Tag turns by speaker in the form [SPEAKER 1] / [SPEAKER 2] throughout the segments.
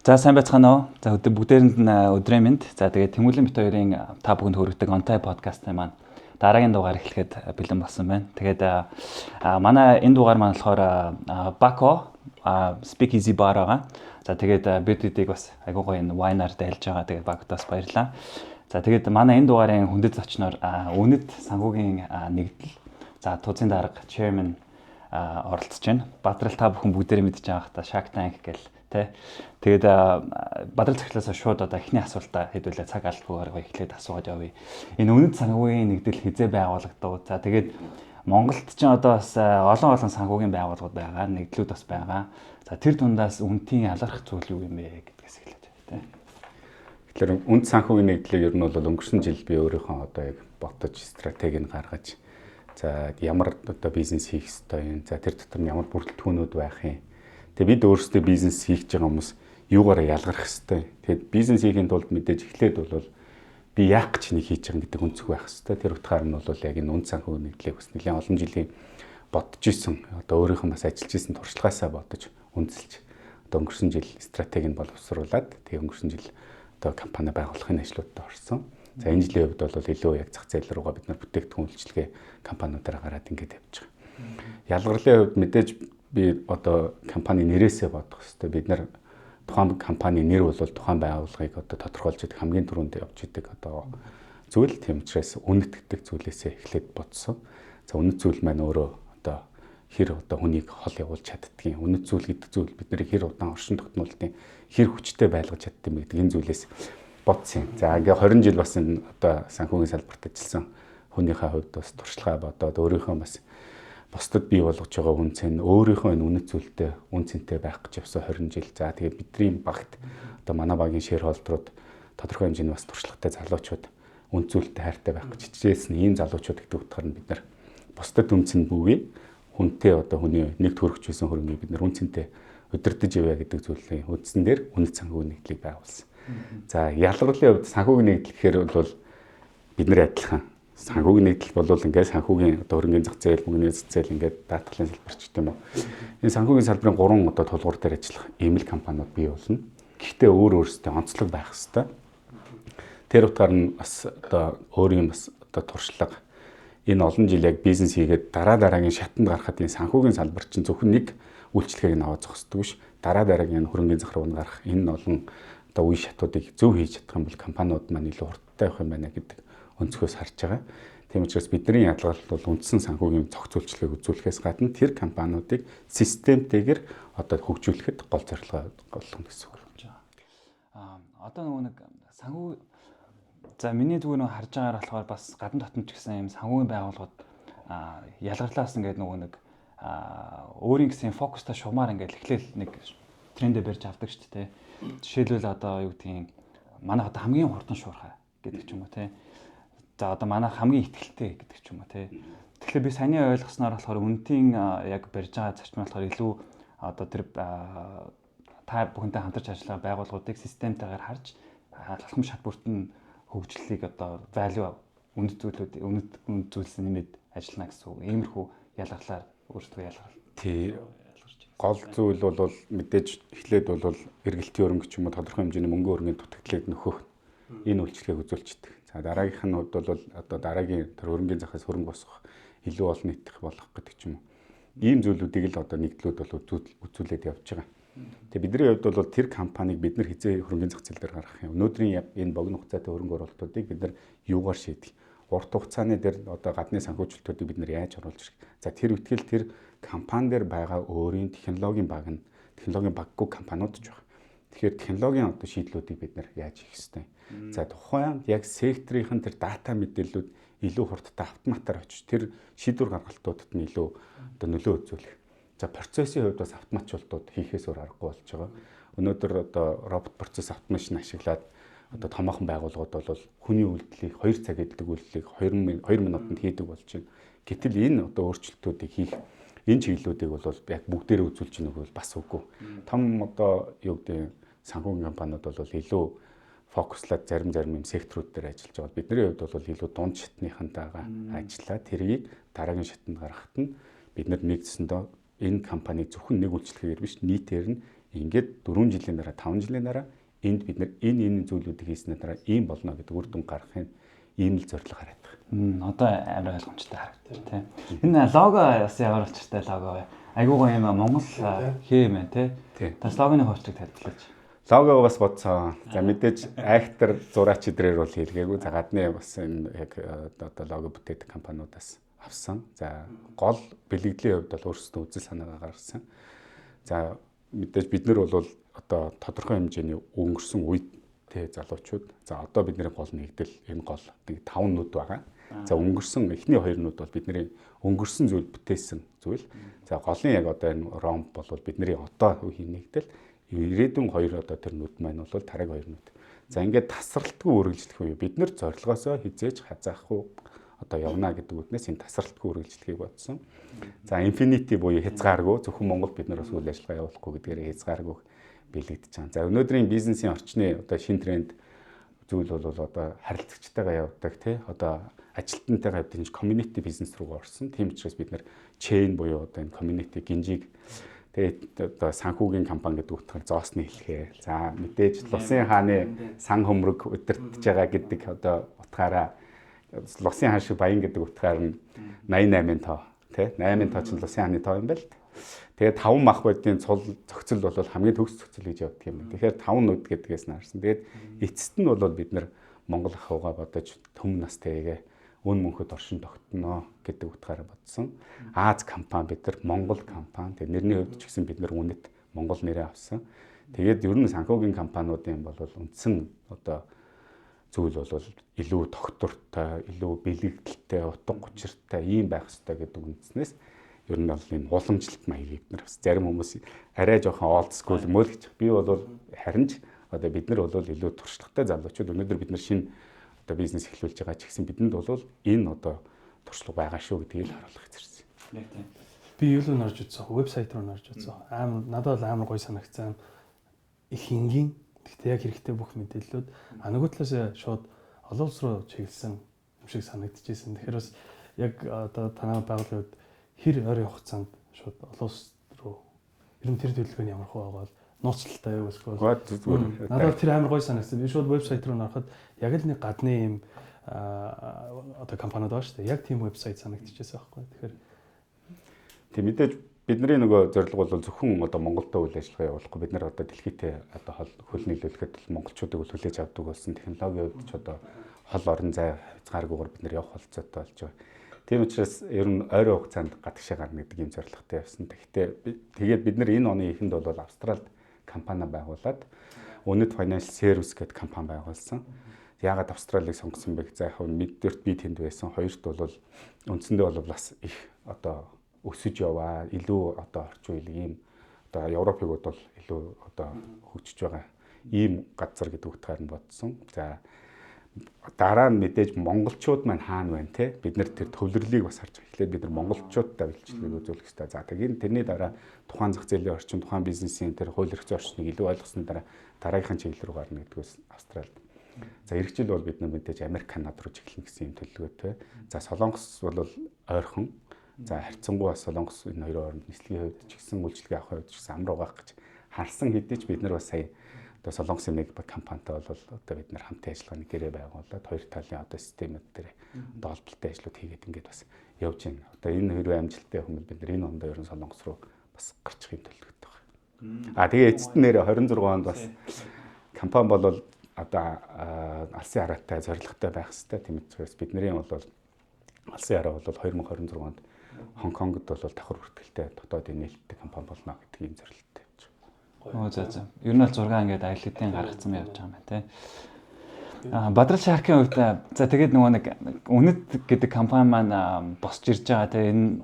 [SPEAKER 1] За, сайн байцгаана уу? За, өдөр бүгдээрэнд нь өдрийн мэнд. За, тэгээд Тэмүүлэн бит хоёрын та бүхэнд хүргэдэг Онтай подкастын маань дараагийн дугаар эхлэхэд бэлэн болсон байна. Тэгээд манай энэ дугаар маань болохоор Бако Speak Easy Bar байгаа. За, тэгээд бид хэдийг бас айгуу гоё энэ wine-аар дайлж байгаа. Тэгээд Бакотоос баярлалаа. За, тэгээд манай энэ дугаарын хүндэт зочноор Үнэт санхүүгийн нэгдэл, за, ТУЗ-ын дарга, chairman оролцож байна. Бадрал та бүхэн бүгдээрээ мэдж байгаа хта Shark Tank гэл тэ. Тэгээд Бадрал захирлаасаа шууд одоо эхний асуултаа хэдүүлээ цаг алдахгүйгээр эхлээд асуугаад явъя. Энэ Үнэт санхүүгийн нэгдэл хэзээ байгуулагдав? За, тэгээд Монголд ч одоо бас олон олон санхүүгийн байгууллагууд байгаа, нэгдлүүд бас байгаа. За, тэр дундаас Үнэтийн ялгарх зүйл юу юм бэ гэдгээс эхлээд тэ.
[SPEAKER 2] Тэгэхээр Үнэт санхүүгийн нэгдлийг ер нь бол өнгөрсөн жил би өөрийнхөө одоо яг бодож, стратегийг гаргаж, за, ямар одоо бизнес хийх ёстой юм. За, тэр дотор нь ямар бүрэлдэхүүнүүд байх юм. Тэгээ бид өөрсдөө бизнес хийх гэж байгаа хүмүүс юугаараа ялгарх ёстой. Тэгээд бизнес хийхийн тулд мэдээж эхлээд бол би яах гэж нэг хийж байгаа гэдэг өнцөг байх ёстой. Тэр утгаар нь бол яг энэ Үнэт санхүүгийн нэгдлийг бас нэлээд олон жилийн бодож исэн, одоо өөрийнхөө бас ажиллаж исэн туршлагаасаа бодож, үндэслэж, одоо өнгөрсөн жил стратегийг боловсруулад, тэгээ өнгөрсөн жил одоо компани байгуулахын ажлуудад орсон. За, энэ жилийн хувьд бол илүү яг зах зээл рүүгээ бид нар бүтээгдэхүүн, үйлчилгээ компаниудаараа гараад ингээд явж байгаа. Ялгарлын хувьд мэдээж би одоо компани нэрээсээ бодох хэрэгтэй. Бид нар тухайн компани нэр бол тухайн байгууллагыг одоо тодорхойлж идэг, хамгийн түрүүнд явж идэг одоо зүйл. Тийм учраас үнэт гэдэг зүйлээсээ эхлээд бодсон. За, үнэт зүйл маань өөрөө одоо хэр одоо хүнийг хол явуулж чаддгийг, үнэт зүйл гэдэг зүйл бид нарыг хэр удаан оршин тогтнуултын, хэр хүчтэй байлгаж чаддсан бэ гэдэг энэ зүйлээс бодсон юм. За, ингээ 20 жил бас энэ одоо санхүүгийн салбарт ажилласан хүнийхээ хувьд бас туршлага бодоод, өөрийнхөө бас бусдад бий болгож байгаа үнэ цэн, өөрийнхөө энэ үнэт зүйлтэй, үн цэнтэй байх гэж явсан 20 жил. За, тэгээд бидний багт одоо манай багийн shareholder-ууд тодорхой хэмжээний бас туршлагатай залуучууд, үнэт зүйлтэй хайртай байх гэж хичээсэн ийм залуучууд гэдэг утгаар нь бид нар бусдад үнэ цэн бүүгээ, хүнтэй одоо хүний нэг төрөгч байсан хөрөнгийг бид нар үн цэнтэй удирдах яваа гэдэг зүйлийн үндсэн дээр Үнэт санхүүгийн нэгдлийг байгуулсан. За, ялгарлын хувьд санхүүгийн нэгдэл гэхээр бол бид нар адилхан. Санхүүгийн нэгдэл бол ингээд санхүүгийн одоо хөрөнгөний зах зээл, мөнгөний зах зээл, ингээд даатгалын салбар ч гэдэм юм уу. Энэ санхүүгийн салбарын гурван одоо тулгуур дээр ажиллах ийм л компаниуд бий болно. Гэхдээ өөр өөрсдөө онцлог байх хэвээр. Тэр утгаар нь бас одоо өөрийн бас одоо туршлага, энэ олон жил яг бизнес хийгээд дараа дараагийн шатанд гарахад энэ санхүүгийн салбар чинь зөвхөн нэг үйлчилгээг нь аваад зогсдог биш. Дараа дараагийн хөрөнгөний зах руу гарах энэ олон одоо үе шатуудыг зөв хийж чадах юм бол компаниуд маань илүү хурдтай явах юм байна гэдэг өнцгөөс харж байгаа. Тийм учраас бидний ялгарл бол үндсэн санхүүгийн цогц үйлчилгээг үзүүлэхээс гадна тэр компаниудыг системтэйгээр одоо хөгжүүлэхэд гол зорилгоо болгоно гэсэн үг.
[SPEAKER 1] Аа, одоо нөгөө нэг санхүү, за, миний зүгээр нэг харж байгаагаар болохоор бас гадна дотн ч гэсэн юм санхүүгийн байгууллагууд ялгарлаас ингээд нөгөө нэг өөрийн гэсэн фокустай шугамаар ингээд эхлээл нэг трендээ барьж авдаг шүү дээ. Жишээлбэл, одоо юу гэдгийг, манай одоо хамгийн хурдан шуурхай гэдэг ч юм уу те. За, одоо манай хамгийн итгэлтэй гэдэг ч юм уу те. Тэгэхээр би саяны ойлгосноор болохоор Үнэтийн яг барьж байгаа зарчим болохоор илүү одоо тэр та бүхэнтэй хамтарч ажиллах байгууллагуудыг системтэйгээр харж, алхам шат бүртэн хөгжлийг одоо value, үнэт зүйлүүд, үнэт үнэт зүйлс нэмээд ажиллана гэсэн үг. Иймэрхүү ялгарлаар өөрсдөө ялгарл.
[SPEAKER 2] Тий. Гол зүйл бол мэдээж эхлээд бол эргэлтийн хөрөнгө ч юм уу тодорхой хэмжээний мөнгөн хөрөнгөний дутагдлыг нөхөх энэ үйлчилгээг үзүүлчихдэг. За, дараагийнх нь бол одоо дараагийн тэр хөрөнгөний захаас хөрөнгө босгох, илүү олон нийтэх болох гэдэг ч юм уу. Ийм зүйлүүдийг л одоо нэгдлүүд бол үзүүлээд явж байгаа. Тэгээ бидний хувьд бол тэр компанийг бид нар хэзээ хөрөнгөний зах зээл дээр гаргах юм? Өнөөдрийн энэ богино хугацаатай хөрөнгө оруулалтуудыг бид нар юугаар шийдэх? Урт хугацааны дээр одоо гадны санхүүжилтүүдийг бид нар яаж оруулж ирэх? За, тэр үтгэл тэр компани дээр байгаа өөрийн технологийн баг нь, технологийн баггүй компаниуд ч байна. Тэгэхээр технологийн одоо шийдлүүдийг бид нар яаж хийх ёстой? За, тухайн яг секторын тэр дата мэдээллүүд илүү хурдтай автоматар очиж тэр шийдвэр гаргалтуудад нь илүү одоо нөлөө үзүүлэх. За, процессын хувьд бас автоматжуулалтууд хийхээс өөр аргагүй болж байгаа. Өнөөдөр одоо робот процесс automation ашиглаад одоо томоохон байгууллагууд бол хүний үйлдэлийг 2 цаг хийдэг үйлдэлийг 2 2 минутанд хийдэг болж байна. Гэтэл энэ одоо өөрчлөлтүүдийг хийх энэ чиглэлүүдийг бол яг бүгдээрээ үзүүлж байгаа бол бас үгүй. Том одоо юу гэдэг санхүүгийн компаниуд бол илүү фокуслаад зарим зарим юм секторууд дээр ажиллаж байгаа. Бидний хувьд бол илүү дунд шатныхантайгаа ажиллаа. Тэрийг дараагийн шатанд гаргахад нь бид нар нэгдсэндээ энэ компаниг зөвхөн нэг үйлчилгээгээр биш, нийтээр нь Ингээд 4 жилийн дараа, 5 жилийн дараа энд бид нар энэ энэ зүйлүүдийг хийснээр дараа ийм болно гэдэг үр дүн гаргахын ийм л зорилго хараад
[SPEAKER 1] байгаа. Одоо амар ойлгомжтой харагдаж байна, тий. Энэ лого бас ямар учиртай лого вэ? Айгуу гоё юм, Монгол хээ юм байна, тий. Тас логоны хувьчлаг тайлбарлаач.
[SPEAKER 2] Лого бас бодсон. За, мэдээж актер, зураач идрээр бол хийлгээгүй. За, гадны бас энэ яг одоо лого бүтээдэг компаниудаас авсан. За, гол бэлгэдлийн хувьд бол өөрсдөө үзэл санаагаа гаргасан. За, мэдээж бид нар бол одоо тодорхой хэмжээний өнгөрсөн үед те залуучууд. За, одоо бидний гол нэгдэл энэ гол нэг 5 нүд байгаа. За, өнгөрсөн эхний хоёр нүд бол бидний өнгөрсөн зүйл, бүтээсэн зүйл. За, голын яг одоо энэ ромб бол бидний одоо үеийн нэгдэл, ирээдүйн хоёр одоо тэр нүд маань бол тараг хоёр нүд. За, ингээд тасралтгүй үргэлжлэх үе, бид нар зорилгоосоо хэзээ ч хазаахгүй одоо явна гэдэг үднээс энэ тасралтгүй үргэлжлэхийг бодсон. За, infinity буюу хязгааргүй, зөвхөн Монгол бид нар бас үйл ажиллагаа явуулахгүй гэдгээрээ хязгааргүй бэлэгдэж байгаа. За, өнөөдрийн бизнесийн орчны одоо шин тренд зүйл бол одоо харилцагчтайгаа явдаг, тий, одоо ажилтнтайгаа явдаг энэ community бизнес рүү орсон. Тийм учраас бид нар chain буюу одоо энэ community гинжийг, тэгээд одоо санхүүгийн компани гэдэг утгаар зоосны хэлхээ. За, мэдээж Лусын хааны сан хөмрөг удирдах байгаа гэдэг одоо утгаараа Лусын хаан шиг баян гэдэг утгаар нь 88-ын тоо, тий, 8-ын тоо чинь Лусын хааны тоо юм байна л. Тэгээд таван мах бодийн цул зохицол бол хамгийн төгс зохицол гэж явдаг юм байна. Тэгэхээр таван нүд гэдгээс нь харсан. Тэгээд эцэст нь бол бид нар Монгол ахуйгаа бодож, төм настайгээ үн мөнхөд оршин тогтноо гэдэг утгаараа бодсон. Аз компани, бид нар Монгол компани. Тэгээд нэрний хувьд ч гэсэн бид нар үнэт Монгол нэрээ авсан. Тэгээд ер нь санхүүгийн компаниудын бол үндсэн одоо зүйл бол илүү тогтвортой, илүү бэлэгдэлтэй, утга учиртай ийм байх ёстой гэдэг үндснээс ер нь бол энэ уламжлалт маягийг бид нар бас, зарим хүмүүс арай жоохон old school юм л гэж. Би бол харин ч одоо бид нар бол илүү туршлагатай залуучууд, өнөөдөр бид нар шинэ одоо бизнес эхлүүлж байгаа ч гэсэн бидэнд бол энэ одоо туршлага байгаа шүү гэдгийг л харуулах хэрэгсэн.
[SPEAKER 1] Яг тийм.
[SPEAKER 3] Би юу л норж үзсэн, вебсайт руу норж үзсэн. Амар надад бол амар гоё санагцсан. Их энгийн. Гэхдээ яг хэрэгтэй бүх мэдээллүүд, а нөгөө талаас шууд олон улс руу чиглэсэн юм шиг санагдчихсэн. Тэгэхээр бас яг одоо танай байгууллагын хувьд хэр ойрын хугацаанд шууд олон улс руу ер нь тэр төлөвлөгөө нь ямар хөө байгаа бол нууцлалтай юу эсвэл
[SPEAKER 2] зүгээр.
[SPEAKER 3] Надад тэр амар гоё санагдсан. Би шууд вебсайт руу ороход яг л нэг гадны юм одоо компаниуд байгаа шүү дээ. Яг тийм вебсайт санагдчихсан байхгүй. Тэгэхээр
[SPEAKER 2] Тийм, мэдээж бидний нөгөө зорилго бол зөвхөн одоо Монголдо үйл ажиллагаа явуулахгүй, бид нар одоо дэлхийдээ одоо хол хөл нийлүүлэхэд монголчуудыг бол хүлээж авдаг болсон. Технологийн хувьд ч одоо хол орон зай хязгааргүйгээр бид нар явах болцоотой болж байгаа. Тийм учраас ер нь ойрын хугацаанд гадагшаа гарна гэдэг ийм зорилготой явсан. Тэгэхдээ тэгээд бид нар энэ оны эхэнд бол Австралид компани байгуулад Үнэт Financial Service гэдэг компани байгуулсан. Яагаад Австралийг сонгосон бэ? За, яг нэгдүгээрт би тэнд байсан. Хоёрт бол үндсэндээ бол бас их одоо өсөж яваа, илүү одоо орчин үеийн ийм одоо Европыг бол илүү одоо хөгжиж байгаа ийм газар гэдэг утгаар нь бодсон. За, дараа нь мэдээж монголчууд маань хаана байна, те, бид нар тэр төвлөрлийг бас харж байгаа. Эхлээд бид нар монголчуудтай үйлчлэгийг үзүүлэх хэрэгтэй. За, тэгээд тэрний дараа тухайн зах зээлийн орчин, тухайн бизнесийн тэр хууль эрх зүйн орчныг илүү ойлгосны дараа дараагийнхын чиглэл рүү гарна гэдгээс Австралид. За, ирэх жил бол бид нар мэдээж Америк, Канада руу чиглэнэ гэсэн юм төлөвлөгөөтэй. За, Солонгос бол ойрхон. За, харьцангуй бас Солонгос энэ хоёрын хооронд нислэгийн хувьд ч гэсэн, үйлчилгээ авахын хувьд ч гэсэн амар байгаа гэж харсан хэдий ч бид нар бас сая одоо Солонгосын нэг компанитай бол одоо бид нар хамтын ажиллагааны гэрээ байгуулад, хоёр талын одоо системүүд дээр одоо холболттой ажлууд хийгээд ингээд бас явж байна. Одоо энэ хэрвээ амжилттай явах юм бол бид нар энэ ондоо ер нь Солонгос руу бас гарчих юм төлөвлөгөөтэй байна. А тэгээ эцэст нь нэр 26 онд бас компани бол одоо алсын хараатай, зорилготой байх хэрэгтэй. Тийм учраас бидний бол алсын хараа бол 2026 онд Хонконгод бол давхар бүртгэлтэй дотоодын нээлттэй компани болно гэдэг ийм зорилготой.
[SPEAKER 1] Оо, за. Ер нь бол 6 ингээд аяллуудын гаргацсан явж байгаа юм байна, тий. А Бадрал Шаркийн хувьд, за, тэгээд нөгөө нэг Үнэт гэдэг компани маань босч ирж байгаа, тий. Энэ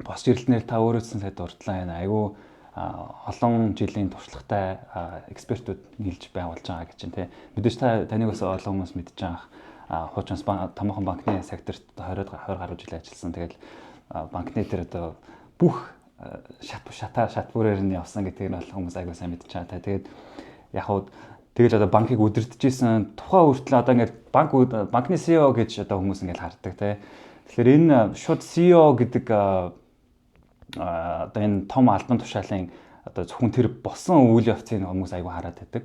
[SPEAKER 1] босч ирэлтнээр та өөрөөсөн сая дурдлаа, энэ айгүй олон жилийн туршлагатай экспертүүд нийлж байгуулж байгаа гэж чинь, тий. Мэдээж та таныг бас олон хүмүүс мэдж байгаа. Хуучин томоохон банкны секторт 20 20 гаруй жил ажилласан. Тэгэл банкны тэр одоо бүх шат шатаа шат бүрээр нь явсан гэдгийг нь бол хүмүүс айгүй сайн мэдж байгаа. Тэгээд яг хуу тэгэл одоо банкыг удирдах исэн тухайн хүртэл одоо ингээд банкны CEO гэж одоо хүмүүс ингээд хардаг, тий. Тэгэхээр энэ шууд CEO гэдэг одоо энэ том албан тушаалын Одоо зөвхөн тэр болсон үйл явцыг хүмүүс айгүй хараад байдаг.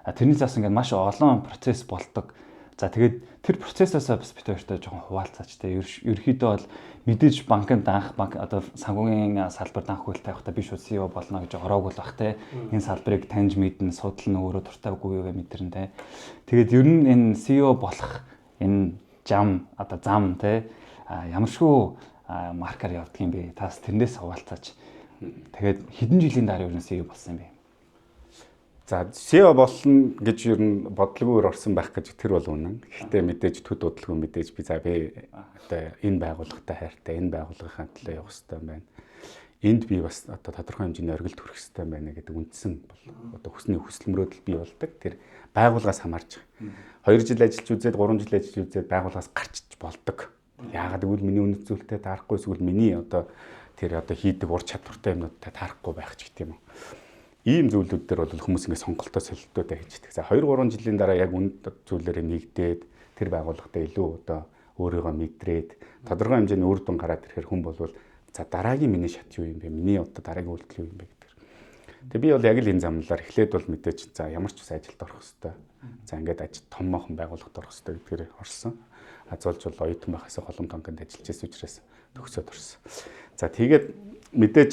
[SPEAKER 1] А тэрний заас ингээд маш олон процесс болдог. За, тэгээд тэр процессоосоо бас бид хоёртой жоохон хуваалцаач те. Ерөнхийдөө бол мэдээж банкнд анх банк одоо санхүүгийн салбарт анх хөл тавихтаа би шууд CEO болно гэж ороогүй л бах те. Энэ салбарыг таньж мэднэ, судлал нь, өөрөө дуртай үгүй юу мэдэрнэ те. Тэгээд ер нь энэ CEO болох энэ жам одоо зам те ямаршгүй маркаар явдаг юм бэ? Таас тэрнээс хуваалцаач. Тэгээд хэдэн жилийн дараа ер нь CEO болсон юм бэ?
[SPEAKER 2] За, CEO болно гэж ер нь бодлогоор орсон байх гэж тэр бол үнэн. Гэхдээ мэдээж төд удалгүй мэдээж би за би одоо энэ байгууллагатай хайртай, энэ байгууллагынхаа төлөө явах хэрэгтэй юм байна. Энд би бас одоо тодорхой хэмжээний оргилд хүрэх хэрэгтэй юм байна гэдэг үндсэн бол одоо хүсний хүсэл мөрөөдөл бий болдог. Тэр байгууллагаас хамаарч байгаа. 2 жил ажиллаж үзээд, 3 жил ажиллаж үзээд байгууллагаас гарчиж болдог. Яагаад гэвэл миний үнэт зүйлтэй таарахгүй, эсвэл миний одоо тэр одоо хийдэг ур чадвартай юмнуудтай таарахгүй байх ч гэдэг юм уу, ийм зүйлүүд дээр бол хүмүүс ингээд сонголтоо солилтуудаа хийждэг. За, 2 3 жилийн дараа яг үнэт зүйлээрээ нэгдээд, тэр байгууллагатай илүү одоо өөрийгөө мэдрээд, тодорхой хэмжээний үр дүн гараад ирэхээр хүн болвол за дараагийн миний шат юу юм бэ? Миний одоо дараагийн үйлдэл юу юм бэ гэдэг. Тэгээ би бол яг л энэ замлаар эхлээд бол мэдээж за ямар ч ус ажилд орох хэвээр. За, ингээд ажил томоохон байгууллагад орох хэвээр гэдгээр орсон. А золж бол оюутан байхаас Холом банкнд ажиллаж байсан учраас төгсөөд орсон. За, тэгээд мэдээж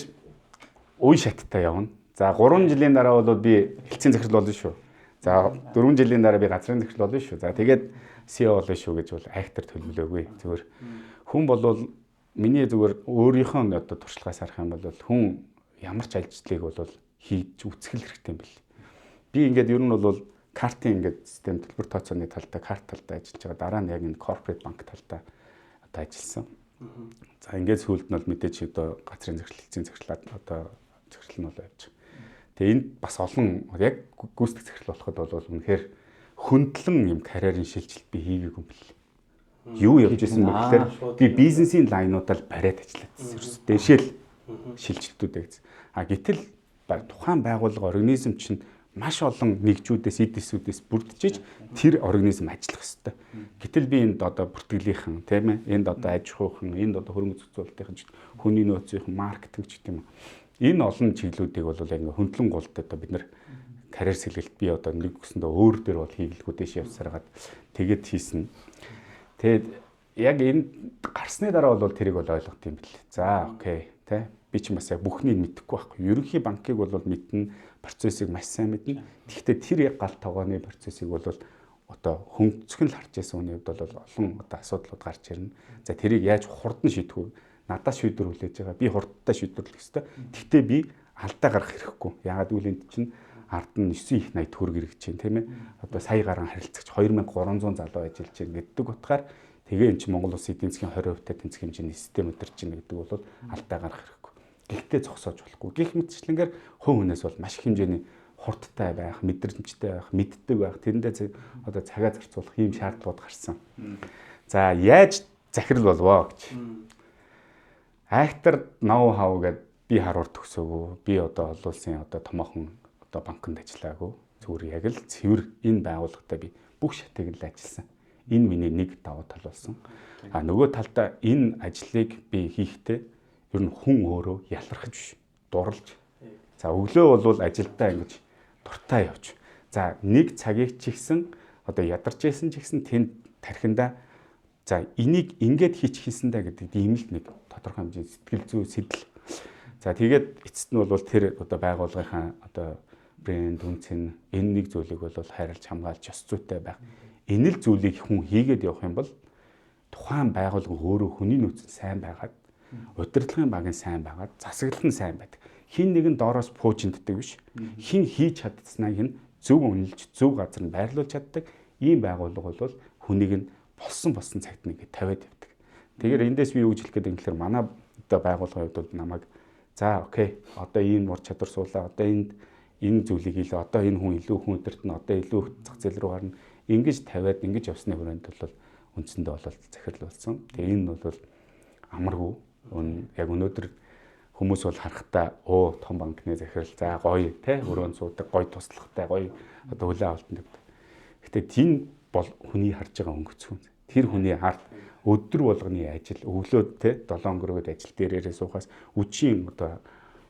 [SPEAKER 2] үе шаттай явна. За, 3 жилийн дараа бол би хэлтсийн захирал болно шүү. За, 4 жилийн дараа би газрын захирал болно шүү. За, тэгээд CEO болно шүү гэж бол айхтар төлөвлөөгүй. Зүгээр хүн болвол миний зүгээр өөрийнхөө одоо туршлагаас харах юм бол хүн ямар ч ажлыг бол хийж үзэх хэрэгтэй юм бэл. Би ингээд ер нь бол картын ингээд систем төлбөр тооцооны талдаа, карт талдаа ажиллаж байгаа. Дараа нь яг энэ corporate банк талдаа одоо ажилласан. За, ингээд сүүлд нь бол мэдээж одоо газрын захирал, хэлтсийн захирлаад одоо захирал нь бол явж байгаа. Тэгээ энд бас олон яг гүйцэтгэх захирал болоход бол үнэхээр хөндлөн юм карьерийн шилжилт би хийгээгүй юм бэл. Юу явж исэн бэ гэхээр би бизнесийн line уудаа л бариад ажиллаад байсан. Ерөөс дэшэл шилжилтүүдээ гэсэн. А гэтэл тухайн байгууллага организм чинь маш олон нэгжүүдээс, эд эсүүдээс бүрдчихэж тэр организм ажиллах ёстой. Гэтэл би энд одоо бүртгэлийнхэн, тийм ээ, энд одоо аж ахуйхан, энд одоо хөрөнгө зохицуулалтын, хүний нөөцийнхэн, маркетинг ч гэдэм юм. Энэ олон чиглэлүүдийг бол яг ингээ хөндлөн гулд одоо бид нэр карьер сэлгэлт би одоо нэг өсөндөө өөр дээр бол хийгэлгүй дэш явсараад тэгээд хийсэн. Тэгээд яг энэ гарсны дараа бол тэрийг бол ойлгох юм бэл. За, okay, тэ, би ч бас яг бүхнийг мэдэхгүй байхгүй. Ерөнхий банкыг бол мэднэ, процессыг маш сайн мэднэ. Тэгэхдээ тэр яг гал тогооны процессыг бол одоо хөнгөцгөн л харж байсан хүний хувьд бол олон одоо асуудлууд гарч ирнэ. За, тэрийг яаж хурдан шийдэх вэ? Надаас шийдвэр хүлээж байгаа. Би хурдтай шийдвэрлэх ёстой. Тэгтээ би алдаа гаргах хэрэггүй. Яагаад гэвэл энд чинь ард нь 9 их 80 төгрөг иргэж чинь, тийм ээ. Одоо сая гарan харилцагч 2300 залуу ажиллаж байна гэдэг утгаар тэгээ эн чинь Монгол улсын эдийн засгийн 20% та тэнцэх хэмжээний систем өдөрч чинь гэдэг бол алдаа гаргах хэрэггүй. Гэхдээ зогсоож болохгүй. Гэх мэтчлэнгээр хувь хүнээс бол маш их хэмжээний хурдтай байх, мэдрэмжтэй байх, мэддэг байх, тэрэндээ одоо цагаа зарцуулах ийм шаардлагууд гарсан. За, яаж захирал болвоо гэж. Айхтар ноу хав гэд би харуур төгсөөгөө. Би одоо олон улсын одоо томоохон одоо банкнд ажиллаагүй. Зүгээр яг л цэвэр энэ байгууллагатай би бүх шатыг л ажилласан. Энэ миний нэг давуу тал болсон. А нөгөө талдаа энэ ажлыг би хийхдээ ер нь хүн өөрөө ялархаж биш, дурлж. За, өглөө бол ажилдаа ингэж дуртай явж. За, нэг цагийг ч ихсэн одоо ядарч байсан ч ихсэн тэнд тархиндаа за энийг ингээд хийчих хийсэн даа гэдэг ийм л нэг тодорхой хэмжээний сэтгэл зүй сэтэл. За, тэгээд эцэст нь бол тэр одоо байгууллагынхаа одоо брэнд, үнцэн энэ нэг зүйлийг бол хайрлаж хамгаалж ёс зүйтэй байх. Энэ л зүйлийг хүн хийгээд явах юм бол тухайн байгууллага өөрөө хүний нөөц нь сайн байгаад, удирдлагын баг нь сайн байгаад, засаглал нь сайн байдаг. Хин нэгэн доороос пуужинддаг биш. Хин хийж чадсаныг нь зөв үнэлж, зөв газар нь байрлуулж чаддаг. Ийм байгууллага бол хүнийг нь болсон болсон цагт нэг тавиад явдаг. Тэгэхээр эндээс би юу гэж хэлэх гээд юм гэхээр манай одоо байгууллагын хувьд бол намайг за okay, одоо ийм ур чадвар суулаа, одоо энд энэ зүйлийг хийлээ, одоо энэ хүн илүү хүн өдөрт нь одоо илүү зах зээл рүү гарна, ингэж тавиад ингэж явсны хүрээнд бол үндсэндээ бол захирал болсон. Тэгээ энэ бол амаргүй. Яг өнөөдөр хүмүүс бол харахтаа өө том банкны захирал, за гоё те, өрөөнд суудаг, гоё туслахтай, гоё одоо хүлээн авалтанд гэдэг. Гэтэ тийм бол хүний харж байгаа өнгөцгөн. Тэр хүний ард өдөр болгоны ажил өглөө те 7 өнгөрөөд ажил дээрээрээ суухаас үчийн одоо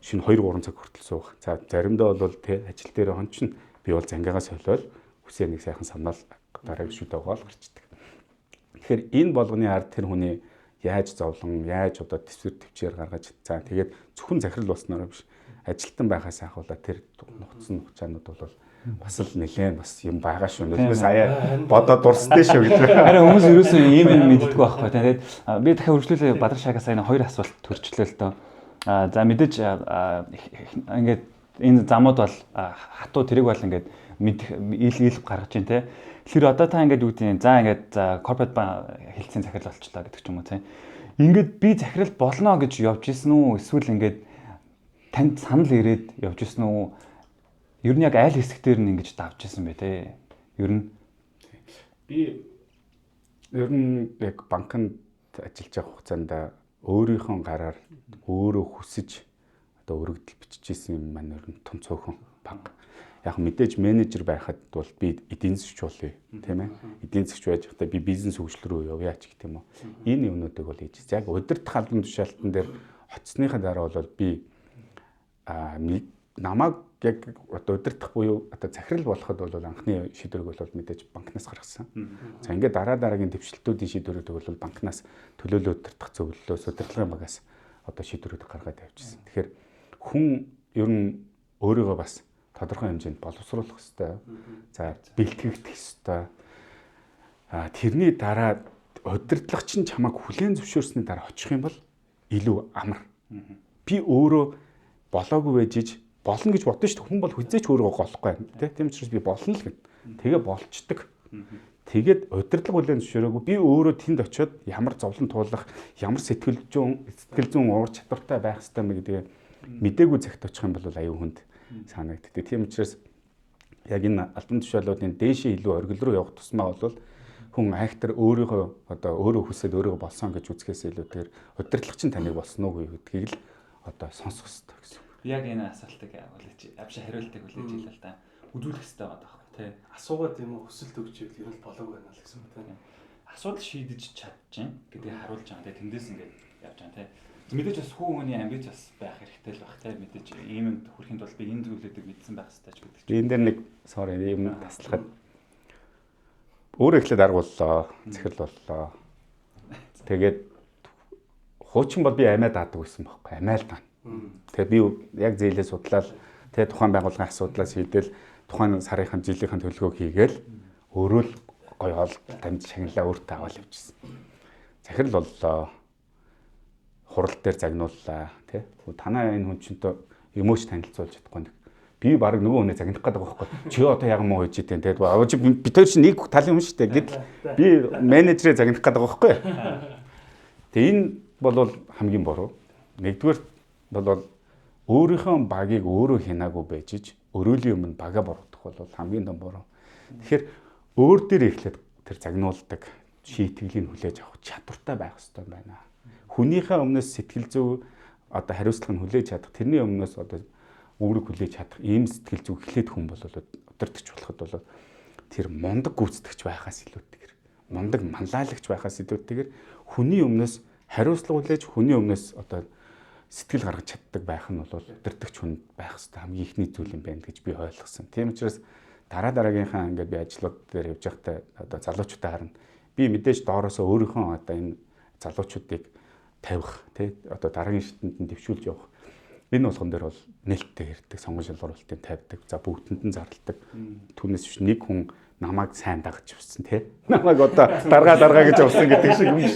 [SPEAKER 2] шинэ 2 3 цаг хүртэл суух. За заримдаа бол тий ажил дээр хончин би бол зангиагаа солиод үсээ нэг сайхан самнаал дараагийн шүд аваад гарчдаг. Тэгэхээр энэ болгоны ард тэр хүний яаж зовлон, яаж одоо төсвөр төвчээр гаргаж за тэгээд зөвхөн захирал болсноор биш ажилтан байхаас ахуулаад тэр нухацсан нухацаанууд бол бас л нэлээд бас юм байгаа шүү. Нөлөөс аяа бодоод дурсдээ шүү гэж.
[SPEAKER 1] Харин хүмүүс ерөөсөө ийм юм мэддэггүй байхгүй. Тэгээд би дахиад үргэлжлүүлээ Бадар шагаас энэ хоёр асуулт төрчлөө л доо. За мэдээж ингээд энэ замууд бол хатуу тэрэг бол ингээд мэдэх ил ил гаргаж байна те. Тэр одоо та ингээд юу гэдэг за ингээд за corporate хэлтсийн захирал болчлоо гэдэг ч юм уу те. Ингээд би захирал болно гэж явж исэн үү? Эсвэл ингээд танд санал ирээд явж исэн үү? Ер нь яг аль хэсэг дээр нь ингэж давж исэн бэ те? Ер нь
[SPEAKER 2] би ер нь яг банкнд ажиллаж байгаа хугацаанд өөрийнхөө гараар өөрөө хүсэж одоо өргөдөл бичижсэн юм маань ер нь том цөөхөн баг. Яг мэдээж менежер байхад бол би эдийн засгч болъё, тийм ээ. Эдийн засгч байж байхдаа би бизнес хөгжил рүү явъя ч гэх юм уу. Энэ юмнуудыг бол хийж. Яг удирдах албан тушаалтан дээр очсныхаа дараа бол би намайг яг одоо удирдах буюу одоо захирал болоход бол анхны шийдвэрийг бол мэдээж банкнаас гаргасан. За ингээд дараа дараагийн дэвшилтүүдийн шийдвэрүүдийг бол банкнаас төлөөлөл удирдах зөвлөлөөс удирдлагын багаас одоо шийдвэрүүд гаргаад явчихсан. Тэгэхээр хүн ер нь өөрийгөө бас тодорхой хэмжээнд боловсруулах ёстой. За бэлтгэгдэх ёстой. Тэрний дараа удирдлага чинь чамайг хүлээн зөвшөөрсний дараа очих юм бол илүү амар. Би өөрөө болоогүй байж иж болно гэж бодно шүү дээ. Хүн бол хүзээч өөрийгөө голохгүй байна тий. Тийм учраас би болно л гэн. Тэгээ болчдөг. Тэгээд удирдлага хүлээн зөвшөөрөөгүй би өөрөө тэнд очиод ямар зовлон туулах, ямар сэтгэл зүйн уур чадвартай байх ёстой юм бэ гэдгээ мдээгүй цагт очих юм бол аюу хүнд санагддаг. Тийм учраас яг энэ албан тушаалуудын дээшээ илүү оргил руу явах тусмаа бол хүн айхтар өөрийгөө одоо өөрөө хүсээд өөрийгөө болсон гэж үзэхээс илүүтэйгээр удирдлага чинь таныг болсон уу гэдгийг л одоо сонсох ёстой гэсэн.
[SPEAKER 1] Яг энэ асуултыг хүлээж авшаа хариултыг хүлээж илээ л да. Үзүүлэх хэрэгтэй байгаа байхгүй тий.
[SPEAKER 3] Асуугаад юм уу хүсэлт өгч ивэл ер нь болоог байна л гэсэн үг тий.
[SPEAKER 1] Асуудал шийдэж чадчихээн гэдгийг харуулж байгаа тий. Тэндээс ингээд явж байгаа тий. Мэдээж бас хүү хүний амбиц бас байх хэрэгтэй л байх тий. Мэдээж ийм юмд хүрэхин тулд би энэ зүйлүүдийг мэдсэн байх хэрэгтэй ч гэдэг
[SPEAKER 2] чинь. Энэ дээр нэг sorry юм таслахад өөрөө эхлээд арга боллоо, захирал боллоо. Тэгээд хуучин бол би амиа даадаг байсан байхгүй, амиа л даана. Тэгээд би яг зээлээ судлаад тэгээд тухайн байгууллагын асуудлаа шийдэл тухайн сарынхаа жилийнхаа төлөвлөгөөг хийгээл өөрөө л гоё хоол дамж шагналаа өөртөө аваад явчихсан. Захирал боллоо. Хурал дээр загнууллаа тий. Танаа энэ хүн чинтэй өмөөч танилцуулж чадахгүй нэг. Би баг нөгөө хүнээ загнах гэдэг байгаа байхгүй. Чи одоо яг муу хийж идэв тий. Чи бид хоёр чинь нэг талын хүн шүү дээ. Гэтэл би менежерээ загнах гэдэг байгаа байхгүй. Тэгээ энэ бол хамгийн буруу. Нэгдүгээр бол өөрийнхөө багийг өөрөө хянаагүй байж ич өрөөлийн өмнө бага буруутгах бол хамгийн том буруу. Тэгэхээр өөр дээр эхлээд тэр загнуулдаг шийтгэлийг хүлээж авах чадвартай байх хэрэгтэй байна. Хүнийхээ өмнөөс сэтгэл зүй одоо хариуцлага нь хүлээж чадах, тэрний өмнөөс одоо үүрэг хүлээж чадах ийм сэтгэл зүй эхлээд хүн бол удирдахч болоход бол тэр мундаг гүйцэтгэгч байхаас илүүтэйгээр, мундаг манлайлагч байхаас илүүтэйгээр хүний өмнөөс хариуцлага хүлээж, хүний өмнөөс одоо сэтгэл гаргаж чаддаг байх нь бол удирдахч хүн байх хэрэгтэй хамгийн ихний зүйл юм байна гэж би ойлгосон. Тийм учраас дараа дараагийнхаа ингээд би ажлууд дээр явж байхдаа одоо залуучуудаа харна. Би мэдээж доороосоо өөрийнхөө одоо энэ залуучуудыг тавих тий одоо дараагийн шатанд нь дэвшүүлж явах энэ болгон дээр бол нээлттэй хэрдэг, сонгон шалгаруулалтыг тавьдаг. За бүгдэнд нь зарладаг. Түүнээс биш нэг хүн намайг сайн дагаж явсан тий. Намайг одоо даргаа даргаа гэж явсан гэдэг шиг юм биш.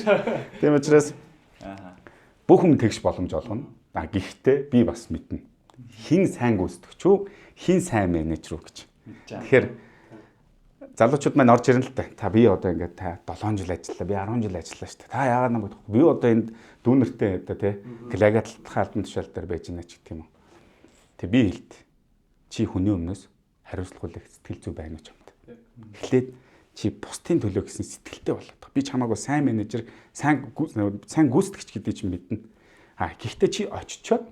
[SPEAKER 2] Тийм учраас бүх хүн тэгш боломж олгоно. А гэхдээ би бас мэднэ. Хин сайн гүйцэтгэгч үү, хин сайн менежер үү гэж. Тэгэхээр залуучууд маань орж ирнэ л та. Та би одоо ингээд та 7 жил ажиллаа, би 10 жил ажиллаа шүү дээ. Та яагаад намайг би одоо энд дүүнертэй одоо тий клагатлахын албан тушаал дээр байж байна ч гэх юм уу. Тэг би хэлт. Чи хүний өмнөөс хариуцлага хүлээх сэтгэл зүй байна уу чамд. Эхлээд чи бусдын төлөө гэсэн сэтгэлтэй болоод байгаа. Би чамааг бол сайн менежер, сайн гүйцэтгэгч гэдгийг чи мэднэ. А гэхдээ чи очичоод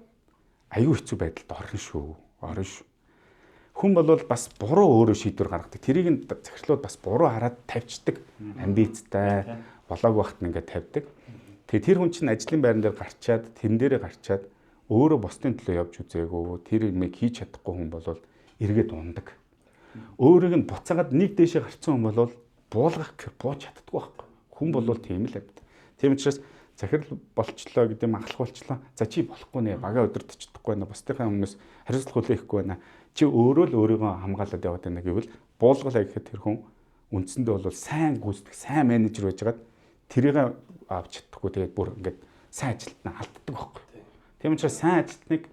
[SPEAKER 2] аюу хэцүү байдалд орно шүү. Орно шүү. Хүн бол бас буруу өөрөө шийдвэр гаргадаг. Тэрийг нь захирлууд бас буруу хараад тавьчихдаг. Амбицтай болоог багт нь ингээд тавьдаг. Тэгээ тэр хүн чинь ажлын байран дээр гарчаад, тэрэн дээрээ гарчаад Өөрөө бусдын төлөө явж үзээгүй, тэр юмыг хийж чадахгүй хүн бол эргээд ундаг. Өөрийг нь буцаагаад нэг дээшээ гарцсан хүн бол буулгах гэхээр бууж чаддаггүй байхгүй. Хүн бол тийм л амьд. Тийм учраас захирал болчлоо гэдэг юм, ахлах болчлоо. За чи болохгүй нэ, багаа удирдах чадахгүй байна. Бусдынхаа өмнөөс хариуцлага хүлээхгүй байна. Чи өөрөө л өөрийгөө хамгаалаад яваад байна гэвэл буулгалаа гэхэд тэр хүн үндсэндээ бол сайн гүйцэтгэх, сайн менежер байжгаад тэрийг авч чадахгүй, тэгээд бүр ингээд сайн ажилтнаа алддаг байхгүй. Тийм учраас сайн ажилтныг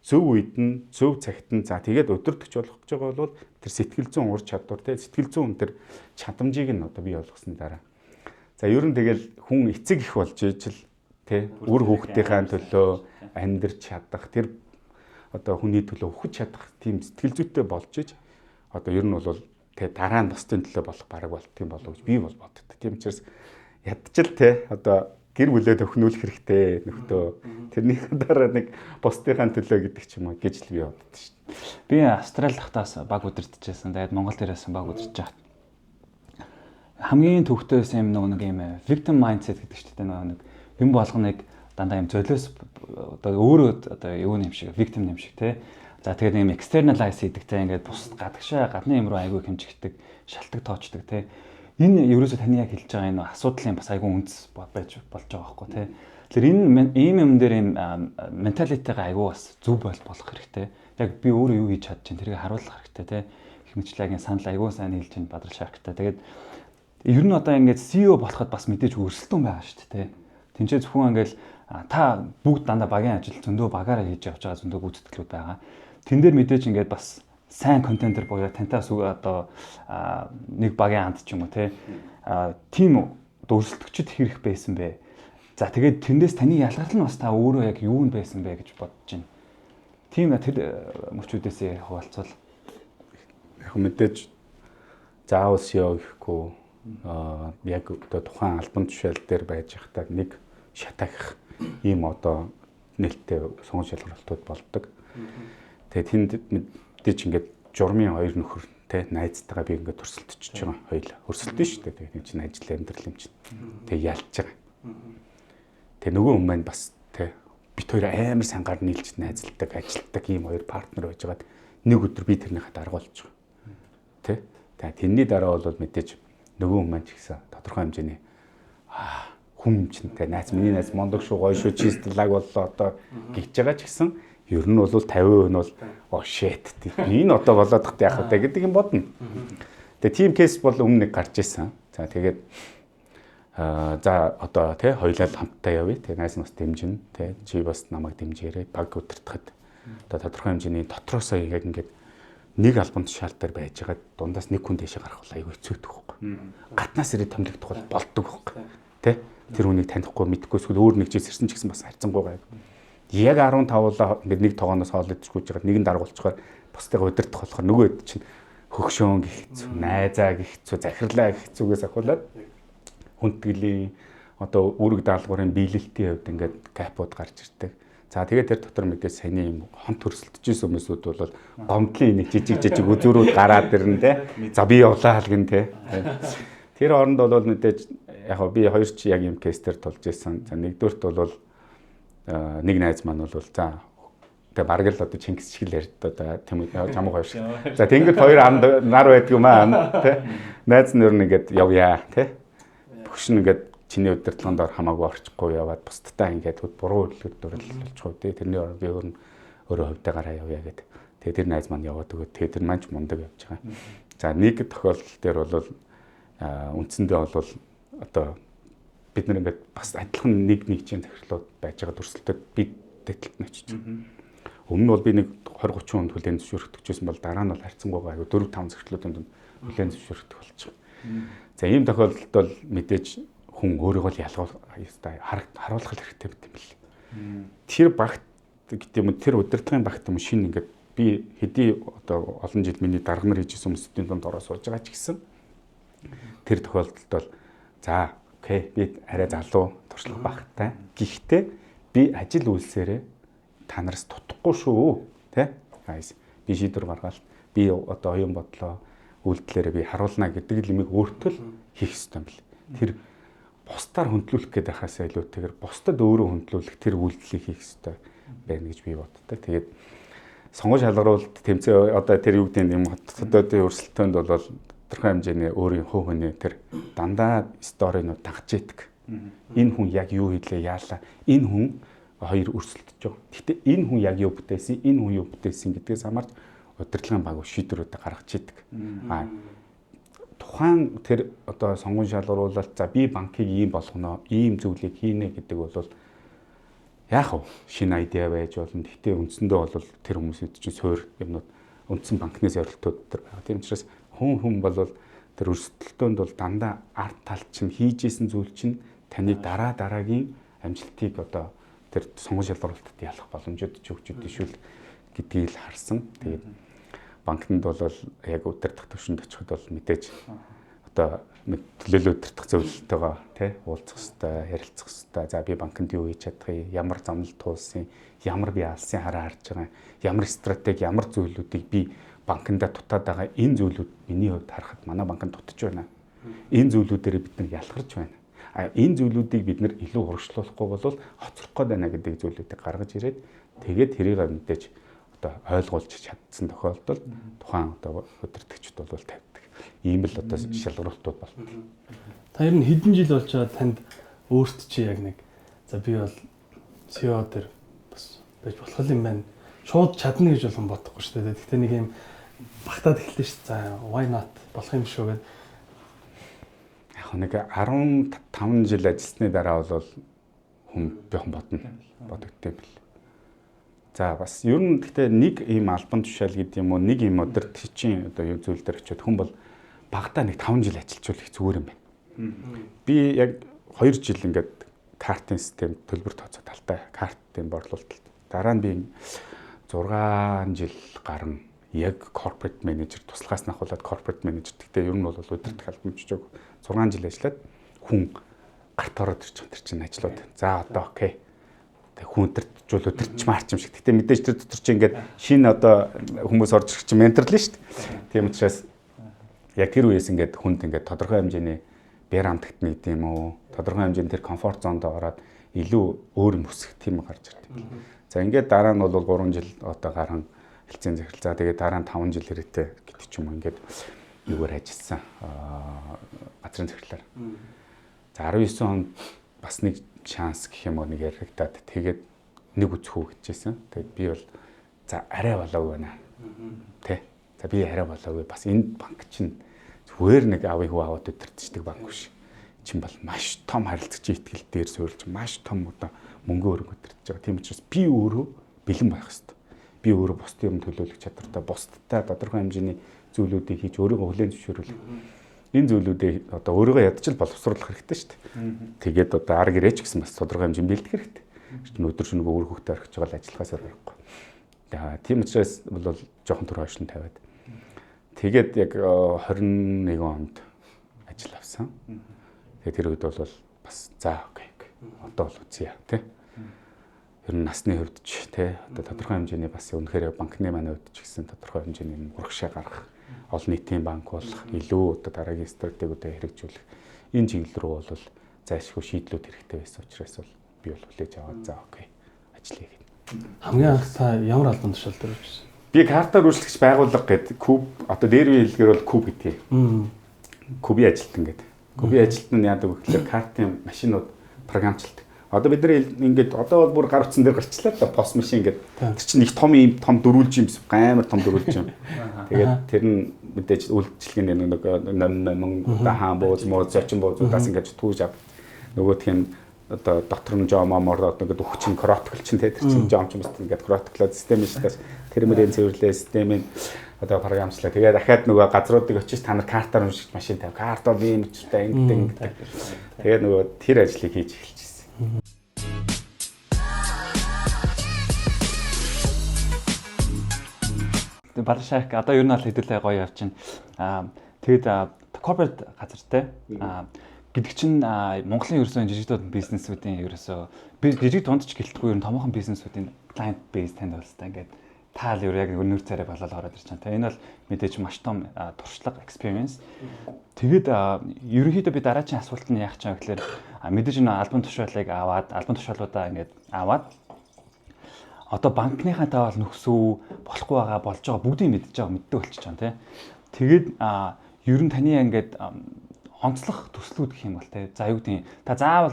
[SPEAKER 2] зөв үед нь, зөв цагт нь, за тэгээд удирдахч болох гэж байгаа бол тэр сэтгэл зүйн ур чадвар, те, сэтгэл зүйн тэр чадамжийг нь одоо бий болгосны дараа. За ер нь тэгэл хүн эцэг их болж ижил, те, үр хүүхдийнхээ төлөө амьдрч чадах, тэр одоо хүний төлөө өгч чадах тийм сэтгэл зүйтэй болж иж одоо ер нь бол те дараа нь бусдын төлөө болох бараг болдгийм болов гэж би бол боддог. Тийм учраас ядчил, те, одоо гэр бүлээ төхнүүлэх хэрэгтэй нөхдөө. Тэрний дараа нэг бусдынхаа төлөө гэдэг ч юм уу гэж л би боддог шүү
[SPEAKER 1] дээ. Би Австрали тахтаас баг удирдахжсэн. Тэгээд Монгол дээрээс баг удирдах байхад хамгийн төвхтэй байсан юм нөгөө нэг юм victim mindset гэдэг шүү дээ. Нөгөө нэг юм болгоныг дандаа юм золиос одоо өөрөө одоо юу юм шиг, victim юм шиг, те. За тэгээд юм externalize хийдэг, те, ингээд бус гадагшаа гадны юм руу айгүй хэмжигдэг, шалтгаан тоочдөг, те. Энэ ерөөсөө таны яг хэлж байгаа энэ асуудлын бас айгүй үндэс байж болж байгаа байхгүй, те. Тэгэхээр энэ ийм юм дээр юм mentality гаа айгүй бас зөв болох хэрэгтэй. Яг би өөрөө юу хийж чадчих, тэрийг харуулах хэрэгтэй, те. Их мэтчилээгийн санал айгүй сайн хэлж чинь Бадрал Шарктай. Тэгээд ер нь одоо ингээд CEO болоход бас мэдээж өрсөлдөөн байгаа шүү дээ, те. Тинчээ зөвхөн ингээд та бүгд дандаа багийн ажил зөндөө багаараа хийж явж байгаа, зөндөө гүйцэтгэлүүд байгаа. Тэн дээр мэдээж ингээд бас сайн contender буюу тантай одоо нэг багийн анд ч юм уу, те, тийм өрсөлдөгчд хэрэг байсан бэ? За тэгээд тэндээс таны ялгарл нь бас та өөрөө яг юу нь байсан бэ гэж бодож байна. Тийм тэр мөчүүдээс хуваалцвал.
[SPEAKER 2] Яг мэдээж заавал CEO гэхгүй, яг одоо тухайн албан тушаал дээр байж байхдаа нэг шатаах ийм одоо нээлттэй сонгон шалгалтууд болдог. Тэгээ тэнд мэдээж ингээд журмын хоёр нөхөр, те, найзтайгаа би ингээд өрсөлдөж байгаа хоёул өрсөлдөн шүү дээ. Тэгээ чинь ажил амьдрал юм чинь. Тэгээ ялж байгаа. Тэгээ нөгөө хүн маань бас, те, бит хоёр амар сангаар нийлж найзалдаг, ажилтдаг ийм хоёр партнер байжгаад нэг өдөр би тэрнийхээ дарга болж байгаа. Тэ? Тэгээ тэрний дараа бол мэдээж нөгөө хүн маань ч гэсэн тодорхой хэмжээний хүн чинь, те, найз, миний найз мондог шүү, гоё шүү, чист лаг боллоо одоо гэж байгаа ч гэсэн ер нь бол 50% нь бол oh shit, энэ одоо болоод тахт яах вэ гэдэг юм бодно. Тэгээ тийм case бол өмнө нэг гарч исэн. За тэгээд за одоо, тий, хоёулаа хамтдаа явъя. Тэгээ найз нас дэмжинэ. Тий, чи бас намайг дэмжээрэй. Баг удирдахад одоо тодорхой хэмжээний дотроосоо яг ингээд нэг албан тушаал дээр байж байгаа дундаас нэг хүн дэшээ гарах бол айгүй хэцүү байхгүй. Гаднаас ирээд томилогдох бол болдог байхгүй. Тэ? Тэр хүнийг танихгүй, мэдэхгүй, эсвэл өөр нэг жил ирсэн ч гэсэн бас харьцангуй гайг. Яг 15-уулаа ингээд нэг тогооноос хоол идчихгүй жигаад нэг нь даргуулчихаар бусдыг удирдах болохоор нөгөө хэд чинь хөгшөөн гих хэцүү, найзаа гих хэцүү, захирлаа гих хэцүүгээс ахуулаад хүндэтгэлийн одоо үүрэг даалгаврын биелэлтийн хувьд ингээд gap ууд гарч ирдэг. За тэгээд тэр дотор мэдээ саяны юм хонт өрсөлдөж исэн хүмүүсүүд бол гомдлын нэг жижиг жижиг үзүүрүүд гараад ирнэ, те. За би явлаа гин, те. Тэр оронд бол мэдээж яг би хоёр чи яг юм case тэр тулж исэн. За нэгдүгээрт бол нэг найз маань бол за тэгээ бараг л одоо Чингис шиг л ярьд одоо тэм чамаг хоёр шиг. За тэнгэр хоёр анд нар байдаг юм аа, те. Найз нь ер нь ингээд явъя, те. Бөгш нь ингээд чиний удирдлаганд ор хамаагүй орчихгүй яваад бусдтай ингээд буруу хөдөлгөөр дурлалчих үү, те. Тэрний орон би өөр нь өөрөө хувьдаа гараа явъя гэд. Тэгээ тэр найз маань яваад өгөөд тэгээ тэр маань ч мундаг явж байгаа. За нэг тохиолдол дээр бол үндсэндээ бол одоо бид нар ингээд бас адилхан нэг нэг чинь захирлууд байж байгаа өрсөлдөд би дэтлэлт нь очиж. Өмнө нь бол би нэг 20 30 хүнд хүлээн зөвшөөрөгдөж байсан бол дараа нь бол харьцангуй айгу 4 5 захирлуудын дунд хүлээн зөвшөөрөгдөх болчих. За ийм тохиолдолд бол мэдээж хүн өөрийгөө л ялгуул харуулах хэрэгтэй юм бэл. Тэр багт гэдэг юм, тэр удирдлагын багт юм шин ингээд би хэдий одоо олон жил миний дарга нар хийжсэн хүмүүсийн дунд ороо сууж байгаа ч гэсэн тэр тохиолдолд бол за окей, би арай залуу, туршлага багтай. Гэхдээ би ажил үйлсээрээ та нараас тутахгүй шүү, тэ? Guys, би шийдвэр гаргаал, би одоо оюун бодлоо үйлдэлээрээ би харуулна гэдэг л юмыг өөртөө л хийх ёстой юм бэл. Тэр бусдаар хөндлүүлэх гээд байхаасаа илүүтэйгээр бусдад өөрөө хөндлүүлэх тэр үйлдэлийг хийх ёстой. байна гэж би боддог. Тэгээд сонгон шалгаруулалт тэмцээн одоо тэр юу гэдэг юм хотодын өрсөлдөөнд бол тодорхой хэмжээний өөрийн хувь хүний тэр дандаа сторинууд дагж идэг. Энэ хүн яг юу хийлээ, яалаа. Энэ хүн хоёр өрсөлдөж байгаа. Гэхдээ энэ хүн яг юу бүтээсэн, энэ хүн юу бүтээсэн гэдгээс хамаарч удирдлагын баг шийдвэрүүдээ гаргаж идэг. А тухайн тэр одоо сонгон шалгаруулалт за би банкыг ийм болгоно, ийм зүйлийг хийнэ гэдэг бол яах вэ? Шинэ idea байж болно. Гэхдээ үндсэндээ бол тэр хүмүүсүүд чинь суур юмнууд үндсэн банкны зорилтууд төр байгаа. Тийм учраас хүн бол тэр өрсөлдөлтөнд бол дандаа ард тал чинь хийж исэн зүйл чинь таныг дараа дараагийн амжилтыг одоо тэр сонгон шалгаруулалтад ялах боломжууд ч өгч өгдөө шүү л гэдгийг л харсан. Тэгээд банкнд бол яг удирдах төвшөнд очиход бол мэдээж одоо төлөөлөл удирдах зөвлөлтөйгөө тий уулзах хэвээр, ярилцах хэвээр. За би банкнд юу хийж чадах юм, ямар замнал туулсан, ямар би алсын хараа харж байгаа, ямар стратеги, ямар зүйлүүдийг би банкнда дутаад байгаа энэ зүйлүүд миний хувьд харахад манай банкнд дутаж байна. Энэ зүйлүүдээр бид нар ялгарч байна. А энэ зүйлүүдийг бид нар илүү урагшлуулахгүй бол хоцрох гээд байна гэдэг зүйлүүдийг гаргаж ирээд тэгээд тэрийг мэдээж одоо ойлгуулж чадсан тохиолдолд тухайн одоо удирдагчид бол тавьдаг. Ийм л одоо шалгаруултууд болдог.
[SPEAKER 3] Та ер нь хэдэн жил болж байгаа танд өөрт чи яг нэг за би бол CEO дээр бас байж болох юм байна. Шууд чадна гэж болгон бодохгүй шүү дээ. Гэхдээ нэг юм багтаад эхэллээ шүү. За why not болох юм шүү гэдэг.
[SPEAKER 2] Яг нэг 15 жил ажилласны дараа бол хүн жоохон бодно. Бодогдсон юм бэл. За бас ер нь гэхдээ нэг ийм албан тушаал гэдэг юм уу нэг ийм удирдгчийн одоо юу зүйл дээр очиод хүн бол багадаа нэг 5 жил ажиллажвал их зүгээр юм байна. Би яг 2 жил ингээд картын систем төлбөр тооцоо талтай картын борлуулалт. Дараа нь би 6 жил гарan яг corporate manager туслахаас нь ахуулаад corporate manager гэхдээ ер нь бол удирдах албан жижиг 6 жил ажиллаад хүн гарт ороод ирж байгаа тэр чинь ажлууд. За одоо окей. Тэг хүн өдөртжүүл өдөрчмаарч юм шиг. Гэтэ мэдээж тэр дотор чинь ингээд шинэ одоо хүмүүс орж ирэх чинь менторлно шүү дээ. Тийм учраас яг тэр үеэс ингээд хүнд ингээд тодорхой хэмжээний бэр амтагтна гэдэг юм уу? Тодорхой хэмжээний тэр комфорт зонд ороод илүү өөр юм өсөх тийм гарч ирдэг. За ингээд дараа нь бол 3 жил одоо гарan хэлцэн захирал. За тэгээд дараа нь 5 жил хэрэгтэй гэдэг ч юм уу ингээд юугаар ажилласан. Газрын захирлаар. За 19 онд бас нэг шанс гэх юм уу нэг яригадаад тэгээд нэг үзэх үү гэжсэн. Тэгээд би бол за арай болоогүй байна. Тэ. За би арай болоогүй. Бас энэ банк чинь зүгээр нэг авъя хүү аваад өдөртчихдэг банк биш. Чин бол маш том харилцагчийн ихтгэл дээр суурилж маш том одоо мөнгө өргө өдөртөж байгаа. Тийм учраас би өөрөө бэлэн байх хэрэгтэй. Би өөрөө бусдын юм төлөөлөх чадвартай, бусдтай тодорхой хэмжээний зүйлүүдийг хийж өөрийгөө хүлээн зөвшөөрүүлэх. Энэ зүйлүүдийг одоо өөрийгөө ядчил боловсруулах хэрэгтэй шүү дээ. Тэгээд одоо ар гэрээч гэсэн бас тодорхой хэмжээнд бэлдэх хэрэгтэй. Чинь өдөр шөнөгүй үр хөвгтөө орхиж байгаа л ажиллахаас орохгүй. Тийм учраас бол жоохон төр хойш нь тавиад. Тэгээд яг 21 онд ажил авсан. Тэгээд тэр үед бол бас за окей. Одоо бол үзье тий. Ер нь насны хувьд ч тий одоо тодорхой хэмжээний бас үнэхээр банкны манай хувьд ч гэсэн тодорхой хэмжээний урагшаа гаргах, олон нийтийн банк болох, илүү одоо дараагийн стратегиудаа хэрэгжүүлэх энэ чиглэл рүү бол зайлшгүй шийдлүүд хэрэгтэй байсан учраас бол би бол хүлээж аваад за окей ажиллая гэх.
[SPEAKER 3] Хамгийн анх та ямар албан тушаал дээр ажилласан?
[SPEAKER 2] Би картаар үйлчлэгч байгууллага гэдэг куб одоо дээр үе хэлгээр бол куб гэдэг. Кубын ажилтан гэдэг. Кубын ажилтан нь яадаг вэ гэхээр картын машинууд програмчилдаг. Одоо бид нар ингээд одоо бол бүр гар утсан дээр гарчлаа л да пост машин ингээд тэр чинь их том ийм том дөрвөлж юм амар том дөрвөлж юм. Тэгээд тэр нь мэдээж үйлчлэгийн нэг ном номон одоо хаан бууз мууз зочин буузуудаас ингээд түүж ав. Нөгөөх нь одоо дотор нь жомоо мор одоо ингээд өгч чинь протокол чинь тэр чинь жом ч юм ингээд протоколоо систем шүү дээ. Тэр мөрийн цэвэрлээ системийн одоо програмчлаа. Тэгээд дахиад нөгөө газруудыг очиж та нар картаар уншиж машин тавь. Карт бол ийм учиртай ингээд ингээд. Тэгээд нөгөө тэр ажлыг хийж эхэлчихсэн.
[SPEAKER 1] Балашак одоо ер нь бол хэдүүлээ гоё явчихна. Тэгээд corporate газартай гэдэг чинь Монголын ерөөсөө жижиг дунд бизнесүүдийн ерөөсөө жижиг дунд ч гэлтгүй ер нь томоохон бизнесүүдийн client base танд болстой ингээд таал ер яг өнөр царай болол ороод ирж байгаа. Энэ бол мэдээж маш том туршлага experience. Тэгээд ерөнхийдөө би дараагийн асуулт нь яах ч юм гэхээр мэдээж энэ албан тушаалыг аваад албан тушаалуудаа ингээд аваад Одоо банкныхаа таавал нөхсөө болохгүй байгаа, болж байгаа бүгдийг мэдж байгаа, мэддэг болчихж байгаа, тий. Тэгээд ер нь таны ингээд онцлох төслүүд гэх юм бол, тий. За, юу гэдэг, та заавал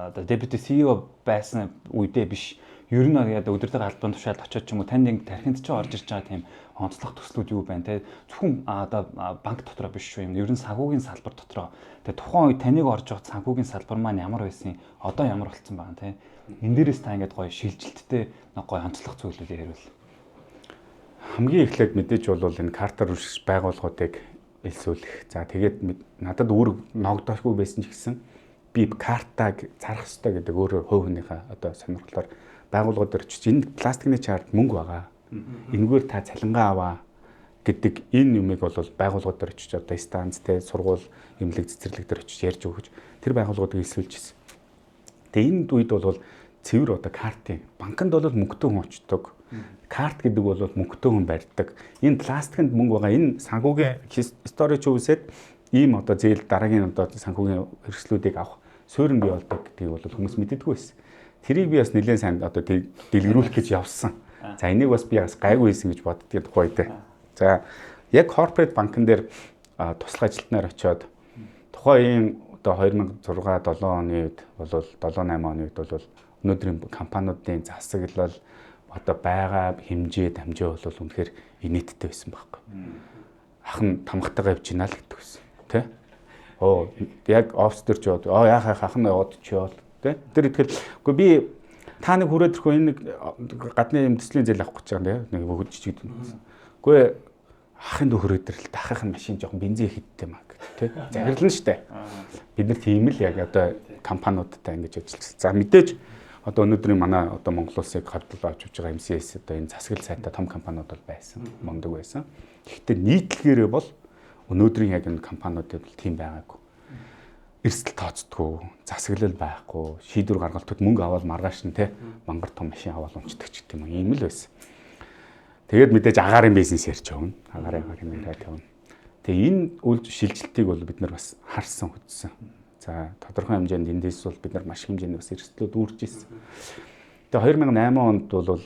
[SPEAKER 1] одоо deputy CEO байсан үедээ биш, ер нь яг удирдлага албан тушаалд очиод ч юм уу, танд ингэ тархинд ч орж ирж байгаа тийм онцлог төслүүд юу байна, те? Зөвхөн одоо банк дотроо биш шүү юм, ер нь санхүүгийн салбар дотроо. Тэгээ тухайн үед таныг орж байгаа санхүүгийн салбар маань ямар байсан, одоо ямар болцсон байгаа, те? Энэ дээрээс та ингээд гоё шилжилттэй нэг гоё онцлог зүйлүүд ярил.
[SPEAKER 2] Хамгийн эхлээд мэдээж бол энэ картаар үйлчлэх байгууллагуудыг элсүүлэх. За, тэгээд надад үүрэг ногдохгүй байсан ч гэсэн би картаг зарах ёстой гэдэг өөрөө хувь хүнийхээ одоо сонирхлоор байгууллагууд дээр очиж, энэ пластикны чарт мөнгө байгаа. Энэгээр та цалингаа аваа гэдэг энэ юмыг бол байгууллагууд дээр очиж, одоо станц те, сургууль, эмнэлэг, цэцэрлэг дээр очиж ярьж өгөж тэр байгууллагуудыг элсүүлж ирсэн. Тэгээ энэ үед бол цэвэр одоо картын банкнд бол мөнгөтэй хүн очдог. Карт гэдэг бол мөнгөтэй хүн барьдаг. Энэ пластиканд мөнгө байгаа. Энэ санхүүгийн storage үүсээд ийм одоо зээл, дараагийн одоо санхүүгийн хэрэгслүүдийг авах суурь нь бий болдог гэдгийг бол хүмүүс мэддэггүй байсан. Тэрийг би бас нэлээд сайн одоо дэлгэрүүлэх гэж явсан. За, энийг бас би бас гайгүй хийсэн гэж боддгийг тухай дээ. За, яг corporate банкн дээр туслах ажилтнаар очиод тухайн ийм одоо 2006 7 оны үед бол, 7 8 оны үед бол өнөөдрийн компаниудын засаглал, одоо байгаа хэмжээ дамжаа бол үнэхээр инээдтэй байсан байхгүй. Ах нь тамгатайгаа явж гинэ л гэдэг байсан. Тэ? Оо, яг офис дээр ч яваад, оо, яах ах нь яваад чи явал, тэ. Тэр итгэл үгүй, би та нэг хүрээд ирэхгүй, энэ нэг гадны юм төслийн зээл авах гэж байгаа юм, нэг бүгд жижиг. Үгүй, ахын дүү хүрээд ирэл, ахынх нь машин жоохон бензин их иддэг юм аа гэх, тэ. Захирлан штэ. Бид нар тийм л яг одоо компаниудтай ингэж ажилласан. За, мэдээж одоо өнөөдрийн манай одоо Монгол улсыг хавдлал авч явж байгаа MCS, одоо энэ засаглал сайтай том компаниуд бол байсан, мундаг байсан. Гэхдээ нийтлэгээрээ бол өнөөдрийн яг энэ компаниудад бол тийм байгаагүй. Эрсдэл тооцдгоо, засаглал байхгүй, шийдвэр гаргалтууд мөнгө аваад маргааш нь, те, мангар том машин аваад унцдаг ч гэдэг юм уу, ийм л байсан. Тэгээд мэдээж агаарын бизнес ярьж явна. Агаарын яриад явна. Тэгээ энэ үйл шилжилтийг бол бид нар бас харсан, үзсэн. За, тодорхой хэмжээнд эндээс бол бид нар маш хэмжээний бас эрсдлүүд үүрч ирсэн. Тэгээ 2008 онд бол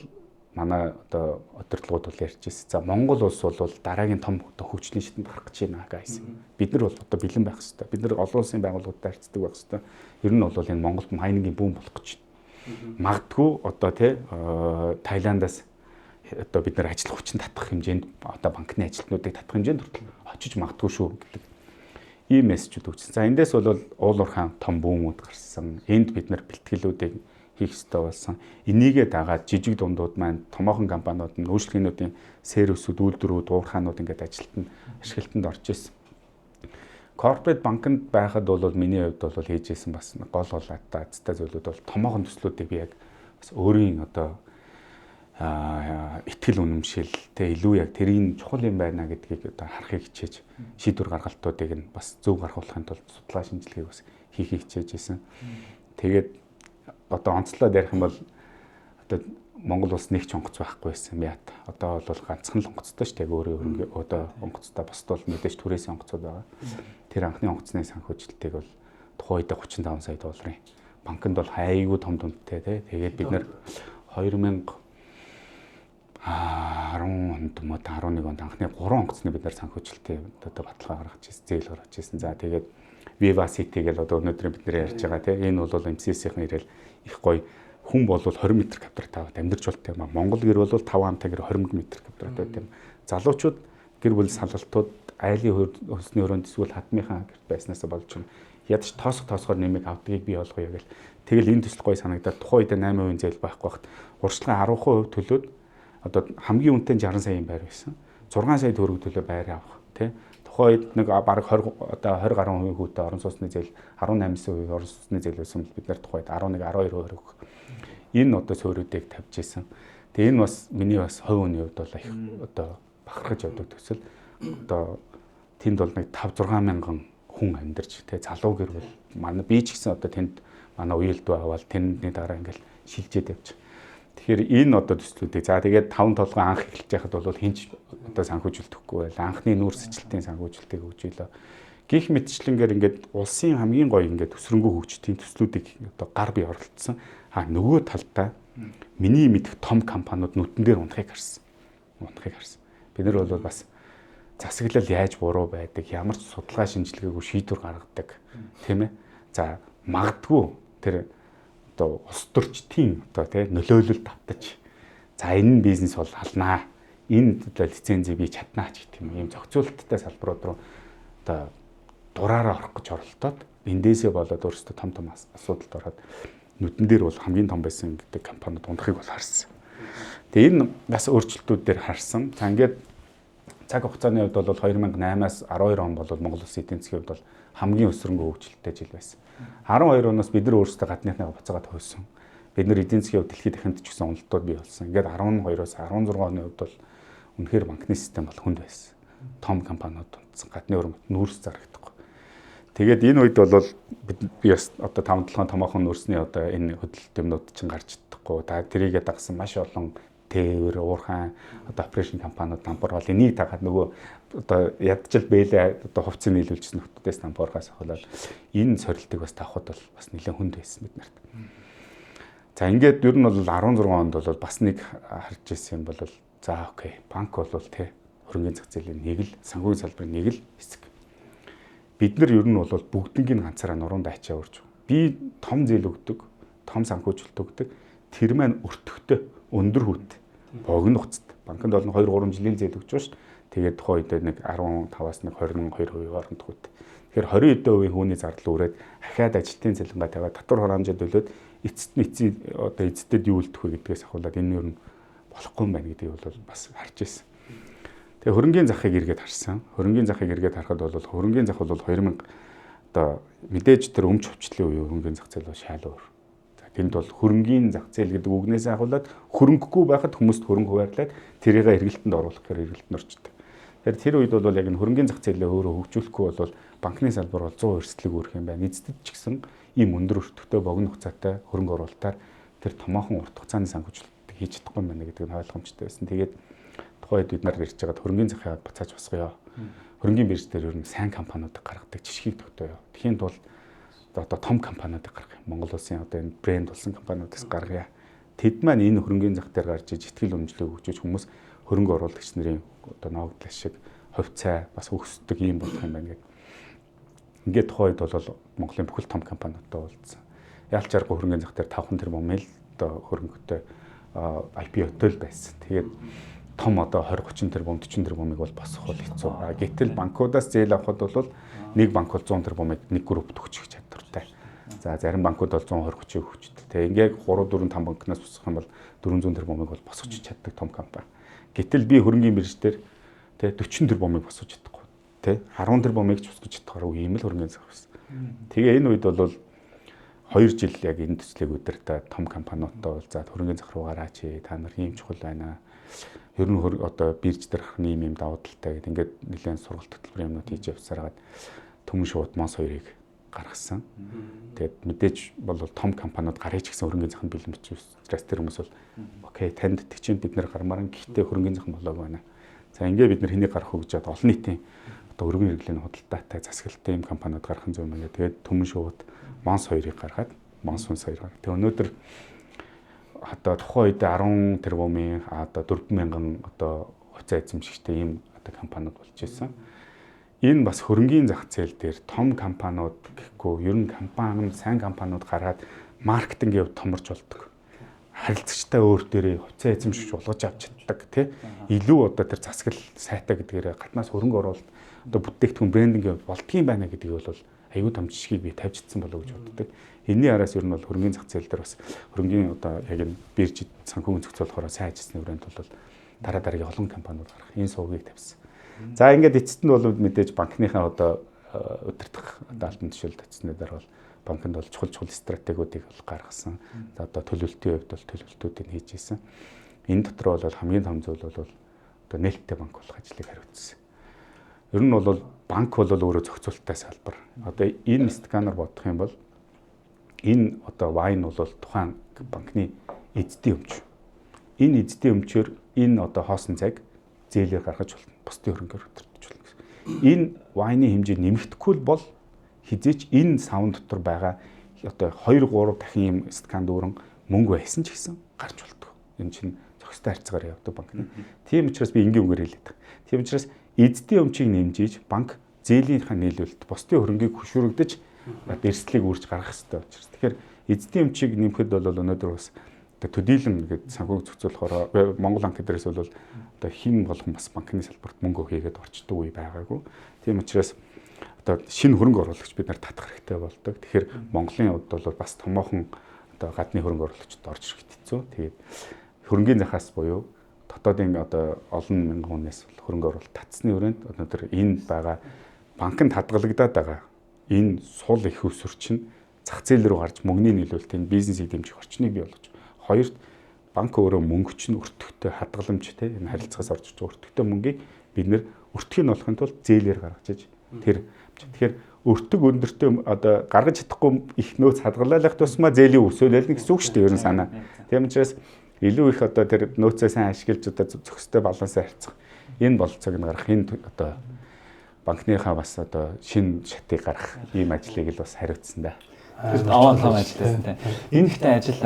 [SPEAKER 2] манай одоо удирдлагууд бол ярьж ирсэн. За, Монгол улс бол дараагийн том одоо хөгжлийн шатанд гарах гэж байна, guys. Бид нар бол одоо бэлэн байх хэрэгтэй. Бид нар олон улсын байгууллагуудтай харьцдаг байх хэрэгтэй. Ер нь бол энэ Монголд mining ийн boom болох гэж байна. Магадгүй одоо, тий, Таиландаас одоо бид нар ажил хүчин татах хэмжээнд, одоо банкны ажилтнуудыг татах хэмжээнд хүртэл очиж магадгүй шүү гэдэг ийм мессежүүд өгсөн. За, эндээс бол уул уурхаан том boom үүд гарсан. Энд бид нар бэлтгэлүүдийг хийх ёстой болсон. Энийгээ дагаад жижиг дундууд маань, томоохон компаниуд нь үйлчлэгээнүүдийн сервисүүд, үйлдвэрүүд, уурхаанууд ингээд ажилтнанд, ашиглалтанд орж ирсэн. Corporate банкнд байхад бол миний хувьд бол хийж исэн бас гол гол азтай зүйлүүд бол томоохон төслүүдийг би яг бас өөрийн одоо итгэл үнэмшил, тэ, илүү яг тэрийн чухал юм байна гэдгийг одоо харахыг хичээж, шийдвэр гаргалтуудыг нь бас зөв гаргуулахын тулд судалгаа шинжилгээг бас хийхийг хичээж исэн. Тэгээд одоо онцлоод ярих юм бол одоо Монгол улс нэг ч онгоц байхгүй байсан. Яат. Одоо бол ганцхан л онгоцтой шүү дээ. Өөрөө хөрөнгө одоо онгоцтой, бусд бол мэдээж түрээсийн онгоцууд байгаа. Тэр анхны онгоцны санхүүжилтийг бол тухайн үед 35 сая долларын банкнд бол айгүй том дүнтэй, тий. Тэгээд бид нэр 2010 онд юм уу, 11 онд анхны 3 онгоцны бид нар санхүүжилтийн одоо баталгаа гаргаж ирсэн, зээл гаргаж ирсэн. За, тэгээд Viva City гэл одоо өнөөдөр бид нэр ярьж байгаа, тий. Энэ бол MCS-ийн ирэл их гоё, хүн бол 20 м квадрат аваад амьдарч болтой юм а. Монгол гэр бол 5 хамтаа гэр 20 м квадрат байт юм. Залуучууд гэр бүл салалтууд айлын хөлсний өрөөнд эсвэл хадмынхаа гэрт байснаасаа болж юм. Ядч тоосох тоосгоор нэмийг авдгийг бий болгоё гэл. Тэгэл энэ төсөл гоё санагдаад тухайн үед 8% зээл байхгүй байхад урьдчилан 10% төлөөд одоо хамгийн үнэтэй 60 саяын байр байсан. 6 сая төгрөг төлөө байр авах, тий. Тухайн үед нэг бараг 20, одоо 20 гаруй хувийн хүүтэй орон сууцны зээл, 18% орон сууцны зээл байсан бол бид нар тухайд 11 12% өгөх. Энэ одоо суурьуудыг тавьж исэн. Тэгээ энэ бас миний бас хувь хүний хувьд бол их одоо бахархаж явдаг төсөл. Одоо тэнд бол нэг 5 6 мянган хүн амьдарч, тэ, залуу гэр бүл, манай би ч гэсэн одоо тэнд манай уялдуу аваад тэрний дараа ингээл шилжээд явчих. Тэгэхээр энэ одоо төслүүдийг, за, тэгээд таван толгой анх эхэлж байхад бол хинч одоо санхүүжилт өгөхгүй байл. Анхны нүүрс сэжилтийн санхүүжилтийг өгч илээ. Гэх мэтчлэнгээр ингээд улсын хамгийн гоё ингээд өсрөнгөө хөгжтийн төслүүдийг одоо гар бие оролцсон. А нөгөө талдаа Миний мэдэх том компаниуд нүдэн дээр унахыг харсан. Унахыг харсан. Бид нар бол бас засаглал яаж буруу байдаг, ямар ч судалгаа шинжилгээгүй шийдвэр гаргадаг, тийм ээ. За магадгүй тэр одоо улс төрчдийн одоо тий нөлөөлөл давтаж, за энэ бизнес бол алнаа. Энэ одоо лицензийг би чаднаа ч гэх юм. Ийм зохицуулттай салбарууд руу одоо дураараа орох гэж оролдоод эндээсээ болоод өөрсдөө том том асуудалд ороод нүдэн дээр бол хамгийн том байсан гэдэг компаниуд унахыг бол харсан. Тэгээ энэ бас өөрчлөлтүүд дээр харсан. За ингээд цаг хугацааны хувьд бол 2008-аас 12 он бол Монгол улсын эдийн засгийн хувьд бол хамгийн өсвөрөнгө хөгжилтэй жил байсан. 12 оноос бид нар өөрсдөө гадныхнаа буцаагаад хөөсөн. Бид нар эдийн засгийн хувьд дэлхийд дахинд ч гэсэн уналтууд бий болсон. Ингээд 12-оос 16 оны хувьд бол үнэхээр банкны систем бол хүнд байсан. Том компаниуд унтсан. Гадны хөрөнгө нүүрс зарагдахгүй. Тэгээд энэ үед бол би бас одоо 5 7 томоохон нүүрсний одоо энэ хөдөлөлт юмнууд чинь гарч чадахгүй. Та тэрийгэ дагсан маш олон тээвэр, уурхайн одоо operation компаниуд дампуур бол энийг дагаад нөгөө одоо ядчил бэлээ одоо хувцсыг нийлүүлжсэн нөхдүүдээс дампуурхаас ахуулаад энэ сорилтыг бас тавхад бол бас нэлээд хүнд байсан бид нарт. За ингээд ер нь бол 16 онд бол бас нэг харж ирсэн юм бол за окей, банк бол тэ хөрөнгөний зах зээлийн нэг л, санхүүгийн салбарын нэг л хэсэг. Бид нар ер нь бол бүгднийг ганцаараа нуруунд ачаа урж. Би том зээл өгдөг, том санхүүжилт өгдөг. Тэр маань өртөгтэй, өндөр хүүт, богино хугацаат. Банкнд бол 2 3 жилийн зээл өгч байгаа шүү. Тэгээд тухайн үед нэг 15-аас нэг 22% хооронд хүүт. Тэгэхээр 20 хэдэн хувийн хүүний зардал үрээд ахаад ажилтны цалингаа тавиад татвар хураамжид төлөөд эцэст нь эцсийн одоо эцэдэд юу үлдэх вэ гэдгээс ахуулаад энэ ер нь болохгүй юм байна гэдгийг бол бас харж ирсэн. Тэгээ хөрөнгийн захыг эргээд харсан. Хөрөнгийн захыг эргээд харахад бол хөрөнгийн зах бол 2000 одоо мэдээж тэр өмч хөвчлөлийн үеийн хөрөнгийн зах зээл бол шал өөр. За тэнд бол хөрөнгийн зах зээл гэдэг үгнээс ахуулаад хөрөнгөгүй байхад хүмүүст хөрөнгө хуваарлаад тэрийг эргэлтэнд оруулах гэхээр эргэлтэнд орчдөг. Тэгэхээр тэр үед бол яг энэ хөрөнгийн зах зээлээ өөрөө хөгжүүлэхгүй бол банкны салбар бол 100 эрсдлийг үүрэх юм байна. Эцэд ч гэсэн ийм өндөр өртөгтэй богино хугацаатай хөрөнгө оруулалтаар тэр томоохон урт хугацааны санхүүжилтийг хийж чадахгүй юм байна гэдэг нь ойлгомжтой байсан. Тэгээд тухайн үед бид нар ирж байгаад хөрөнгийн захыг буцааж босгоё. Хөрөнгийн бирж дээр ер нь сайн компаниудыг гаргадаг жишгийг тогтооё. Тэхийн тулд одоо том компаниудыг гаргая. Монгол улсын одоо энэ брэнд болсон компаниудаас гаргая. Тэд маань энэ хөрөнгийн зах дээр гарч иж итгэл үнэмшлийг өгч хүмүүс хөрөнгө оруулагч нарын одоо ногдлол шиг хувьцаа бас өсдөг юм болох юм байна гэдэг. Ингээд тухайн үед бол Монголын бүхэл том компаниудтай уулзсан. Ялч аргагүй хөрөнгөний зах дээр 5 тэрбум л одоо хөрөнгөтэй IPO-той л байсан. Тэгээд том одоо 20 30 тэрбум 40 тэрбумыг бол босгох бол хэцүү. Гэтэл банкудаас зээл авахд бол нэг банк бол 100 тэрбумыг нэг группт өгчих чадвартай. За зарим банкуд бол 120 30 өгчдөг. Тэгээ ингээд 3 4 5 банкнаас босгох юм бол 400 тэрбумыг бол босгож чаддаг том компани. Гэтэл би хөрөнгөний бирж дээр тэ 40 тэрбумыг босгож чадахгүй. Тэ 10 тэрбумыг ч босгож чадахаар ийм л хөрөнгөний зах байсан. Тэгээ энэ үед бол 2 жил яг энэ төслийг удирдаад том компаниудтай уулзаад хөрөнгөний зах руу гараач, та нар ийм чухал байна. Ер нь одоо бирж дээр харах ийм ийм давуу талтай гэдэг ингээд нэлээд сургалт хөтөлбөрийн юмнууд хийж явсараад түмэн шууд Монс 2-ыг гаргасан. Тэгээд мэдээж бол том компаниуд гарыг ч гэсэн хөрөнгөний зах нь бэлэн бичсэн учраас тэр хүмүүс бол окей танд тэгчин бид нэр гармаар гэхдээ хөрөнгөний зах нь болоог байна. За ингээд бид нар хэнийг гарах вэ гэж олон нийтийн одоо өргөн хэрэглээний худалдаатай засаглалтай юм компаниуд гарах нь зөв юм байна. Тэгээд түмэн шууд Монс 2-ыг гаргаад Монс хүнс 2 гаргаад. Тэгээд өнөөдөр одоо тухайн үед 10 тэрбумын одоо 4000 одоо хувьцаа эзэмшигчтэй ийм одоо компаниуд болж ирсэн. Энэ бас хөрөнгийн зах зээл дээр том компаниуд гэхгүй ер нь компани сайн компаниуд гараад маркетингийн хувьд томорч болдог. Харилцагчтай өөр дээрээ хувьцаа эзэмшигч болгож авч чаддаг тий. Илүү одоо тэр засаглал сайтай гэдгээрээ гаднаас хөрөнгө оруулалт одоо бүтээгдэхүүн брендингийн хувьд болдгийм байна гэдгийг бол аюу том жишгийг би тавьж чадсан болоо гэж боддог. Энийний араас ер нь бол хөрөнгөний зах зээл дээр бас хөрөнгөний одоо яг энэ бирж санхүүгийн зохицуулахаараа сайн ажилласны хүрээнд бол дараа дараагийн олон компаниуд гарах энэ сувгийг тавьсан. За ингээд эцэст нь бол мэдээж банкныхаа одоо удирдах одоо албан тушаалд очсны дараа бол банкнд бол чухал чухал стратегиудыг бол гаргасан. За одоо төлөвлөлтийн хувьд бол төлөвлөлтүүдийг хийж исэн. Энэ дотор бол хамгийн том зүйл бол одоо нээлттэй банк болох ажлыг хариуцсан. Ер нь бол банк бол өөрөө зохицуулттай салбар. Одоо энэ сканер бодох юм бол энэ одоо вайн бол тухайн банкны эзэдийн өмч. Энэ эзэдийн өмчөөр энэ одоо хоосон цаг зээлээр гаргаж болно. Бусдын хөрөнгөөр өдөртөж болно гэсэн. Энэ вайны хэмжээ нэмэгдэхгүй бол хизээч энэ савн дотор байгаа одоо 2 3 дахин юм стакан дүүрэн мөнгө байсан ч гэсэн гарч болдог. Энэ чинь зохистой харьцаагаар явдаг банкны. Тийм учраас би энгийн үгээр хэлээд байгаа. Тийм учраас эзэдийн өмчийг нэмжиж банк зээлийнхаа нийлүүлэлт бусдын хөрөнгийг хөшүүрэгдэж эрсдлийг үрж гаргах хэрэгтэй учраас. Тэгэхээр эзэдийн өмчийг нэмэхэд бол өнөөдөр бас одоо төдийлөн гэдэг санхүүг зохицуулахоор Монгол банк дээрээс бол одоо хин болгон бас банкны салбарт мөнгө хийгээд орчдөг үе байгаагүй. Тийм учраас одоо шинэ хөрөнгө оруулагч бид нар татах хэрэгтэй болдог. Тэгэхээр Монголын хувьд бол бас томоохон одоо гадны хөрөнгө оруулагчид орж ирэхэд хэцүү. Тэгээд хөрөнгийн захаас буюу дотоодын одоо олон мянган хүнээс хөрөнгө оруулалт татсны өрөөнд өнөөдөр энэ байгаа банкнд хадгалагдаад байгаа энэ сул их өсвөр чинь зах зээл рүү гарч мөнгөний нийлүүлэлт энэ бизнесийг дэмжих орчныг бий болгож, хоёрт банк өөрөө мөнгө чинь өртөгтэй хадгаламж те энэ харилцаагаас орж иж байгаа өртөгтэй мөнгийг бид нэр өртгийг олохын тулд зээлээр гаргаж иж тэр тэгэхээр өртөг өндөртэй одоо гаргаж чадахгүй их нөөц хадгалах тусмаа зээлийн өсөөлөл гэсэн үг шүү дээ ер нь санаа. Тийм учраас илүү их одоо тэр нөөцөө сайн ашиглаж одоо зохистой балансаар харьцах энэ бололцоог нь гаргах энэ одоо банкныхаа бас одоо шинэ шатыг гаргах ийм ажлыг л бас хариуцсан да.
[SPEAKER 1] Тэр овоо том ажил байсан те. Энэ ихтэй ажил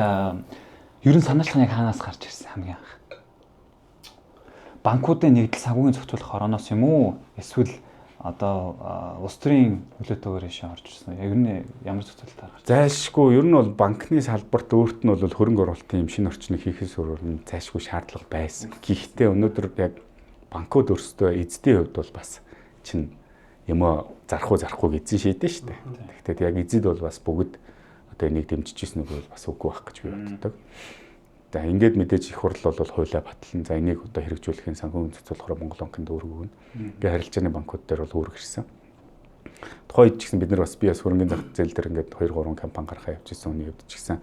[SPEAKER 1] ер нь санаачлах нь яг хаанаас гарч ирсэн хамгийн анх? Банкуудын нэгдэл санхүүгийн зохицуулах хорооноос юм уу? Эсвэл одоо улс төрийн нөлөөтэйгээр ишээ орж ирсэн үү? Ер нь ямар зохицуулалтаар гарч?
[SPEAKER 2] Зайлшгүй ер нь бол банкны салбарт өөрт нь бол хөрөнгө оруулалтын юм шинэ орчныг хийхээс өөр нь зайлшгүй шаардлага байсан. Гэхдээ өнөөдөр яг банкуд өөрсдөө эзэдийн хувьд бол бас чинь юм зарах уу зарахгүйг эзэн шийдэн шүү дээ. Тэгэхээр яг эзэд бол бас бүгд одоо энийг дэмжиж ирсэн үг бол бас үгүй байх гэж би боддог. За ингээд мэдээж их хурл бол хуулиа батлан. За энийг одоо хэрэгжүүлэхийн санхүүгийн зохицуулахаар Монгол банкнд үүрэг өгнө. Ингээ харилцааны банкуд дээр бол үүрэг ирсэн. Тухайн үед ч гэсэн бид нар бас би бас хөрөнгөний зах зээл дээр ингээд 2 3 компани гаргахаа явж исэн үний хувьд ч гэсэн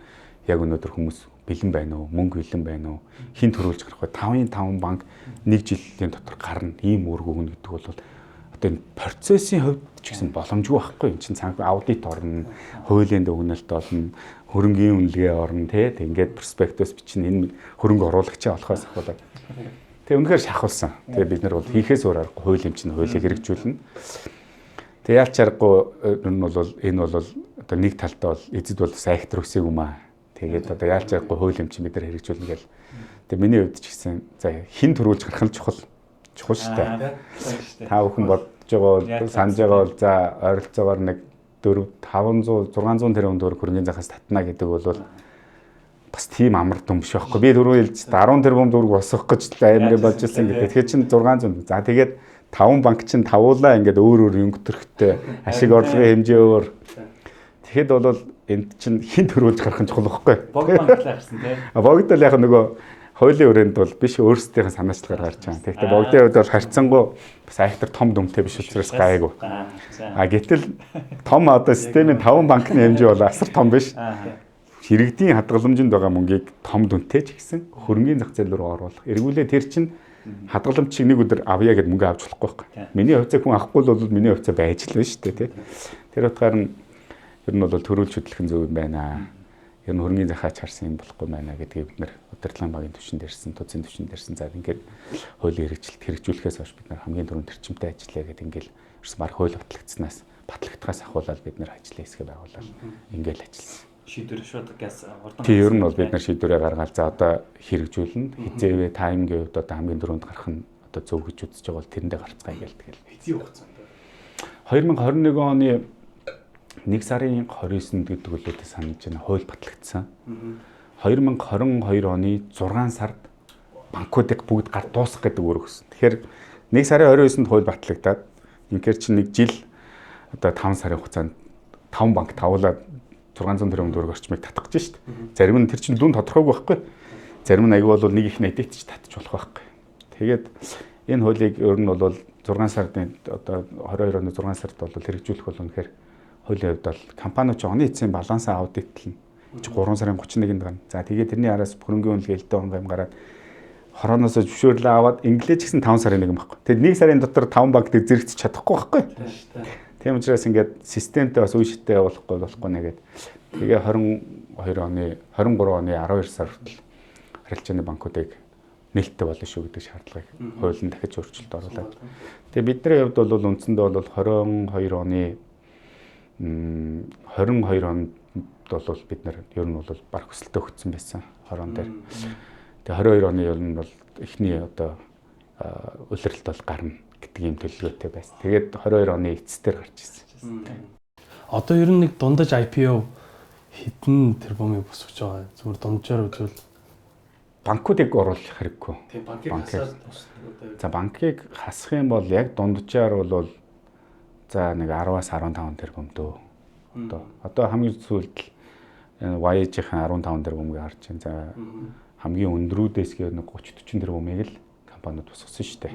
[SPEAKER 2] яг өнөөдөр хүмүүс бэлэн байна уу, мөнгө бэлэн байна уу, хин төрүүлж гарах вэ? 5-ын 5 банк нэг жилийн дотор гарна, ийм үүрэг өгнө гэдэг бол одоо энэ процессын хувьд ч гэсэн боломжгүй байхгүй. Энд чинь санхүү аудит орно, хуулийн дүгнэлт болно, хөрөнгийн үнэлгээ орно тий. Тэг ингээд проспектус бичнэ, энэ хөрөнгө оруулагчаа олохоос ахуулаад. Тэг үнэхээр шахуулсан. Тэгээ бид нар бол хийхээс өөр аргагүй хууль юм чинь хуулийг хэрэгжүүлнэ. Тэг яалч аргагүй энэ бол энэ бол одоо нэг талдаа бол эзэд бол сайхтар өсөөг юм аа. Тэгээд одоо яалч аргагүй хууль юм чинь бид нар хэрэгжүүлнэ гэл. Тэг миний хувьд ч гэсэн за хин төрүүлж гарах нь чухал чухал шүү дээ. Та бүхэн бодож байгаа бол санаж байгаа бол за ойролцоогоор нэг 4 500 600 тэрбум төгрөг хөрөнгөний захаас татна гэдэг бол бас тийм амар дүн биш байхгүй. Би түрүү хэлж 10 тэрбум төгрөг босгох гэж амар болж ирсэн гэдэг. Тэгэхээр чин 600. За тэгээд 5 банк чинь тавуулаа ингээд өөр өөр өнгө төрхтэй ашиг орлогын хэмжээ өөр. Тэгэхэд бол энд чинь хин төрүүлж гарах нь чухал байхгүй.
[SPEAKER 1] Богд банк л гарсан тий.
[SPEAKER 2] А богд л яг нөгөө хуулийн өрөөнд бол биш өөрсдийнх нь санаачлагаар гарч байгаа. Тэгэхдээ богдын хувьд бол харьцангуй бас айхтар том дүнтэй биш учраас гайгүй. А гэтэл том одоо системийн 5 банкны хэмжээ бол асар том биш. Иргэдийн хадгаламжинд байгаа мөнгийг том дүнтэй ч гэсэн хөрөнгийн зах зээл рүү оруулах. Эргүүлээ тэр чинь хадгаламж чиг нэг өдөр авъя гэд мөнгө авч болохгүй байхгүй. Миний хувьцааг хүн авахгүй л бол миний хувьцаа байж л байна шүү дээ тий. Тэр утгаар нь ер нь бол төрүүлж хөдлөх нь зөв юм байна. Ер нь хөрөнгийн захаач харсан юм болохгүй байна гэдгийг бид нэр удирдлагын багийн түвшинд ирсэн, тузын түвшинд ирсэн. За ингээд хуулийн хэрэгжилт хэрэгжүүлэхээс хойш бид нар хамгийн түрүүнд тэрчимтэй ажиллая гэдэг ингээд ерөөс баг хууль батлагдсанаас батлагдахаас ахуулаад бид нар ажлын хэсгээ байгуулаад ингээд ажилласан.
[SPEAKER 1] Шийдвэр шууд газ хурдан.
[SPEAKER 2] Тийм ер нь бол бид нар шийдвэрээ гаргаад за одоо хэрэгжүүлнэ. Хизээвэ таймгийн хувьд одоо хамгийн түрүүнд гарах нь одоо зөв гэж үзэж байгаа бол тэрэндээ гарцгаая гээл тэгэл.
[SPEAKER 3] Хэзээ хугацаанд
[SPEAKER 2] 2021 оны 1 сарын 29-нд гэдэг үлээдээ санаж байна. Хууль батлагдсан. 2022 оны 6 сард банкуудыг бүгд гар дуусгах гэдэг үүрэг өгсөн. Тэгэхээр 1 сарын 29-нд хууль батлагдаад инхээр чинь нэг жил одоо 5 сарын хугацаанд 5 банк тавуулаад 600 тэрбум төгрөг орчмыг татах гэж шít. Зарим нь тэр чинь дүн тодорхойгүй байхгүй. Зарим нь аягүй бол нэг их найдагч татчих болох байхгүй. Тэгээд энэ хуулийг ер нь бол 6 сарын одоо 22 оны 6 сард бол хэрэгжүүлэх бол үнэхээр хуулийн хувьд бол компаниуд ч оны эцсийн балансаа аудитлна. 3 сарын 31-нд гарна. За тэгээд тэрний араас хөрөнгөний үнэлгээ элдэн он гам гараад хорооноос зөвшөөрлөө аваад инглиш гэсэн 5 сарын 1 юм байхгүй. Тэгээд 1 сарын дотор 5 банк дээр зэрэгцэж чадахгүй байхгүй. Тийм учраас ингээд системтэй бас үе шаттай явуулахгүй болохгүй нэгээд тэгээ 22 оны 23 оны 12 сар хүртэл харилцааны банкуудыг нээлттэй болно шүү гэдэг шаардлагыг хуулийн дахиж өөрчлөлт оруулаад. Тэгээ бидний хувьд бол үндсэндээ бол 22 оны 22 онд бол бид нар ер нь бол баг хүсэлтээ өгсөн байсан 20 он дээр. Тэгээ 22 оны ер нь бол эхний одоо улиралт бол гарна гэдэг ийм төлөвлөгөөтэй байсан. Тэгээд 22 оны эцэстээр гарч ирсэн.
[SPEAKER 3] Одоо ер нь нэг дундаж IPO хэдэн тэрбумыг босгож байгаа. Зүгээр дунджаар үзвэл
[SPEAKER 2] банкуудыг оруулах хэрэггүй.
[SPEAKER 3] Тийм, банкыг хасаад.
[SPEAKER 2] За, банкыг хасах юм бол яг дунджаар бол за нэг 10-аас 15 тэрбум дөө. Одоо хамгийн сүүлд л YG-ийн 15 тэрбумыг харж байна. За, хамгийн өндрүүдээс гээ нэг 30 40 тэрбумыг л компаниуд босгосон шүү дээ.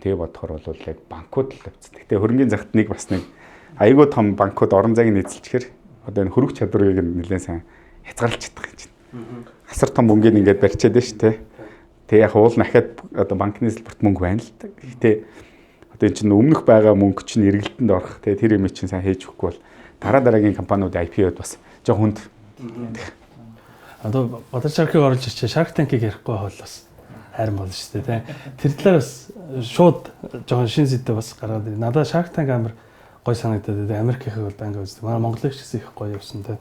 [SPEAKER 2] Тэгээ бодохоор бол яг банкуд л тавьчихсан. Гэтэ хөрөнгөний захт нэг бас нэг айгүй том банкуд орон зайг нь эзэлчихэр одоо энэ хөрөх чадварыг нэлээд сайн хязгаарлаж чадах юм чинь. Асар том мөнгийг ингээд барьчаад байна шүү дээ. Тэгээ яг уул нахиад одоо банкны салбарт мөнгө байна л та. Гэтэ одоо энэ чинь өмнөх байгаа мөнгө чинь эргэлтэнд орох, тэгээ тэр юм чинь сайн хийж өгөхгүй бол дараа дараагийн компаниуд IPO-д бас жоохон хүнд.
[SPEAKER 3] Одоо Бадар Shark-ыг оруулж ирчээ, Shark Tank-ыг ярихгүй бол бас хайран болно шүү дээ, тийм. Тэр талаар бас шууд жоохон шин сэдв бас гаргаад ирээ. Надад Shark Tank амар гой санагдаад байдаг. Америкийнхыг бол байнга үздэг. Манай Монголын ч гэсэн их гоё явсан, тийм.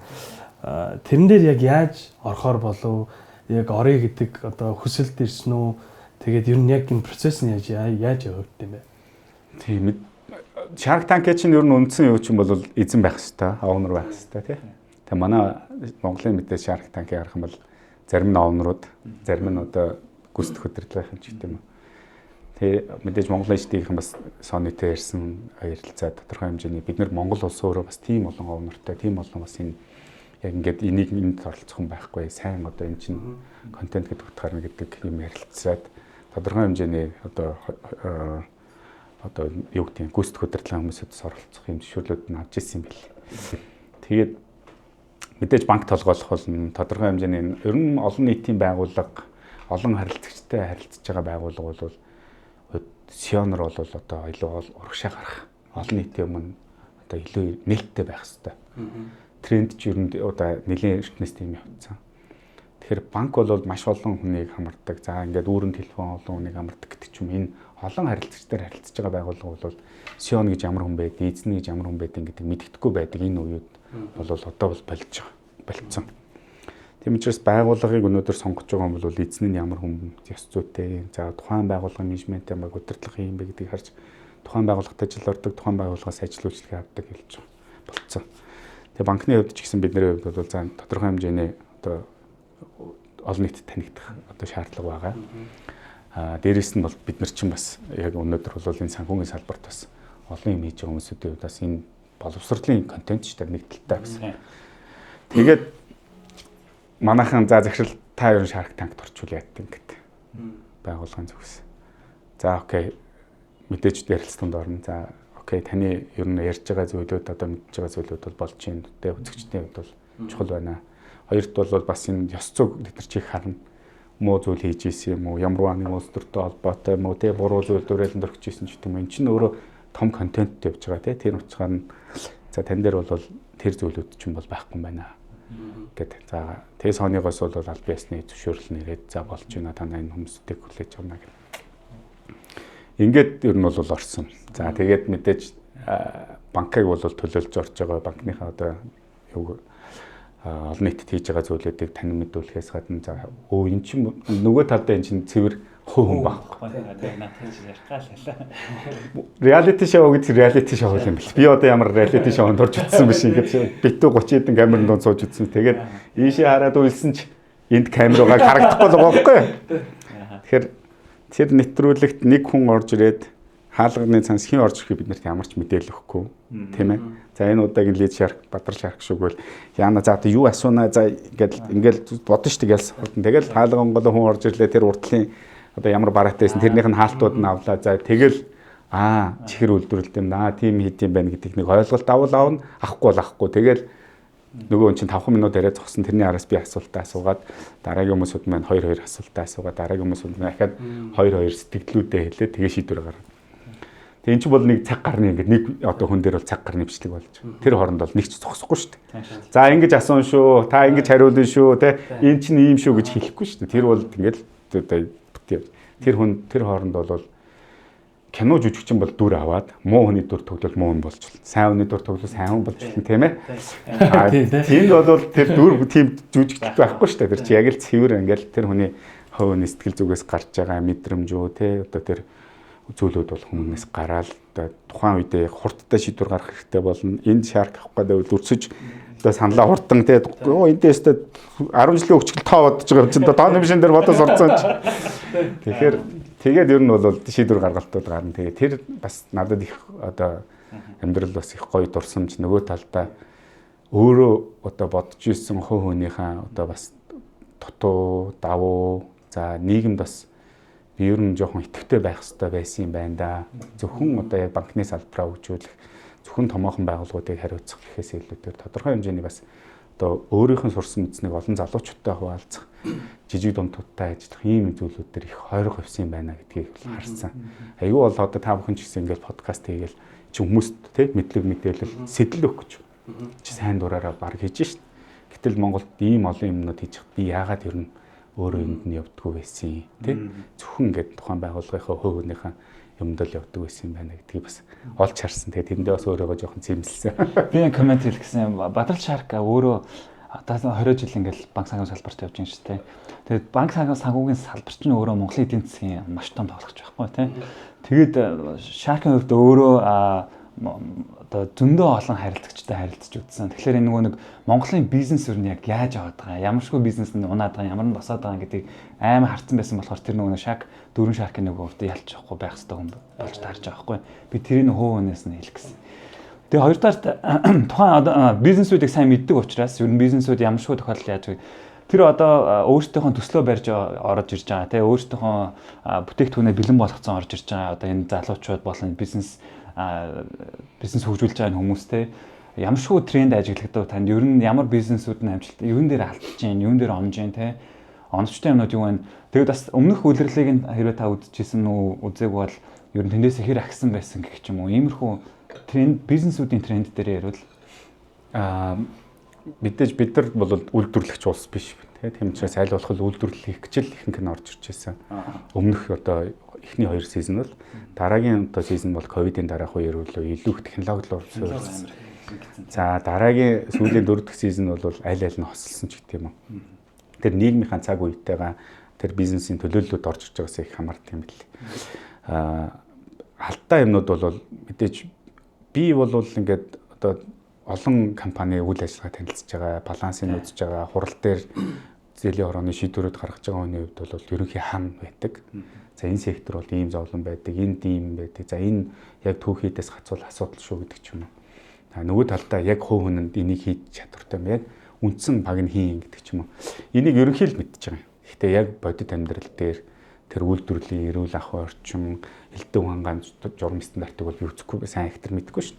[SPEAKER 3] Тэрэн дээр яг яаж орохоор болов? Яг орё гэдэг одоо хүсэлт ирсэн үү? Тэгээд ер нь яг энэ процесс нь яаж яаж явагдсан юм бэ?
[SPEAKER 2] Тийм, Shark Tank чинь ер нь үндсэн юу чинь бол эзэн байх хэвээр, owner байх хэвээр, тий. Тэгээ манай Монголын мэдээ Shark Tank-ыг харах юм бол зарим нь owner-ууд, зарим нь одоо гүйцэтгэх удирдлагын ч гэдэг юм уу. Тэгээ мэдээж Монгол HD-ийн бас Sony-тэй ярьсан ярилцаа, тодорхой хэмжээний бид нар Монгол улс өөрөө бас тийм олон owner-тай, тийм олон бас энэ яг ингээд энийг энд оролцох юм байхгүй, сайн одоо энэ чинь контент гэдэг утгаар нь гэдэг юм ярилцаад тодорхой хэмжээний одоо юу гэдэг нь гүйцэтгэх удирдлагын хүмүүсээс оролцох юм зөвшөөрлүүд нь авч ирсэн юм бэл. Тэгээд мэдээж банк толгойлох болно. Тодорхой хэмжээний ер нь олон нийтийн байгууллага, олон харилцагчтай харилцаж байгаа байгууллага бол CEO-нор бол одоо илүү урагшаа гарах, олон нийтийн өмнө одоо илүү нээлттэй байх хэрэгтэй. Тренд ч ер нь одоо нэлийн эртнээс тийм явцсан. Тэгэхээр банк бол маш олон хүнийг хамардаг. За, ингээд үүрэн телефон олон хүнийг хамардаг гэдэг ч юм, энэ олон харилцагчдаар харилцаж байгаа байгууллага бол CEO гэж ямар хүн байд, эзэн гэж ямар хүн байдаг гэдэг мэддэхгүй байдаг энэ үеуд бол одоо бол болж байгаа. Болцсон. Тийм учраас байгууллагыг өнөөдөр сонгож байгаа юм бол эзэн нь ямар хүн, ёс зүйтэй, за тухайн байгууллагын менежмент ямар, удирдлага юм бэ гэдгийг харж тухайн байгууллагт ажил ордог, тухайн байгууллагаас ажил үйлчилгээ авдаг хэлж байгаа болцсон. Тэгээ банкны хувьд ч гэсэн бидний хувьд бол за тодорхой хэмжээний одоо олон нийтэд танигдах одоо шаардлага байгаа. Аа, дээрэс нь бол бид нар чинь бас яг өнөөдөр бол энэ санхүүгийн салбарт бас олон юм хийж байгаа хүмүүсүүдийн хувьд бас энэ боловсролын контент ч нэг талтай гэсэн. Тэгээд манайхан за захирал та ер нь Shark Tank-т орчвол яадаг гэдэг байгууллагын зүгс. За, okay, мэдээж ярилцлаганд орно. За, okay, таны ер нь ярьж байгаа зүйлүүд, одоо мэдж байгаа зүйлүүд бол болж байна. Тэ үзэгчдийн хувьд бол чухал байна. Хоёрт бол бас энэ ёс зүйг бид нар чих харна. Муу зүйл хийж исэн юм уу? Ямар нэг улс төртэй холбоотой юм уу? Тэ буруу зүйл дурайлан дөрвж исэн ч гэдэг юм. Энд чинь өөрөө том контент явж байгаа, тэ. Тэр утгаар нь за тань дээр бол тэр зүйлүүд чинь бол байхгүй юм байна гэд. За, тэгээ Sony-гоос бол аль биесны зөвшөөрөл нэрээд за болж байна, танай энэ хүмүүсийг хүлээж авна гэх. Ингээд ер нь бол орсон. За, тэгээд мэдээж банкыг бол төлөөлж орж байгаа, банкныхаа одоо юу олон нийтэд хийж байгаа зүйлүүдийг танин мэдүүлэхээс гадна за өө эн чинь нөгөө талдаа эн чинь цэвэр хувь хүн байхгүй. Reality show гэдэг reality show юм бэл. Би одоо ямар reality show-нд орж утсан биш, ингээд битүү 30 хэдэн камерын дунд сууж утсан. Тэгээд ийшээ хараад уйлсан ч энд камер байгааг харагдахгүй л байгаа байхгүй. Тэгэхээр тэр нэвтрүүлэгт нэг хүн орж ирээд хаалганы цанс хэн орж ирэхийг бид нарт ямар ч мэдээлэл өгөхгүй, тийм ээ. За, энэ удаагийн lead shark Бадар shark шиг бол яана, за одоо юу асууна, за ингээл ингээл бодно шүү дээ гэлс. Тэгэл хаалга онгол хүн орж ирлээ, тэр урдлын одоо ямар бараатай байсан тэрнийх нь хаалтууд нь авлаа. За, тэгэл аа чихэр үйлдвэрлэлт юм наа, тийм хийт юм байна гэдэг нэг ойлголт авал авна, авахгүй бол авахгүй. Тэгэл нөгөө хүн чинь 5 минут яриа зогсон, тэрний араас би асуултаа асуугаад, дараагийн хүмүүсүүд маань 2 2 асуултаа асуугаад, дараагийн хүмүүсүүд маань дахиад 2 2 сэтгэлдүүдээ хэлээд тэгээ шийдвэр гаргана. Тэгээ эн чинь бол нэг цаг гарны ингээд нэг одоо хүн дээр бол цаг гарны бичлэг болж. Тэр хооронд бол нэг ч зогсохгүй шүү дээ. За, ингэж асуун шүү, та ингэж хариулна шүү, тэ эн чинь ийм шүү гэж хэлэхгүй шүү дээ. Тэр бол ингээд одоо тэр хүн тэр хооронд бол Кино жүжигчин бол дүр аваад муу хүний дүр тоглол муу хүн болж болно. Сайн хүний дүр тоглол сайн хүн болж болно, тийм ээ. Тэнд бол тэр дүр тийм жүжигчд байхгүй шүү дээ. Тэр чи яг л цэвэр ингээл тэр хүний хувь хүний сэтгэл зүгээс гарч байгаа мэдрэмж үү те, одоо тэр зүйлүүд бол хүмүүнээс гараал одоо тухайн үедээ хурдтай шийдвэр гаргах хэрэгтэй болно. Энд shark авах гэдэг өрсөж одоо саналаа хурдан те, энд өстө 10 жилийн өгчгөл тоо бодож байгаа юм чинь тоо нэмшин дээр бодож сурцсан чи. Тэгэхээр тэгээд ер нь бол шийдвэр гаргалтууд гарна. Тэгээд тэр бас надад их одоо амьдрал бас их гоё дурсамж, нөгөө талдаа өөрөө одоо бодож исэн хувь хүнийхээ одоо бас дутуу, давуу, за нийгэмд бас би ер нь жоохон идэвхтэй байх хэрэгтэй байсан юм байна да. Зөвхөн одоо яг банкны салбараа хөгжүүлэх, зөвхөн томоохон байгууллагуудыг хариуцах гэхээс илүүтэйгээр тодорхой хэмжээний бас одоо өөрийнх нь сурсан мэдснийг олон залуучуудтай хуваалцах, жижиг дундуудтай ажиллах ийм зүйлүүд төр их хойрог явсан юм байна гэдгийг харсан. Айгүй бол одоо та бүхэн ч гэсэн ингээд подкаст хийгээл чи хүмүүст те мэдлэг мэдээлэл сэтэл өгөх гэж чи сайн дураараа баг хийж шít. Гэтэл Монголд ийм олон юмнууд хийж би яагаад ер нь өөрөө юмд нь явдггүй байсан тий, зөвхөн ингээд тухайн байгууллагынхаа хувь хүнийхээ юмд л явдаг байсан юм байна гэдгийг бас олж харсан. Тэгээд тэрэндээ бас өөрийгөө жоохон зэмлсэн.
[SPEAKER 1] Би нэг коммент хэлэх гэсэн юм. Бадрал Shark өөрөө одоо 20 жил ингээл банк санхүү салбарт явж байгаа юм шүү дээ. Тэгээд банк санхүүгийн салбар чинь өөрөө Монголын эдийн засгийн маш том тоглогч байхгүй тий. Тэгээд Shark-ын хувьд өөрөө одоо зөндөө олон харилцагчтай харилцаж үзсэн. Тэгэхээр энэ нөгөө нэг Монголын бизнес юу нь яг яаж яваад байгаа, ямаршгүй бизнес нь унаад байгаа, ямар нь босоод байгаа гэдгийг амар харцсан байсан болохоор тэр нөгөө Shark дөрвөн Shark-ын нөгөө хувьд ялч явахгүй байх хэрэгтэй хүн болж таарж байгаа байхгүй. Би тэрийг хуу хүнээс нь хэлэх гэсэн. Тэгээ хоёрдугаарт тухайн одоо бизнесүүдийг сайн мэддэг учраас ер нь бизнесүүд ямаршгүй тохиолдолд яаж вэ? Тэр одоо өөрсдийнхөө төслөө барьж орж ирж байгаа тий, өөрсдийнхөө бүтээгдэхүүнээ бэлэн болгоцсон орж ирж байгаа одоо энэ залуучууд болон бизнес хөгжүүлж байгаа хүмүүстэй ямаршгүй тренд ажиглагдав танд, ер нь ямар бизнесүүд нь амжилт юун дээр алдчихж байна, юун дээр онж байна те, оновчтой юмнууд юу вэ? Тэгээд бас өмнөх үйлрэлийг нь хэрвээ та үзчихсэн үү, үзээгүй бол ер нь тэндээс хэр ахисан байсан гэх ч юм уу, иймэрхүү тренд бизнесүүдийн тренд дээр ярил.
[SPEAKER 2] Мэдээж бид нар бол үйлдвэрлэгч улс биш те, тийм учраас аль болох үйлдвэрлэл хийх гэж л ихэнх нь орж ирж байсан. Өмнөх одоо эхний хоёр season бол дараагийн одоо season бол ковидын дараах үеэр үлээ илүү их технологи руу суурилсан. За дараагийн сүүлийн дөрөв дэх season бол аль аль нь хосолсон ч гэдэг юм уу. Тэр нийгмийнхаа цаг үетэйгээ тэр бизнесийн төлөөллүүд орж ирж байгаас их хамаардаг юм бэл. Алдаа юмнууд бол мэдээж би бол ингээд одоо олон компани үйл ажиллагаа танилцж байгаа, балансыг үзэж байгаа, хурал дээр зээлийн хорооны шийдвэрүүд гаргаж байгаа хүний хувьд бол ерөнхий хам байдаг. За энэ сектор бол ийм зовлон байдаг, энд ийм байдаг. За энэ яг түүхийдээс гацуул асуудал шүү гэдэг ч юм уу. За нөгөө талдаа яг хувь хүнд энийг хийж чадвартай юм, яг үндсэн баг нь хийн гэдэг ч юм уу. Энийг ерөнхий л мэдчихэж байгаа юм. Гэхдээ яг бодит амьдрал дээр тэр үйлдвэрлэлийн эрүүл ахуй орчин, элдв хангаан журам стандартыг бол би үзэхгүй, сайн их тэр мэдэхгүй шүү.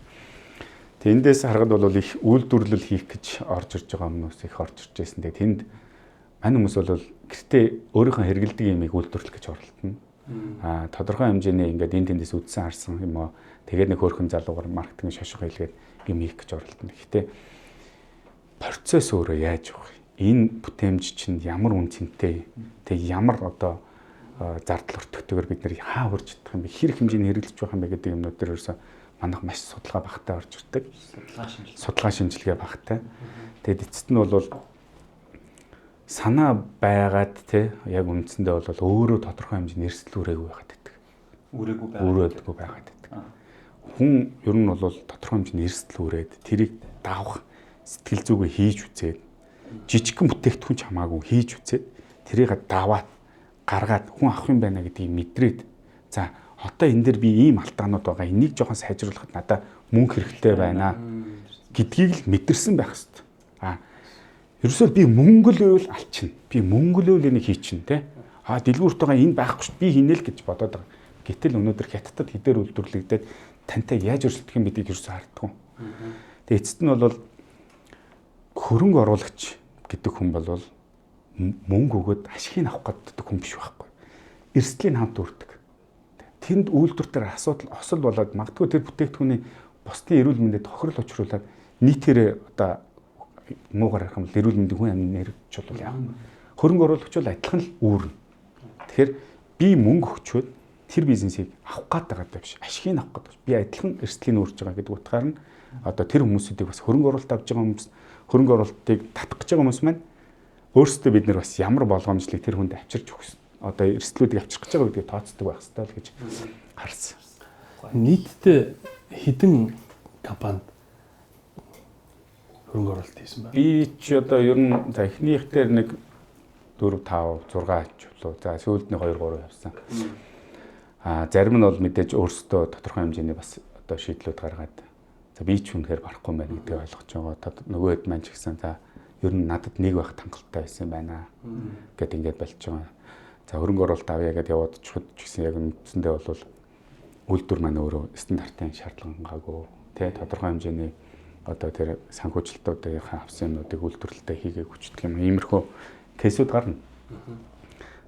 [SPEAKER 2] Тэг эндээс харахад бол их үйлдвэрлэл хийх гэж орж ирж байгаа хүмүүс их орж ирж байсан. Тэгээ тэнд мань хүмүүс бол гэртээ өөрийнхөө хэрэгэлдэг юмыг үйлдвэрлэх гэж оролдоно. Тодорхой хэмжээний ингээд энэ тэндээс үдсэн харсан юм уу. Тэгээд нэг хөөрхөн залуугаар маркетинг шошго хийлгээд юм хийх гэж оролдоно. Гэхдээ процесс өөрөө яаж явах вэ? Энэ бүтээмж чинь ямар үн цэнтэй? Тэг ямар одоо зардал өртөгтэйгээр бид нэр хаа хурж чадах юм бэ? Хэр хэмжээний хэрэглэж байх юм бэ гэдэг юмнууд дээр ерөөсөө манайх маш судалгаа багтай орж ирдэг. Судалгаа шинжилгээ багтай. Тэгээд эцэст нь бол санаа байгаад те яг үндсэндээ бол өөрөө тодорхой хэмжээний эрсдэл үрээгүй байгаад байдаг.
[SPEAKER 1] Үрээгүй байгаад.
[SPEAKER 2] Үрээгүй байгаад байдаг. Хүн ер нь бол тодорхой хэмжээний эрсдэл үрээд тэрийг давах сэтгэл зүгээ хийж үзээд жижигхэн бүтээгдэхүүн ч хамаагүй хийж үзээд тэрийг даваад гаргаад хүн авах юм байна гэдгийг мэдрээд за одоо энэ дэр би ийм алдаанууд байгаа, энийг жоохон сайжруулахад надад мөнгө хэрэгтэй байна гэдгийг л мэдэрсэн байх хэвээр. Ерөөсөө би мөнгө л байвал алчна. Би мөнгө л байвал энийг хийчихнэ те. Дэлгүүрт байгаа энэ байхгүй шүү, би хийнэ л гэж бодоод байгаа. Гэтэл өнөөдөр хятадд хэдээр үйлдвэрлэгдээд тантай яаж өрсөлдөх юм бидгийг ерөөсөө харддаггүй. Тэгээ эцэст нь бол хөрөнгө оруулагч гэдэг хүн бол мөнгө өгөөд ашигыг авах гэдэг хүн биш байхгүй. Эрсдлийн хамт үрдэг. Тэнд үйлдвэр дээр асуудал осол болоод магадгүй тэр бүтээгдэхүүний бусдын эрүүл мэндэд тохирол учруулад нийтээрээ одоо муугар ярих юм бол эрүүл мэндийн хүн амны нэрч бол яа. Хөрөнгө оруулагч бол адилхан л үүрнэ. Тэгэхээр би мөнгө өгчөөд Тэр бизнесийг авах гээд байгаа биш. Ашигыг авах гээд. Би адилхан эрсдлийг үүрч байгаа гэдэг утгаар нь одоо тэр хүмүүсүүдийг бас хөрөнгө оруулалт авч байгаа хүмүүс, хөрөнгө оруулалтыг татах гэж байгаа хүмүүс маань өөрсдөө бид нар бас ямар болгоомжлыг тэр хүнд авчирч өгсөн, одоо эрсдлүүдийг авчрах гэж байгаа гэдгийг тооцдог байх хэрэгтэй л гэж харсан.
[SPEAKER 3] Нийтдээ хэдэн компанид хөрөнгө оруулалт хийсэн байна?
[SPEAKER 2] Би ч одоо ер нь за эхнийх дээр нэг 4 5 6 ч болов. За сүүлд нэг 2 3 явсан. Зарим нь бол мэдээж өөрсдөө тодорхой хэмжээний бас одоо шийдлүүд гаргаад за би ч үнэхээр барахгүй юм байна гэдгийг ойлгож байгаа. Нөгөө хэд маань ч гэсэн за ер нь надад нэг байх хангалттай байсан байна гэд ингээд болж байгаа. За хөрөнгө оруулалт авъя гэдээ яваад очиход ч гэсэн яг үндсэндээ бол үйлдвэр маань өөрөө стандартын шаардлагангаагүй тий тодорхой хэмжээний одоо тэр санхүүжилтүүдийнхаа авсан юмнуудыг үйлдвэрлэлтэд хийгээгүй ч гэх юм, иймэрхүү case үүд гарна.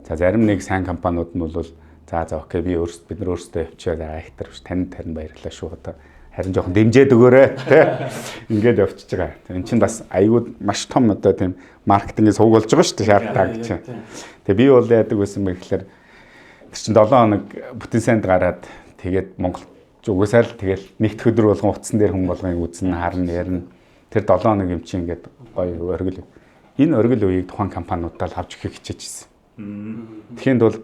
[SPEAKER 2] За зарим нэг сайн компаниуд нь бол за за okay, би өөрсдөө бид нар өөрсдөө явчаа, айхтар биш, танд харин баярлалаа шүү, одоо харин жоохон дэмжиж өгөөрэй тий ингээд явчихж байгаа. Энэ чинь бас айгуу маш том одоо тийм маркетингийн сувг болж байгаа шүү дээ, Shark Tank чинь. Тэгээ би бол яадаг байсан бэ гэхээр тэр чинь 7 хоног бүтэн сайнд гараад, тэгээд Монгол угсаал тэгэл нэгт өдөр болгон утсан дээр хүн болгон үзнэ, харна, ярина. Тэр 7 хоног юм чинь ингээд гоё оргил. Энэ оргил үеийг тухайн компаниудаа л авч өгөхийг хичээж ирсэн. Тэгэхэд бол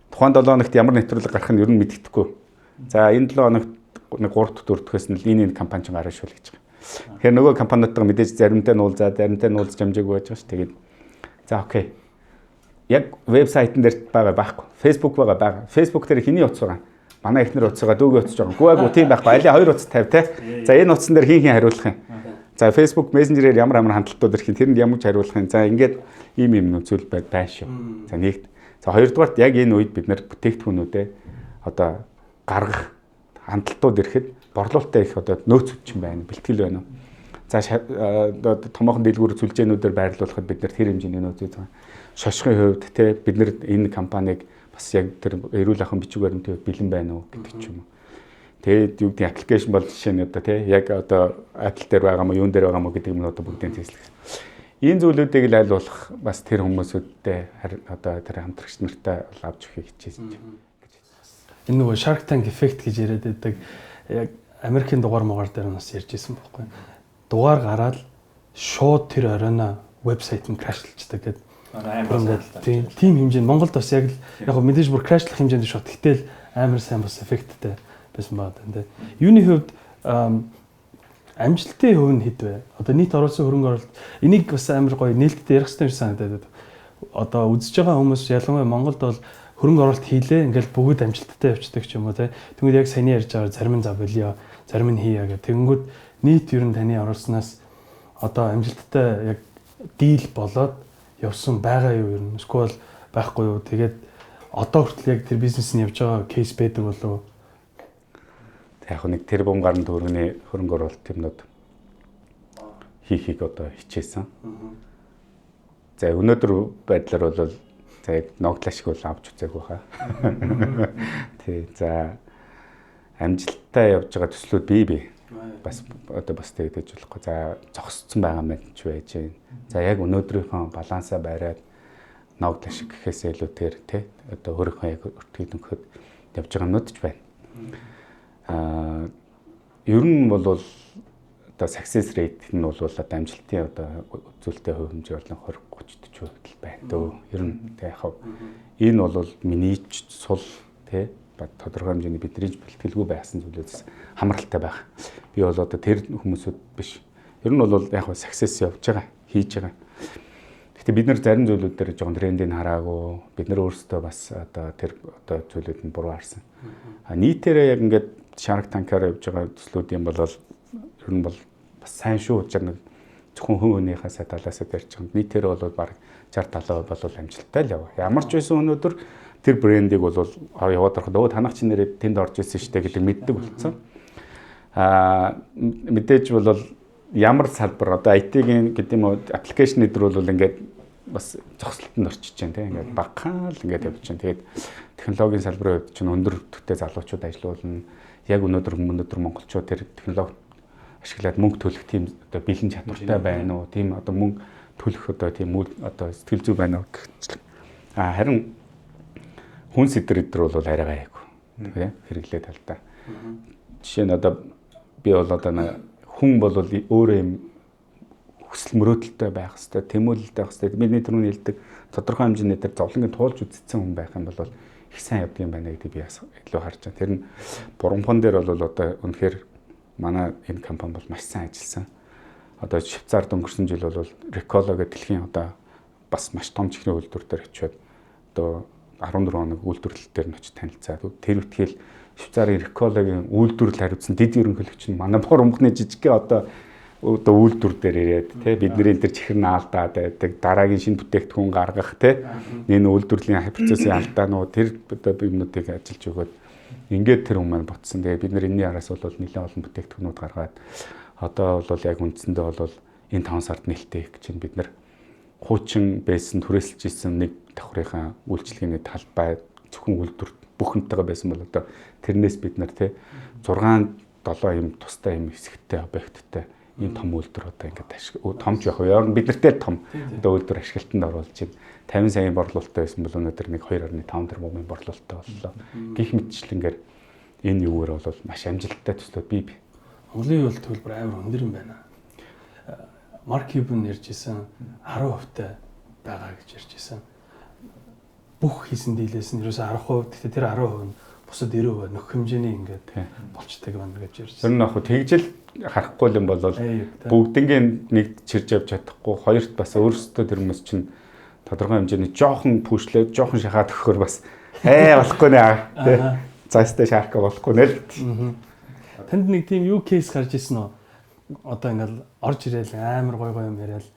[SPEAKER 2] тухайн 7 хоногт ямар нэвтрүүлэг гарах нь ер нь мэддэхгүй. За энэ 7 хоногт нэг 3 дахь 4 дахьээс нь л энэ компани чинь гарна шүү л гэж байгаа. Тэгэхээр нөгөө компаниудтайгаа мэдээж заримтай нь уулзаад, заримтай нь уулзах амжаагүй байж байгаа ш. Тэгээд за okay. Яг вебсайтн дээр байгаа байхгүй. Facebook байгаа байгаа. Facebook дээр хэний утас байгаа? Манай эхнэр утас байгаа, дүүгийн утас байгаа. Гүү агуу тийм байхгүй. Алин хоёр утас тавь те. За энэ утсан дээр хин хин хариулах юм. За Facebook Messenger-ээр ямар ямар хандлтууд ирэх юм, тэрэнд ямар ч хариулах юм. За ингээд ийм юм зүйл байна шүү. За нэгт. За хоёрдугаарт яг энэ үед бид нэр бүтээгдэхүүнүүдээ одоо гаргах хандлтууд ирэхэд борлуулалтаа их одоо нөөц хүчин байна, бэлтгэл байна уу? За одоо томоохон дэлгүүр сүлжээнүүдээр байрлуулахад бид нар тэр хэмжээний нөөц үзсэн. Шошгын хувьд те бид нар энэ компанийг бас яг тэр эрүүл ахуйн бичиг баримтын хувьд бэлэн байна уу гэдэг ч юм уу. Тэгээд юу гэдэг application бол жишээ нь одоо те яг одоо Apple дээр байгаа мó, юун дээр байгаа мó гэдэг юм одоо бүгдийг тестэлэх. Энэ зүйлүүдийг л аль болох бас тэр хүмүүсүүдтэй одоо тэр хамтрагч нартай авч өгөхийг хичээсэн.
[SPEAKER 3] Энэ нөгөө Shark Tank effect гэж яриад байдаг. Яг Америкийн дугаар муугар дээр нас ярьж исэн байхгүй. Дугаар гараад шууд тэр оройно вебсайт нь crash лчдаг гэдэг. Ингээд тийм хэмжээнд Монголд бас яг л яг мэдээж бүр crash лах хэмжээнд биш. Тэгтэл амар сайн бас эффекттэй байсан байгаа даа. Юуны хувьд амжилтын хувь нь хэд вэ? Одоо нийт оруулсан хөрөнгө оруулалт, энийг бас амар гоё нээлттэй ярих хэрэгтэй юм шиг санагдаад байна. Одоо үзэж байгаа хүмүүс ялангуяа Монголд бол хөрөнгө оруулалт хийлээ, ингээл бүгд амжилттай явчихдаг ч юм уу те. Тэгмээд яг саяны ярьж байгаа зарим нь за болио, зарим нь хийя гэх. Тэгэнгүүт нийт ер нь таны оруулснаас одоо амжилттай яг deal болоод явсан байгаа юу ер нь? Эсвэл байхгүй юу? Тэгээд одоо хүртэл яг тэр бизнес нь явж байгаа case байдаг болов уу?
[SPEAKER 2] Яг нэг тэрбум гаруй төгрөгийн хөрөнгө оруулалт юмнууд хийхийг одоо хичээсэн. За өнөөдөр байдлаар бол за яг ногдлаа шиг бол авч үзээгүй хаа. Тий. За амжилттай явж байгаа төслүүд бий. Бас одоо бас тэгдэж болохгүй. За зогсцсон байгаа мэт ч байж байна. За яг өнөөдрийнхөө балансаа бариад ногдлаа шиг гэхээсээ илүү тэр тий одоо өөрийнхөө яг өртгийг дөнгөхөд явж байгаа юмнууд ч байна. Ер нь бол одоо success rate нь бол одоо амжилтын одоо үзүүлэлтийн хувь хэмжээ бол 20 30 40% л байна дөө. Ер нь тэг яг энэ бол миний ч сул тий тодорхой хэмжээний бидний ч бэлтгэлгүй байсан зүйлээс хамааралтай байх. Би бол одоо тэр хүмүүсүүд биш. Ер нь бол яг success явж байгаа, хийж байгаа. Гэхдээ бид нар зарим зүйлүүд дээр жоохон трендийг хараагүй. Бид нар өөрсдөө бас одоо тэр одоо зүйлүүд нь буруу харсан. А нийтээрээ яг ингээд Shark Tank-аар явж байгаа төслүүд юм бол ер нь бол бас сайн шүү. Учир нэг зөвхөн хүн хүнийхээ талаасаа ярьж байгаа. Нийтээрээ бол баг 60 70% бол амжилттай л яваа. Ямар ч байсан өнөөдөр тэр брендийг бол яваад ороход өө танах чи нэрээ тэнд орж ирсэн шүү дээ гэдэг мэддэг болцсон. Мэдээж бол ямар салбар одоо IT-ийн гэдэг юм уу, application эдэр бол ингээд бас зогсолтонд орчиж байна тийм, ингээд багахан л ингээд явж байна. Тэгээд технологийн салбарын хувьд чинь өндөр төвтэй залуучууд ажиллуулна. Яг өнөөдөр монголчууд тэр технологи ашиглаад мөнгө төлөх тийм одоо бэлэн чадвартай байна уу? Тийм одоо мөнгө төлөх одоо тийм үйл одоо сэтгэл зүй байна уу гэх. Харин хүн сэдэр эдэр бол арай гайгүй. Тий, хэрэглээ талдаа. Жишээ нь одоо би бол одоо хүн бол өөрөө юм хүсэл мөрөөдөлтэй байх хэвээр, тэмүүлэлтэй байх хэвээр. Бидний түрүүний хэлдэг тодорхой хэмжээний тэр зовлонгийг туулж үзсэн хүн байх юм бол их сайн явдаг юм байна гэдгийг би бас илүү харж байна. Тэр нь Бурамхан дээр бол одоо үнэхээр манай энэ компани бол маш сайн ажилласан. Одоо Швейцард өнгөрсөн жил бол Риколо гэдэг дэлхийн одоо бас маш том чихрийн үйлдвэр дээр очиод одоо 14 хоног үйлдвэрлэл дээр нь очиж танилцаад, тэр үтгэл Швейцарын Рикологийн үйлдвэрлэл хариуцсан дэд ерөнхийлөгч нь манай Бурамхны жижигхэн одоо үйлдвэр дээр ирээд, те, бидний тэр чихэр нь алдаад байдаг, дараагийн шинэ бүтээгдэхүүн гаргах, те, энэ үйлдвэрлэлийн процессын алдаанууд, тэр одоо юмнуудыг ажиллаж өгөөд ингээд тэр хүмүүс маань ботсон. Тэгээ бид нар энэний араас бол нэлээд олон бүтээгдэхүүнүүд гаргаад одоо бол яг үндсэндээ бол энэ 5 сард нээлттэй хийх гэж байна. Бид нар хуучин байсан, түрээсэлж исэн нэг давхрынхаа үйлчилгээний талбай зөвхөн үйлдвэр бүх юмтайгаа байсан бол одоо тэрнээс бид нар, те, 6 7 юм тустай юм хэсэгтэй, объекттай ийм том үйлдвэр одоо ингээд ашиг томч яг ер нь бид нартэй том одоо үйлдвэр ашиглалтанд оруулж байна. 50 саяын борлуулалттай байсан бол өнөөдөр нэг 2.5 тэрбумын борлуулалттай боллоо. Гэх мэтчлэнгээр энэ юугаар бол маш амжилттай төслүүд бий.
[SPEAKER 3] Монголын үйл төлбөр амар өндөр юм байна. Марк Кьюбен ярьж исэн, 10% та байгаа гэж ярьж исэн. Бүх хийсэн дийлээс нь ерөөсөө 10%. Гэхдээ тэр 10% нь бусад 90% нөх хэмжээний ингээд болчдөг байна гэж ярьж.
[SPEAKER 2] Тэр нь яг тэгжэл харахгүй юм бол бүгднгийн нэг чирж явж чадахгүй, хоёрт бас өөрсдөө тэр хүмүүс чинь тодорхой хэмжээний жоохон пүшлээд, жоохон шахаад өгөхөр бас болохгүй нэ, тий. Зайстай шаарка болохгүй нэ л.
[SPEAKER 3] Танд нэг тийм юу кейс гарч ирсэн үү? Одоо ингээл орж ирээл амар гой гой юм яриад,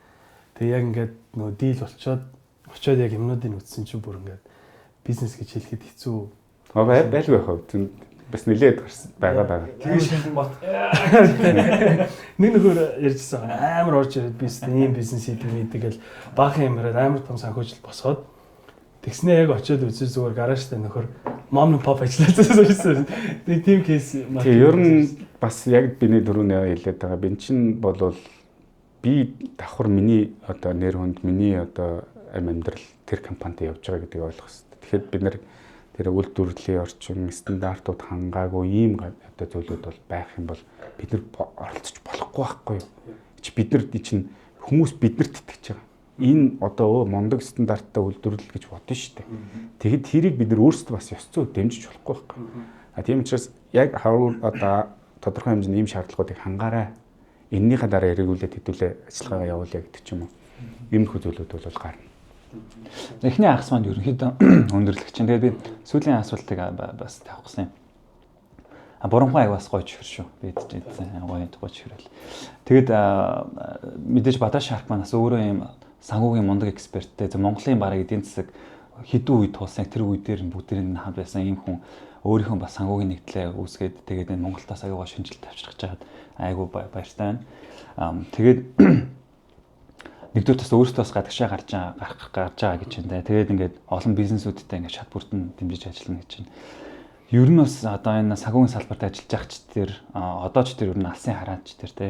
[SPEAKER 3] тэг яг ингээд нөгөө дийл болчоод очиод яг юмнуудыг үтсэн чинь бүр ингээд бизнес гэж хэлэхэд хэцүү.
[SPEAKER 2] А байлгүй яах вэ? Бас нилээд гарсан байгаа.
[SPEAKER 1] Тэгээ шахан бот.
[SPEAKER 3] Нэг нөхөр ярьжсэн, амар орж ирээд бизнес, ийм бизнес хийдэг мэйдэг гэл баахан юм яриад амар том санхүүжилт босгоод, тэгснээ яг очиод үзээ зүгээр гаражтай нөхөр mom and pop ажилласан. Нэг тийм кейс.
[SPEAKER 2] Тийм, ер нь бас яг биний дөрөвний хэлээд байгаа. Би чинь болвол би давхар миний одоо нэр хүнд, миний одоо амьдрал тэр компанид явж байгаа гэдгийг ойлгох хэрэгтэй. Тэгэхээр бид нэр тэр үйлдвэрлэлийн орчин стандартууд хангаагүй ийм одоо зүйлүүд бол байх юм бол бид нар оролцож болохгүй байхгүй юу? Чи бид нар чинь хүмүүс биднэрт итгэж байгаа. Энэ одоо мундаг стандарттай үйлдвэрлэл гэж бодно шүү дээ. Тэгэхэд тэрийг бид нар өөрсдөө бас ёс зүй дэмжиж болохгүй байхгүй. А тийм учраас яг хавар одоо тодорхой хэмжээний ийм шаардлагуудыг хангаарай. Эннийхээ дараа эргүүлээд хэдүүлээ ажиллагаагаа явуулъя гэдэг ч юм уу. Иймэрхүү зүйлүүд бол гарна.
[SPEAKER 1] Эхний хагас маань ерөнхийдөө өндөрлөх чинь. Тэгээд би сүүлийн асуултыг бас тавих гэсэн юм. А Бурамхан аяг бас гоё чихэр шүү. Би идэж идсэн. Гоё гоё чихэр л. Тэгээд мэдээж Бадаа Шарк маань бас өөрөө юм санхүүгийн мундаг эксперттэй. Монголын бараг эдийн засаг хэдэн үе тулсан, тэр үе дээр нь бүгдээр нь хамт байсан ийм хүн өөрийнхөө бас санхүүгийн нэгдлээ үүсгээд, тэгээд энэ Монголтоос аягүй шинжилт авчрах жаад айгүй баяртай байна. Тэгээд нэгдүгээр бас өөрсдөө бас гадагшаа гарч байгаа гэж байна. Тэгээд ингээд олон бизнесүүдтэй ингээд шат бүртэн дэмжиж ажиллана гэж байна. Ер нь бас одоо энэ санхүүгийн салбарт ажиллаж байгаа ч тэр одоо ч тэр ер нь алсын хараач тэр, те,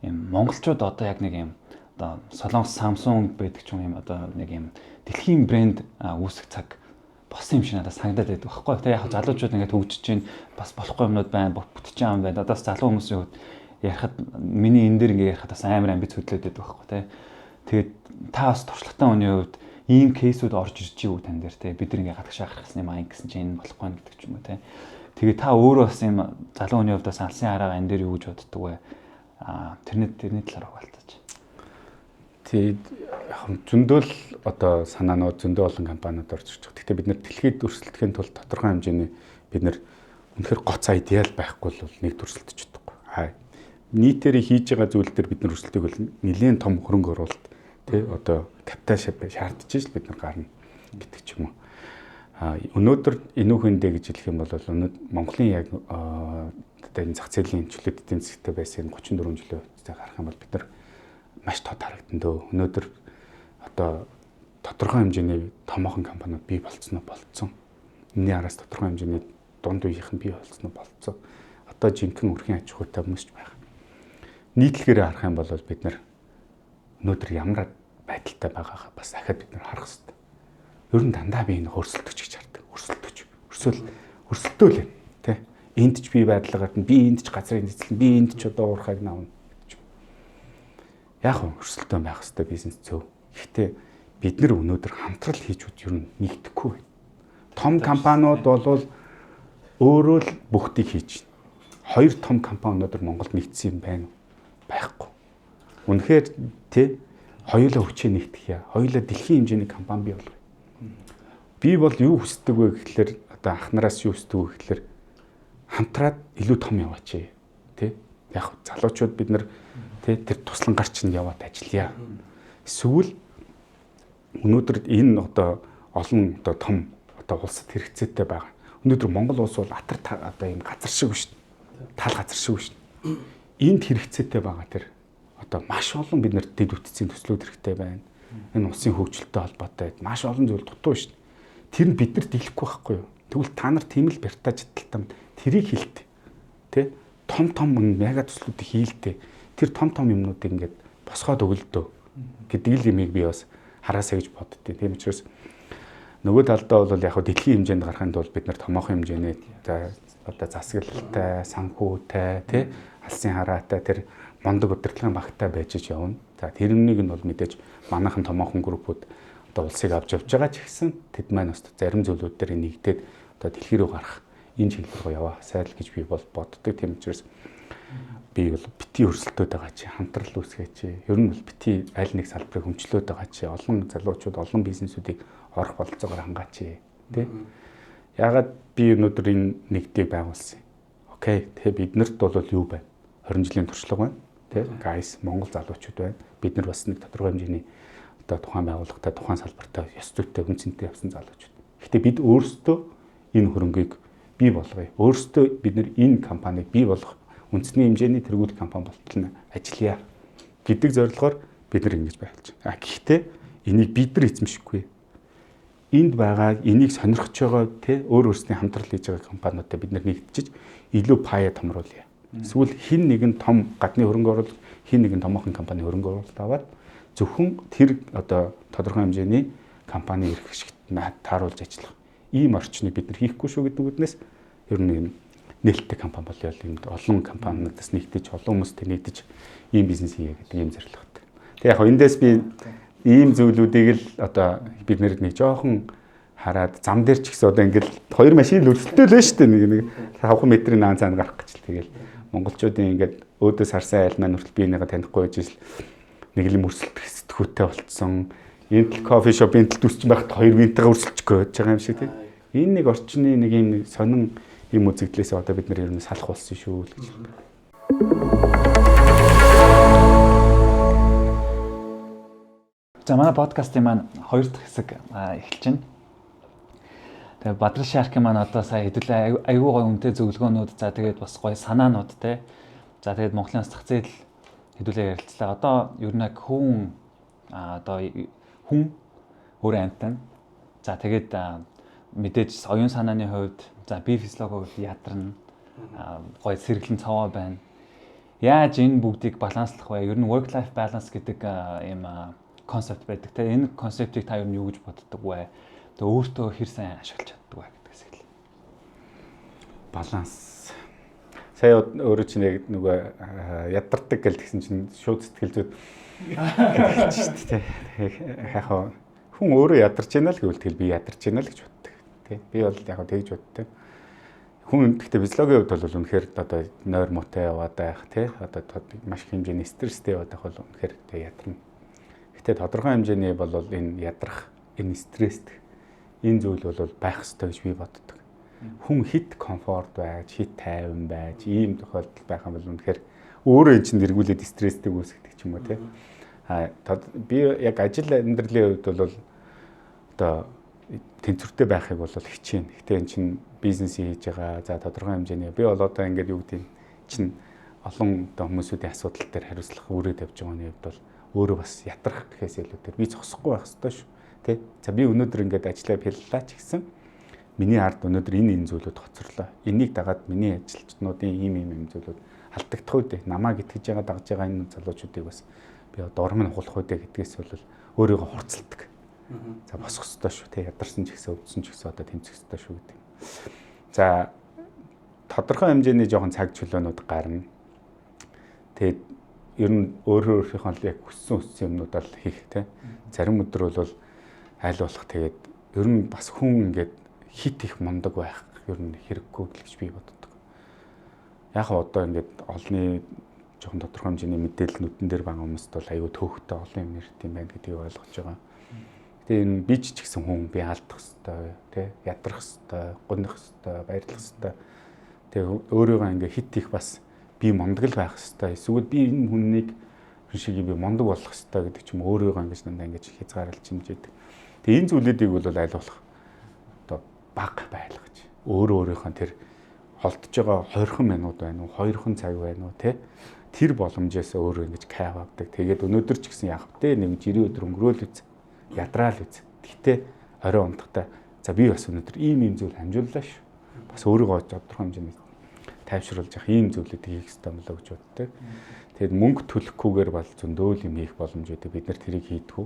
[SPEAKER 1] юм монголчууд одоо яг нэг юм одоо Солонгос Samsung байдаг ч юм, одоо нэг юм дэлхийн брэнд үүсэх цаг болсон юм шиг надад санагдаад байдаг байхгүй. Тэгээ яг залуучууд ингээд хөгжиж чинь бас болохгүй юмнууд байна, бүтэж байгаа юм байна. Одоо бас залуу хүмүүсийн хувьд ярихад, миний энэ дээр ингээд ярихад бас амар амбиц хөдлөөд байдаг байхгүй, те. Тэгээд та бас туршлагатай хүний хувьд ийм кейсүүд орж ирж юу тань дээр, те, бид нар ингээд гадагшаа гарах юм аа гэсэн чинь энэ болохгүй гэдэг ч юм уу, те. Тэгээд та өөрөө бас ийм залуу хүний хувьд бас алсын хараагаа энэ дээр юу гэж боддог вэ? Аа тэрний талаар хуваалцаач.
[SPEAKER 2] Тэгээд яг зөндөл одоо санаанууд, зөндөө олон компаниуд орж ирж байгаа. Гэхдээ бид нэр дэлхийд өрсөлдөхийн тулд тодорхой хэмжээний бид нэр үнэхээр гоц идеал байхгүй бол нэг өрсөлдөж чадахгүй. Аа нийтээр хийж байгаа зүйл дээр бид нар өрсөлдөг бол нэлээд том хөрөнгө оруулалт, тий, одоо капитал шаардж ижил бид нар гарна гэдэг ч юм уу. А өнөөдөр энүүхэндээ гэж хэлэх юм бол өнөөдөр Монголын яг одоо энэ зах зээлийн чөлөөт эдийн засгтай байсан энэ 34 жилийн хугацаа гарах юм бол бид нар маш тод харагдан дөө. Өнөөдөр одоо тодорхой хэмжээний томоохон компаниуд бий болцсон уу? Болцсон. Энэний араас тодорхой хэмжээний дунд үеийнх нь бий болцсон уу? Болцсон. Одоо жинхэнэ өрхийн аж ахуйтай хүмүүс ч байх. Нийтлэгээр харах юм бол бид нар өнөөдөр ямар байдалтай байгаагаа бас дахиад бид нар харах хэрэгтэй. Ер нь дандаа би энэ хөрсөлтөч гэж хардаг. Өрсөлдөгч. Өрсөл Өрсөлдөөл юм, тий. Энд ч би байрлал гарна, би энд ч газрын эзлэн, би энд ч одоо уурхайг навна гэж. Яг нь өрсөлдөөн байх хэвээр бизнес зөв. Гэхдээ бид нар өнөөдөр хамтрал хийж үд ер нь нэгдэхгүй байна. Том компаниуд бол өөрөө л бүгдийг хийж байна. Хоёр том компани өнөөдөр Монголд нэгдсэн юм байна уу? Байхгүй. Үнэхээр тий хоёулаа хүчээ нэгтгэх яа. Хоёулаа дэлхийн хэмжээний компани бий болгоё. Би бол юу хүсдэг вэ гэхлээр одоо анхнараас юу хүсдэг вэ гэхлээр хамтраад илүү том яваач. Тэ? Яг залуучууд бид нар тэ тэр туслан гарч нь яваад ажиллая. Эсвэл өнөөдөр энэ одоо олон одоо том одоо улсад хэрэгцээтэй байгаа. Өнөөдөр Монгол улс бол атар одоо ийм газар шиг биш. Тал газар шиг биш. Энд хэрэгцээтэй байгаа тэр одоо маш олон бид нарт дэд бүтцийн төслүүд хэрэгтэй байна. Энэ улсын хөгжилтэй холбоотой маш олон зүйл дутуу шин. Тэр нь бид нар дийлэхгүй байхгүй юу? Тэгвэл та нар тийм л бяртаж чадaltaй тэрийг хилтэй. Тэ? Том том мега төслүүдийг хийлтэй. Тэр том том юмнуудыг ингээд босгоод өгөлдөө гэдэг л юмыг би бас хараасаа гэж боддتي. Тийм учраас нөгөө талдаа бол яг хөө дэлхийн хэмжээнд гарахын тулд бид нар томоохон хэмжээний одоо засаглалтай, санхүүтэй, тий алсын хараатай тэр мундаг удирдлагын багтай байж ч явна. За тэрнийг нь бол мэдээж манайхан томоохон группүүд одоо улсыг авч явж байгаа ч гэсэн тэд маань бас зарим зүйлүүд дээр нэгдээд одоо дэлхий рүү гарах энэ чиглэл рүү яваа сайл гэж би бол боддог. Тийм учраас би бол бити өрсөлдөөд байгаа чи хамтрал үүсгээч. Ер нь бол бити аль нэг салбарыг хөмчлөөд байгаа чи олон залуучууд олон бизнесүүдийг орох бололцоогоор хангаач. Тэ? Яагаад би өнөөдөр энэ нэгдлийг байгуулсан юм? Окей, тэ биднэрт бол юу байна? 20 жилийн туршлага байна. Тэ? Guys, Монгол залуучууд байна. Бид нар бас нэг тодорхой хэмжээний одоо тухайн байгууллагатай, тухайн салбартаа ёс зүйтэй, хүн цэнтэй явсан залуучууд. Гэхдээ бид өөрсдөө энэ хөрөнгийг бий болгоё. Өөрсдөө бид нар энэ компанийг бий болгох үндэсний хэмжээний тэргүүлэх компани болтол нь ажиллая гэдэг зорилгоор бид нар ингэж байгуулж байна. А гэхдээ энийг бид нар эзэмшихгүй. Энд байгаа энийг сонирхож байгаа тэ өөр өөрсдийн хамтрал хийж байгаа компаниудтай бид нар нэгдчихэж илүү паяа томруулъя. Эсвэл хин нэгэн том гадны хөрөнгө оруулалт, хин нэгэн томоохон компани хөрөнгө оруулалт аваад зөвхөн тэр одоо тодорхой хэмжээний компани эрх ашигт тааруулж ажиллах ийм орчныг бид нар хийхгүй шүү гэдэг үднээс ер нь юм нээлттэй компани болёо юм олон компаниудаас нэгдэж олон хүмүүстэй нэгдэж ийм бизнес хийе гэдэг ийм зорилготой. Тэгээ яг эндээс би ийм зүйлүүдийг л одоо бид нэг жоохон хараад зам дээр ч гэсэн одоо ингээл хоёр машин л өрсөлдөөл байна шүү дээ. Нэг нэг 5 метрийн наан цаана гарах гэж л тэгэл монголчуудын ингээд өөдөөс харсан айл маань хүртэл би энийгээ танихгүй байж л нэг юм өрсөлдөх сэтгүүтэй болцсон. Энэ тал кофе шоп энэ тал төсч байхад хоёр винтэйгээ өрсөлдөхгүй байж байгаа юм шиг тийм. Энэ нэг орчны нэг юм сонин юм үзэгдлээс одоо бид нар ер нь салах болсон шүү л гэж байна.
[SPEAKER 1] За манай подкастын маань хоёр дахь хэсэг эхэлж байна. Тэгээ Бадрал Шаркын маань одоо сая хэдүүлээ айгүй гой үнэтэй зөвлөгөөнүүд, за тэгээд бас гой санаанууд те. За тэгээд Монголын зах зээл хэдүүлээ ярилцлаа. Одоо ер нь яг хүн одоо хүн өөр амьтан. За тэгээд мэдээж оюун санааны хувьд за бие физиологийн хувьд ядарна. Гой сэргэлэн цаваа байна. Яаж энэ бүгдийг баланслах вэ? Ер нь work life balance гэдэг ийм концепт байдаг те. Энэ концептыг та ер нь юу гэж боддог вэ? Тэгээ өөртөө хэр сайн ашиглаж чаддаг вэ гэдгээс эхэлье.
[SPEAKER 2] Баланс. Сая өөрөө чинь яг нөгөө ядардаг гэл тэгсэн чинь шууд сэтгэл зүйд хэлж шүү дээ. Яг хүн өөрөө ядарч байна л гэвэл тэгэл би ядарч байна л гэж боддог. Тэ. Би бол яг тэгж боддог. Хүн гэхдээ физиологийн хувьд бол үнэхээр одоо нойр муутай яваад байх тий одоо маш их хэмжээний стресстэй яваад байх бол үнэхээр тэг ядарна. Гэхдээ тодорхой хэмжээний бол энэ ядрах, энэ стресст энэ зүйл бол байх ёстой гэж би боддог. Хүн хит комфорт байж, хит тайван байж, ийм тохиолдол байх юм бол үнэхээр өөрөө эн чинь эргүүлээд стресстэй үүсгдэг ч юм уу тий. А би яг ажил амьдралын хувьд бол одоо тэнцвэртэй байхыг бол хичээнэ. Гэтэ эн чинь бизнес хийж байгаа. За тодорхой хэмжээний би бол одоо ингээд юу гэдэг чинь олон одоо хүмүүсүүдийн асуудал дээр хариуцлага үүрээд явж байгаа нь хувьд бол өөрөө бас ятрах гэхээс илүүтэй би зогсохгүй байх ёстой шүү. Тэ? За би өнөөдөр ингээд ажиллаа пяллаа ч гэсэн миний ард өнөөдөр энэ зүйлүүд хоцорлоо. Энийг дагаад миний ажилчнуудын ийм ийм юм зүйлүүд алдагдах үү дээ. Намайг итгэж байгаа дагж байгаа энэ залуучуудыг бас би одоо урам нь хугалах үү дээ гэдгээс бол өөрийгөө хурцлдаг. За босох ёстой шүү. Тэ ядарсан ч гэсэн өвдсөн ч гэсэн одоо тэмцэх ёстой шүү гэдэг. За тодорхой хэмжээний жоохон цаг чөлөөнүүд гарна. Тэгээд ер нь өөрөө өөрийнхөө л яг хүссэн юмнуудаа л хийх те. Зарим өдөр бол аль болох тэгээд ер нь бас хүн ингээд хит их мундаг байх ер нь хэрэггүй гэж би боддог. Яг одоо ингээд олонний жоохон тодорхой хэмжээний мэдээлэл нүдэн дээр байгаа хүмүүст бол аюу төөхтэй олон юм нэрт юм байна гэдгийг ойлгож байгаа. Тэгээ энэ би ч гэсэн хүн би алдах хэвээр тий, ядрах хэвээр, гунах хэвээр, баярлах хэвээр. Тэгээ өөрийгөө ингээ хит их бас би мундаг л байх хэвээр. Эсвэл би энэ хүннийг хүн шиг би мундаг болох хэвээр гэдэг ч юм өөрийгөө ингэж дандаа ингэж хязгаарлаж хэмжээдэг. Тэгээ энэ зүйлүүдийг бол аль болох одоо баг байлгаж өөрөө өөрийнхөө тэр холдож байгаа 20 минут байна уу, 2 цаг байна уу тий, тэр боломжоос өөрөө ингэж кайф авдаг. Тэгээд өнөөдөр ч гэсэн яг тэ нэг жирийн өдөр өнгөрөөл үз. Ядраал үз. Гэхдээ орой унтахтаа за би бас өнөөдөр ийм ийм зүйл амжууллаа шүү. Бас өөрийгөө тодорхой хэмжээний тайвшруулж явах ийм зүйлүүдийг хийх ёстой болоо гэж боддог. Тэгээд мөнгө төлөхгүйгээр бол зөндөөл юм хийх боломж өгдөг. Бид нар тэрийг хийдгүү.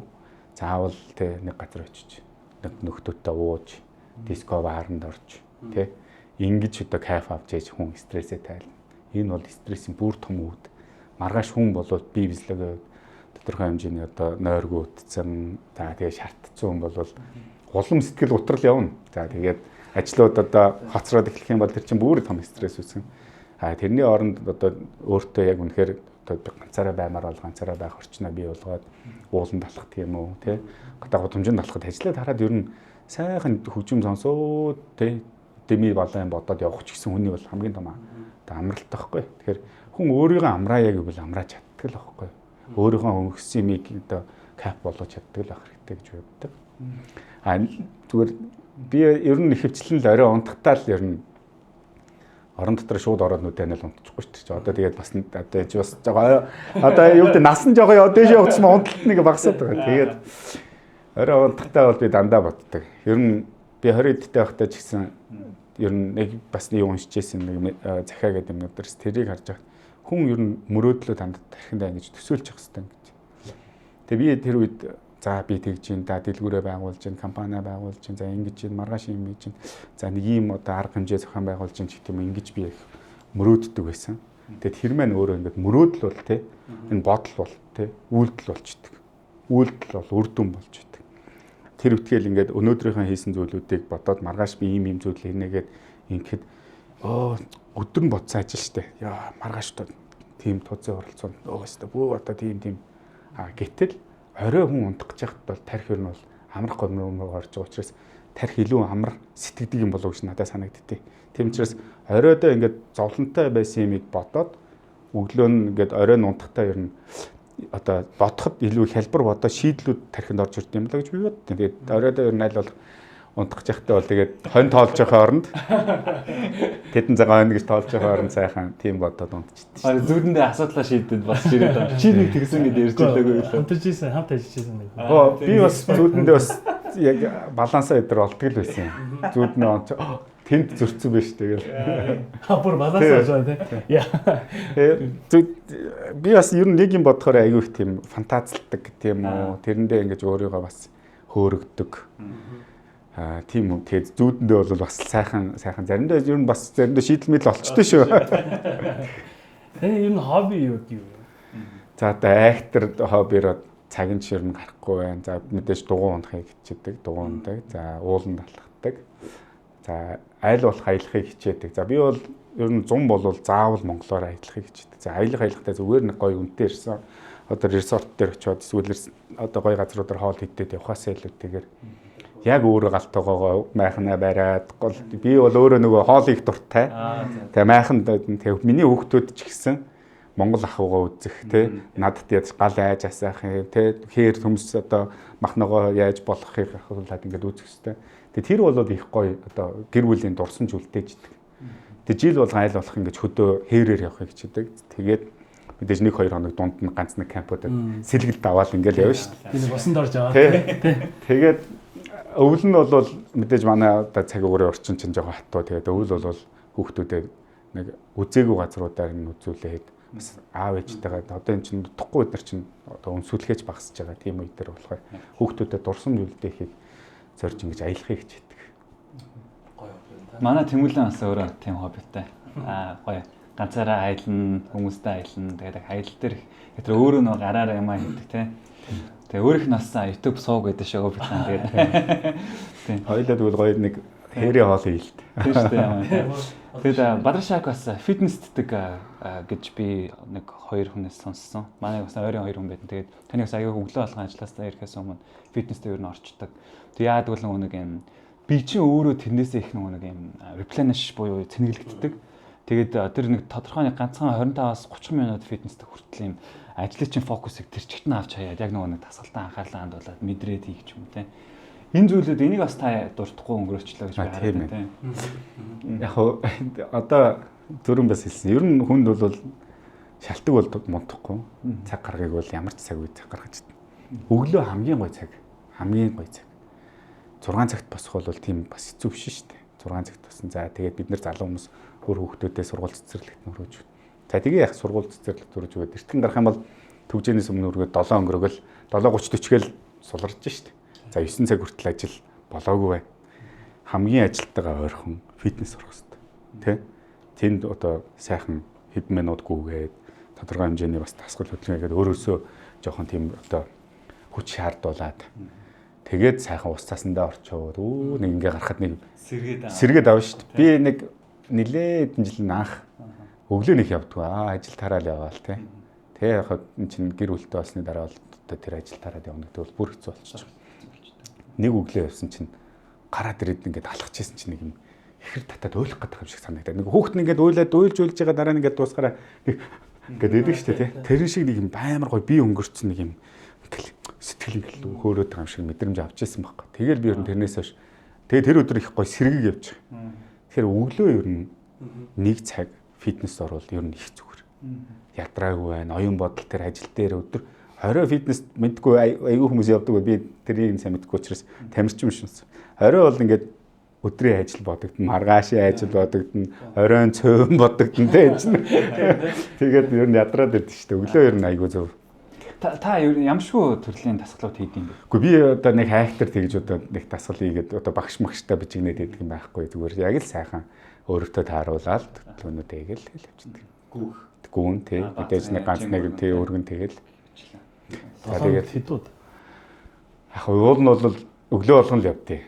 [SPEAKER 2] Заавал тэ нэг газар очиж нэг нөхдөөтэй ууж, диско бааранд орж тэ ингэж одоо кайф авч яж хүн стрессээ тайлна. Энэ бол стрессийн бүр том үүд. Маргааш хүн болоод бие физиологийн тодорхой хэмжээний одоо нойргүй үтцэн, за тэгээ шартцсан хүн бол улам сэтгэл утрал явна. За тэгээд ажлууд одоо хоцроод эхлэх юм бол тэр чинь бүр том стресс үүсэн. А тэрний оронд одоо өөртөө яг үнэхээр одоо ганцаараа баймаар бол ганцаараа байх орчноо бий болгоод ууланд алхах юм уу тий, гадаа гудамжинд алхахад ажиллаад хараад ер нь сайхан хөгжим сонсоо тий, деми балан бодоод явах ч гэсэн хүний бол хамгийн том одоо амралт байхгүй. Тэгэхээр хүн өөрийгөө амраая гэвэл амрааж чаддаг л байхгүй. Өөрийнхөө өнгөссөн юмыг одоо кайф болгож чаддаг л байх хэрэгтэй гэж боддог. А зүгээр би ер нь ихэвчлэн л орой унтахтаа л ер нь орон дотор шууд ороод нүдэ анаал унтчихгүй шүү дээ. Одоо тэгээд бас одоо чи бас жоо одоо юу гэдэг нас нь жоо дээш явуулсан унталт нэг багасаад байгаа. Тэгээд орой унтахтаа бол би дандаа боддог. Ер нь би 20 эдтэй байхдаа ч гэсэн ер нь нэг бас нэг уншиж байсан нэг захиа гэдэг юмнууд дээрс тэрийг харж байхад хүн ер нь мөрөөдлөө дандаа тархиндаа ингэж төсөөлж явах хэрэгтэй гэж. Тэгээ би тэр үед за би тэгж юм да, дэлгүүрээ байгуулж гин, компани байгуулж гин, за ингэж гин, маргааш юм хийж гин, за нэг ийм одоо арга хэмжээ зохион байгуулж гин гэх юм ингэж би их мөрөөддөг байсан. Тэгээд тэр маань өөрөө ингээд мөрөөдөл бол те энэ бодол бол те үйлдэл болчдөг. Үйлдэл бол үр дүн болчдөг. Тэр үтгэл ингээд өнөөдрийнхөө хийсэн зүйлүүдийг бодоод маргааш би ийм ийм зүйл хийнэ гэд ингээд өдөр нь бодсон ажил штэ. Яа маргааш тийм тузын оролцоонд өөстө бүү одоо тийм тийм а гэтэл орой хүн унтах гэж яхад бол тарих ер нь бол амрах гомроор орж байгаа учраас тарих илүү амар сэтгэдэг юм болов уу гэж надад санагддээ. Тийм учраас оройдоо ингээд зовлонтой байсан юмыг бодоод өглөө нь ингээд орой нь унтахтаа ер нь одоо бодоход илүү хялбар бодоо шийдлүүд тархинд орж ирд юм л гэж би боддیں۔ Тэгээд оройдоо ер нь аль болох унтах жахтай бол тэгээд хонь тоолж явах оронд тэдэн цагаан хонь гэж тоолж явах оронд сайхан тийм бодоод унтчихдээ.
[SPEAKER 1] Харин зүүдэндээ асуудлаа шийдэд бас ирээд байгаа. Чи нэг тэгсэн гэдээ ярьж байлаагүй юу?
[SPEAKER 3] Хамт ажилласан, хамт ажилласан нэг.
[SPEAKER 2] Оо би бас зүүдэндээ бас яг балансаа өдр олдог л байсан юм. Зүүднээ онц тэнд зөрчсөн байж тэгэл.
[SPEAKER 3] Бүр балансаа олж байгаа тий. Яа.
[SPEAKER 2] Би бас ер нь нэг юм бодохоор айгүй их тийм фантазлдаг тийм үү. Тэрэндээ ингэж өөрийгөө бас хөөрөгдөг. Тийм үү. Тэгээд зүүдэндээ бол бас сайхан сайхан заримдаа ер нь бас заримдаа шийдэл мэдэл олчтой шүү.
[SPEAKER 3] Таны ер нь хобби юу юу?
[SPEAKER 2] За одоо актер хоббиро цагийн жишээр нь гарахгүй байна. За мэдээж дугуй унахыг хичээдэг, дугуй ундаг. За ууланд алхдаг. За айл болох аялахыг хичээдэг. За би бол ер нь 100 болвол заавал монголоор аялахыг хичээдэг. За аялах аялахтай зүгээр нэг гоё үнэтэй ирсэн. Одоо ресорт дээр очиод эсвэл одоо гоё газруудаар хоол идээд явхаасаа илүүтэйгээр яг өөрөө галтайгоо майхнаа бариад гол би бол өөрөө нөгөө хоол их дуртай. Тэгээ майханд тэгээ миний хүүхдүүд ч гэсэн Монгол ахуйгаа үзэх те надад яаж гал айж асаах юм те хээр төмс одоо махногоо яаж болохыг ахуулаад ингээд үзэх хэвээр. Тэгээ тэр бол их гоё одоо гэр бүлийн дурсамж үлдээждэг. Тэгээ жил болгон айл болох ингээд хөдөө хээрээр явахыг хичээдэг. Тэгээд мэдээж 1-2 хоног дунд нь ганц нэг кампуудад сэлгэлт аваад ингээд явна шүү
[SPEAKER 3] дээ. Би босонд орж аваа.
[SPEAKER 2] Тэгээд өвөл нь бол мэдээж манай одоо цаг уурын орчин чинь жоохон хатуу. Тэгээд өвөл бол хүүхдүүдэд нэг үзээгүй газруудаар нь үзүүлээд бас аав ээжтэйгээ одоо эн чинь утгагүй өдөр чинь одоо өнсүүлэхэж багасж байгаа тийм үе дээр болохоор хүүхдүүдэд дурсамж үлдээхийг зорж ингэж аялахыг хичээдэг.
[SPEAKER 1] Гоё юм байна. Манай Тэмүүлэн бас өөрөө тийм хоббитай. Аа, гоё. Ганцаараа аялна, хүмүүстэй аялна. Тэгээд аялал дээр тэр өөрөө нөө гараараа юмаа хийдэг те. Тэгээ өөрийнх нь бас YouTube сууг гэдэг шиг хоббитай. Тэгээд
[SPEAKER 2] тийм. Хоёлаа тэгвэл гоё нэг хэрэг хоол хийлт.
[SPEAKER 1] Тийм шүү дээ. Тэгээд Бадрашак бас фитнесддэг гэж би нэг хоёр хүнээс сонссон. Манай бас ойрын хоёр хүн байсан. Тэгээд таны бас аягүй өглөө болгон ажилласаа ирэхээс өмнө фитнестэй ер нь орчдөг. Тэг яадаг бол нөгөө нэг юм би чинь өөрөө тэрнээсээ их нөгөө нэг юм replenish буюу цэнэглэгддэг. Тэгээд тэр нэг тодорхой нэг ганцхан 25-аас 30 минут фитнестэй хүртэл юм ажлын чинь фокусыг тэр чигт нь авч хаяад яг нөгөө нэг дасгалтаа анхаарлаа хандуулад мэдрээд хийх юм те. Энэ зүйлүүд энийг бас та дуртахгүй өнгөрөөчлөө гэж би хараад байна тийм.
[SPEAKER 2] Яг хоо одоо зүрэн бас хэлсэн. Ер нь хүнд бол шалтгаан бол мунтахгүй. Цаг гаргыг бол ямар ч цаг үе цаг гаргаж чадна. Өглөө хамгийн гоё цаг. Хамгийн гоё цаг. 6 цагт босох бол тийм бас хэцүү биш шүү дээ. 6 цагт босон. За тэгээд бид нар залуу хүмүүс өөр хүүхдүүдээ сургууль цэцэрлэгт нөрөөж. За тэгээ яг сургууль цэцэрлэгт өрөөж өгөөд эртхэн гарах юм бол түгжээнээс өмнө өргөө 7 өнгөрөөгөл 7:30 40-гээл суларч шүү дээ. За 9 цаг хүртэл ажил болоогүй бай. Хамгийн ажилтайгаа ойрхон фитнес орох хэрэгтэй. Тэ? Тэнд одоо сайхан хэдэн минут гүгээд тодорхой хэмжээний бас дасгал хөдөлгөөн хийгээд өөрөөсөө жоохон тийм одоо хүч шаардуулад тэгээд сайхан ус цасандаа орчоод нэг ингээ гарахад нэг сэргээд авна шүү дээ. Би нэг нилээ хэдэн жил анх өглөө нэг явдгүй. Аа, ажил тараал яваал тий. Тэгээ яг эн чинь гэр бүлтэй болсны дараа бол одоо тэр ажил тараад явна гэдэг бол бүр хэцүү болчих. Нэг өглөө явсан чинь гараад ирээд ингээд алхаж исэн чинь нэг юм ихэр татаад уйлах гэдэг юм шиг санагдаад. Нэг хүүхэд нь ингээд уйлаад уйлж уйлж байгаа дараа нь ингээд дуусгараа нэг ингээд өгдөг шүү дээ тий. Тэрэн шиг нэг юм амар гоё би өнгөрцөн нэг юм ингээл сэтгэл ингээл хөөрөөд байгаа юм шиг мэдрэмж авч ирсэн байхгүй. Тэгэл би ер нь тэрнээс хойш тэгээ тэр өдөр их гоё сэргийг явж байгаа. Тэгэхээр өглөө ер нь нэг цаг фитнес орвол ер нь их зүгээр. Ядраагүй байна. Оюун бодол тэр ажил дээр өдөр орой фитнес мэдгүй айгүй хүмүүс явдаг. Би тэрийг сайн мэдгүй учраас тамирчин юм шин. Орой бол ингээд өдрийн ажил бодогдно, маргаашийн ажил бодогдно, оройн цөөн бодогдно те энэ чинь. Тэгээд ер нь ядраад ирдэг шүү дээ. Өглөө ер нь айгүй зөв.
[SPEAKER 1] Та ямшгүй төрлийн дасгалууд хийд юм бэ?
[SPEAKER 2] Үгүй би одоо нэг хайхтар тэгж одоо нэг дасгал хийгээд одоо багш магштай бичигнээд байдаг юм байхгүй. Зүгээр яг л сайхан өөртөө тааруулаад төлөөнүүд хийгээл тэгэл явчихдаг.
[SPEAKER 1] Гүүх.
[SPEAKER 2] Гүүн тий. Мэдээж нэг ганц нэг тий өргөн тэгэл.
[SPEAKER 3] За тэгээд хэдүүд.
[SPEAKER 2] Яг уул нь бол өглөө болгон л явдیں۔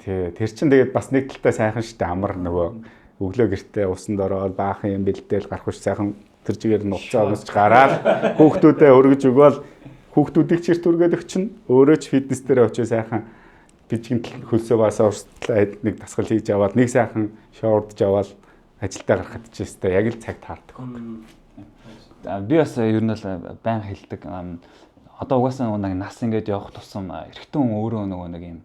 [SPEAKER 2] Тий. Тэр чинь тэгээд бас нэг талтай сайхан штэ амар нөгөө өглөө гэртээ усанд ороод баахан юм бэлдээл гарах биш сайхан тэр чигээр нь уцаа өмсч гараад хүүхдүүдээ өргөж өгөөл хүүхдүүдийг ч эрт өргөөд өгчин өөрөө ч фитнес дээр очиж сайхан бичгэн хөлсөө бас урстлаа нэг дасгал хийж аваад нэг сайхан шоурдж аваад ажилдаа гарахад ч өстой яг л цаг таардаг баг.
[SPEAKER 1] Би бас ер нь бол баян хэлдэг. Одоо угаасаа нэг нас ингээд явах тусам эрэгтэй хүн өөрөө нөгөө нэг юм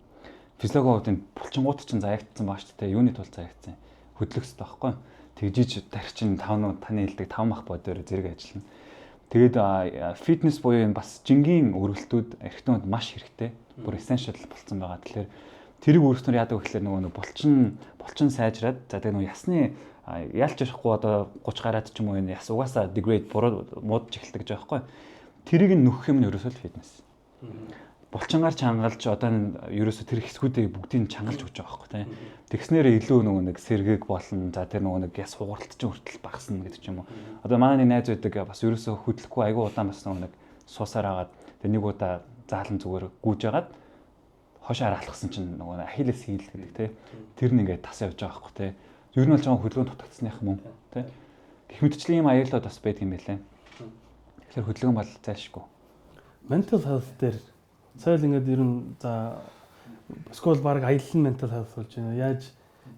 [SPEAKER 1] физиологийн хувьд булчингууд чинь заягдсан байгаа шүү дээ. Юуны тулд заягдсан? Хөдлөх хэрэгтэй байхгүй. Тэгжиж тарих чинь 5 таны хэлдэг 5 мах бодоор зэрэг ажиллана. Тэгээд фитнес буюу юм бас жингийн өргөлтүүд эрэгтэй хүнд маш хэрэгтэй. Бүр essential болцсон байгаа. Тэгэхээр тэрийг өөрсдөр яадаг вэ гэхээр нөгөө булчин сайжраад за тэгээ нөгөө ясны ялж ярихгүй одоо 30 гараад ч юм уу энэ яс угаасаа degrade буруу муудаж эхэлдэг гэж байгаа байхгүй. Тэрийг нь нөхөх юм нь ерөөсөө л фитнес. Булчингаар чангалж одоо ерөөсөө тэр хэсгүүдийг бүгдийг нь чангалж өгч байгаа байхгүй тийм. Тэгснээрээ илүү нөгөө нэг сэргээг болно. За тэр нөгөө нэг яс хугаралт чинь хүртэл багасна гэдэг ч юм уу. Одоо манай нэг найз байдаг бас ерөөсөө хөдлөхгүй айгүй удаан бас нөгөө нэг суусаар агаад тэр нэг удаа заалан зүгээр гүйж агаад хошоо алхсан чинь нөгөө ахиллес хийл гэдэг тийм. Тэр нь ингээд тас явж байгаа байхгүй тийм. Ер нь бол жоохон хөдөлгөөн дутагдсаных юм тийм. Гэх мэтчлийн юм аюулууд бас байдаг юм байлээ. Тэгэхээр хөдөлгөөн бол зайлшгүй.
[SPEAKER 3] Mental health дээр цайл ингээд ер нь за скол баг аялал нь mental health болж байна. Яаж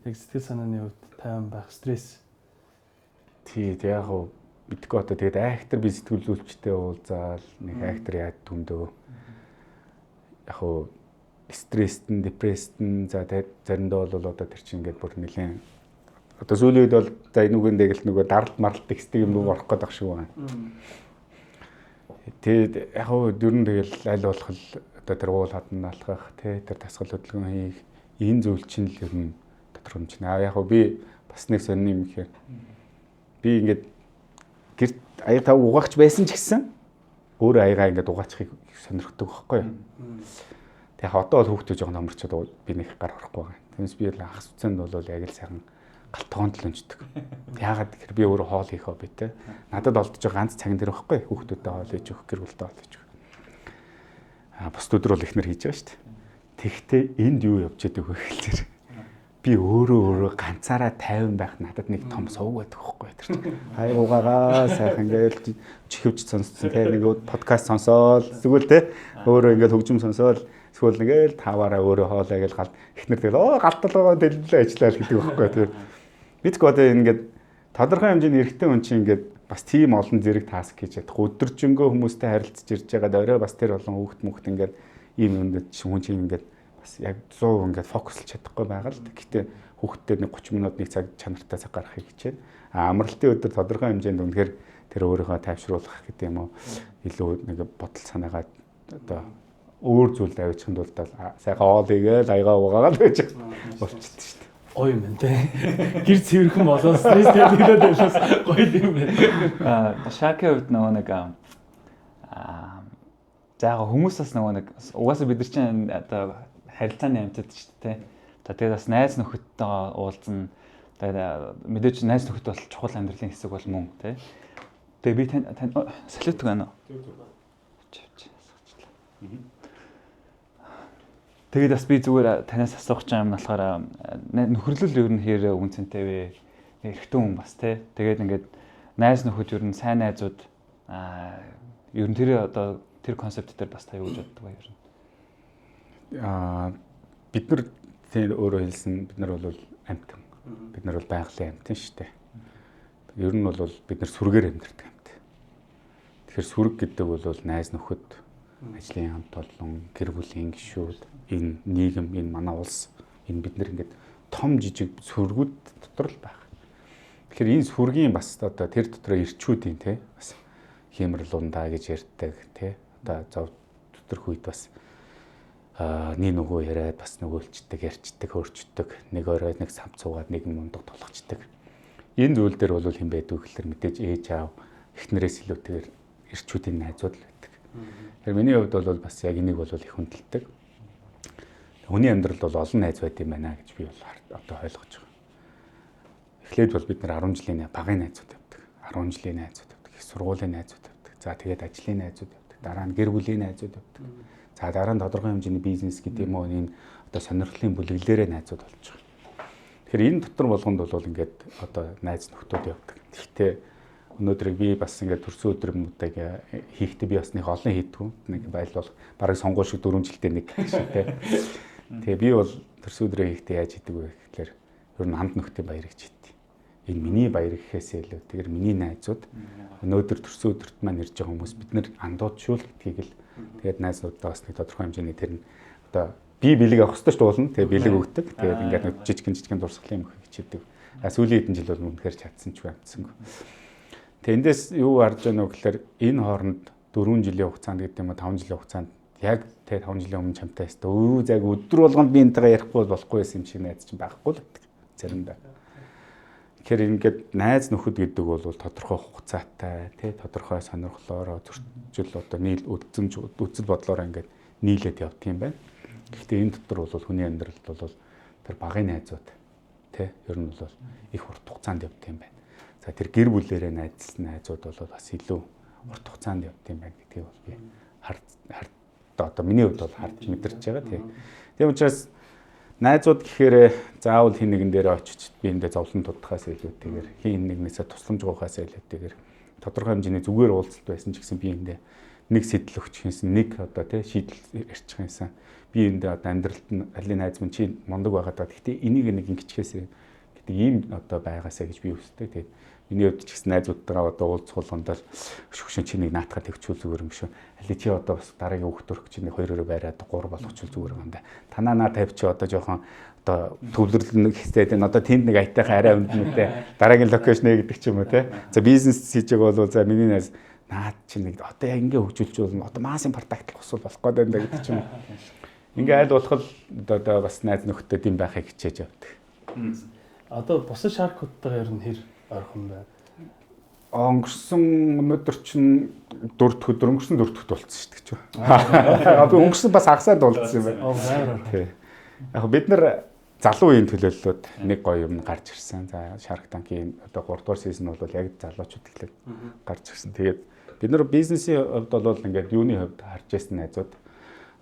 [SPEAKER 3] яг сэтгэл санааны хувьд тайван байх, стресс.
[SPEAKER 2] Тий, тэг яг хуу мэдгүй одоо тэгээд айхтар би сэтгэл зүйчтэй уулзаал нэг айхтар яад түндөө. Яг хуу стресстэн, депресстэн за заримдаа бол одоо тэр чинь ингээд бүр нэлээд одоо сүүлийн үед бол за энүүгэн дээгэл нөгөө даралт маралт тэгсдэг юм руу орох гээд ах шиг байна. Тэгээд яг хуу ер нь тэгэл аль болох л одоо тэр уул хаданд алхах тий тэр дасгал хөдөлгөөн хийх энэ зүйл чинь л ер нь тодорхой хэмжээ. А яг хуу би бас нэг сонин юм гэхээр би ингээд гэрт аяг тав угаагч байсан ч гэсэн өөр аягаа ингээд угаачихыг сонирхдаг байхгүй юу. Тэг яг одоо бол хүүхдүүд жоохон амарчаад би нэг гар орохгүй байгаа. Тиймээс би л хагас үцэнд бол яг л сайхан гал тогоонд л өнждөг. Яагаад гэхээр би өөрөө хоол хийх хобби те. Надад олдож байгаа ганц цаган дээр байхгүй хүүхдүүдэд хоол хийж өгөх, гэр бүлдээ хоол хийж өгөх. А бус өдөр бол эхнэр хийж байгаа шүү дээ. Тэгэхдээ энд юу явж идэг вэ гэхэлэр би өөрөө өөрөө ганцаараа тайван байх надад нэг том сувг байдаг байхгүй тэр чинь. Хайгуугаагаа сайхан ингээл чихвч сонсцсон те, нэг подкаст сонсоол эсвэл те өөрөө ингээл хөгжим сонсоол, эсвэл ингээл таваараа өөрөө хоолоо ингээл гал эхнэр тэгэл оо галталгаа дэлбэлээ ажиллаа л гэдэг байхгүй тэр. Мэдгүй одоо ингээд тодорхой хэмжээний эрэгтэй хүн чинь ингээд бас тийм олон зэрэг task хийж чадах. Өдөржингөө хүмүүстэй харилцаж ирж байгаад орой бас тэр олон хүүхд мөхт ингээд ийм юмд хүн чинь ингээд бас яг 100 ингээд focus лж чадахгүй байгаа л. Гэхдээ хүүхдтэй нэг 30 минут, нэг цаг чанартай цаг гаргахыг хичээн. А амралтын өдөр тодорхой хэмжээнд үнэхээр тэр өөрийнхөө тайвшруулах гэдэг юм уу, илүү нэг бодол санаагаа одоо өөр зүйлд авчихын тулд сайхан оол хийгээл аягаа угаагаад байж болчихсон шүү дээ.
[SPEAKER 3] Гоё юм байна те. Гэр цэвэрхэн болоо стресс тайлглаад байлаас гоё юм байна.
[SPEAKER 1] Аа, Шакийн хувьд нөгөө нэг за яг хүмүүс бас нөгөө нэг угаасаа бид нар чинь одоо харилцааны амьтад шүү дээ. За, тэгээд бас найз нөхөдтэйгээ уулзна. Тэгээд мэдээж найз нөхөд бол чухал амьдралын хэсэг бол мөн тий. Тэгээ би тань салют байна уу? Тэгээд бас би зүгээр танаас асуух гэж байгаа юм нь болохоор нөхөрлөл ер нь хэр үн цэнтэй вэ? Эрэгтэй хүн бас тий. Тэгээд ингээд найз нөхөд ер нь сайн найзууд ер нь тэр одоо тэр концепт дээр бас та юу гэж боддог вэ ер нь?
[SPEAKER 2] Бид нар тийм өөрөө хэлсэн, бид нар бол амьтан. Бид нар бол байгалийн амьтан шүү дээ. Ер нь бол бид нар сүргээр амьдардаг амьт. Тэгэхээр сүрэг гэдэг бол найз нөхөд, ажлын хамт олон, гэр бүлийн гишүүд, энэ нийгэм, энэ манай улс, энэ бид нар ингээд том жижиг сүргүүд дотор л байх. Тэгэхээр энэ сүргийн бас одоо тэр дотроо ирчүүдийн те бас хиймэрлундаа ундаа гэж ярьдаг те, одоо зов доторх үед бас нэг нөгөө яриад бас нөгөөлчдөг, ярьчдаг, хөөрчдөг, нэг орой нэг самт суугаад нэг мундаг тулгачдаг. Энэ зүйл дээр бол хэн байдгүй гэхэлэр мэдээж ээж аав, эхнэрээс илүүтэйгээр ирчүүдийн найзууд л байдаг. Тэгэхээр миний хувьд бол бас яг энийг бол их хүндэлдэг. Хүний амьдрал бол олон найз байд юм байна гэж би бол одоо ойлгож байгаа. Эхлээд бол бид нар 10 жилийн багын найзууд явдаг. 10 жилийн найзууд явдаг. Их сургуулийн найзууд явдаг. За, тэгээд ажлын найзууд явдаг. Дараа нь гэр бүлийн найзууд явдаг. За, дараа нь тодорхой хэмжээний бизнес гэдэг юм уу, энэ одоо сонирхлын бүлэглэрээ найзууд болж байгаа. Тэгэхээр энэ дотор болгонд бол ингээд одоо найз нөхдүүд явдаг. Гэхдээ өнөөдөр би бас ингээд төрсөн өдөр мөдөг хийхдээ би бас нэг олон хийдгүү. Нэг байл бол бараг сонгуул шиг 4 жилдээ нэг гэх шиг те. Тэгээ би бол төрсөн өдрөө хийхдээ яаж хийдэг вэ гэхлээр ер нь анд нөхдийн баярыг хийдэг. Энэ миний баяр гэхээсээ илүү тэгэхээр миний найзууд, өнөөдөр төрсөн өдөрт маань ирж байгаа хүмүүс бид нар андууд шүү л гэдгийг л тэгээд найзуудаа бас нэг тодорхой хэмжээний тэр нь одоо би бэлэг авах хэрэгтэй шүү дээ. Тэгээ бэлэг өгдөг. Тэгээд ингээд нэг жижигэн жижигэн дурсгалын юм хичээдэг. А сүүлийн хэдэн жил бол үнэхээр чадсан ч амтсангүй. Тэгээ эндээс юу харж байна вэ гэхээр энэ хооронд 4 жилийн хугацаанд гэдэг юм уу, 5 жилийн хугацаанд яг тэ 5 жилийн өмнө чамтай өстө өө зайг өдөр болгонд би энтэйгээ ярихгүй болохгүй байсан юм шиг найз чинь байхгүй л гэдэг заримдаа. Тэгэхээр ингээд найз нөхөд гэдэг бол тодорхой хугацаатай тий, тодорхой сонирхлоороо зөрчил одоо нийл үзэмж үзэл бодлоороо ингээд нийлээд явдаг юм байна. Гэхдээ энэ дотор бол хүний амьдралд бол тэр багын найзууд тий ер нь бол их урт хугацаанд явдаг юм байна. За, тэр гэр бүлэрээ найзлсан найзууд бол бас илүү урт хугацаанд явдаг юм байна гэдгийг бол би хар одоо миний хувьд бол харж мэдэрч байгаа тий. Тийм учраас найзууд гэхээр заавал хин нэгэн дээр очиж би эндээ зовлон дутахаас илүүтэйгээр, хин нэгнээсээ тусламж гуйхаас илүүтэйгээр тодорхой хэмжээний зүгээр уулзалт байсан ч гэсэн би эндээ нэг сэтэл өгчих юмсан, нэг одоо тий шийдэл ярьчих юмсан. Би эндээ одоо амьдралд нь алин найз минь чи мундаг байгаад байгаа. Гэхдээ энийг нэг ингэчгээсээ гэдэг ийм одоо байгаасаа гэж би хүсдэг. Тэгээд миний хувьд ч гэсэн найзуудтайгаа одоо уулзах болгонд л шүгшин чи нэг наатахаа төвчүүл зүгээр юм шүү. Али чи одоо бас дараагийн хүүхд төрөх чи нэг 2 өрөө байраад 3 болгочвол зүгээр юм да. Танаа наа тавь чи одоо жоохон одоо төвлөрөл нэг хэстэй одоо тэнд нэг аятайхан арай өндөнөтэй дараагийн location гэдэг ч юм уу те. За, бизнес хийж байгаа бол за миний найз наад чи нэг одоо яг ингэ хөгжүүлж болно. Одоо массын продакт босвол болох гээд байна гэдэг ч юм уу. Ингээ аль болох л одоо бас найз нөхдөд юм байхыг хичээж явдаг.
[SPEAKER 3] Одоо бусад shark уудтайгаа ер нь хэр ойрхон байна?
[SPEAKER 2] Өнгөрсөн өнөөдөр чинь 4 дахь өдөр, өнгөрсөн 4 дахь болцсон шүү дээ ч. Би өнгөрсөн бас хагасаад болцсон юм байна. Тий. Яг бид нар Залуу үеийн төлөөллүүд нэг гоё юм гарч ирсэн. За, Shark Tank-ийн одоо 3 дугаар season бол яг залуучууд эхлээд гарч ирсэн. Тэгээд бид нар бизнесийн хувьд бол ингээд юуны хувьд харж ирсэн найзууд,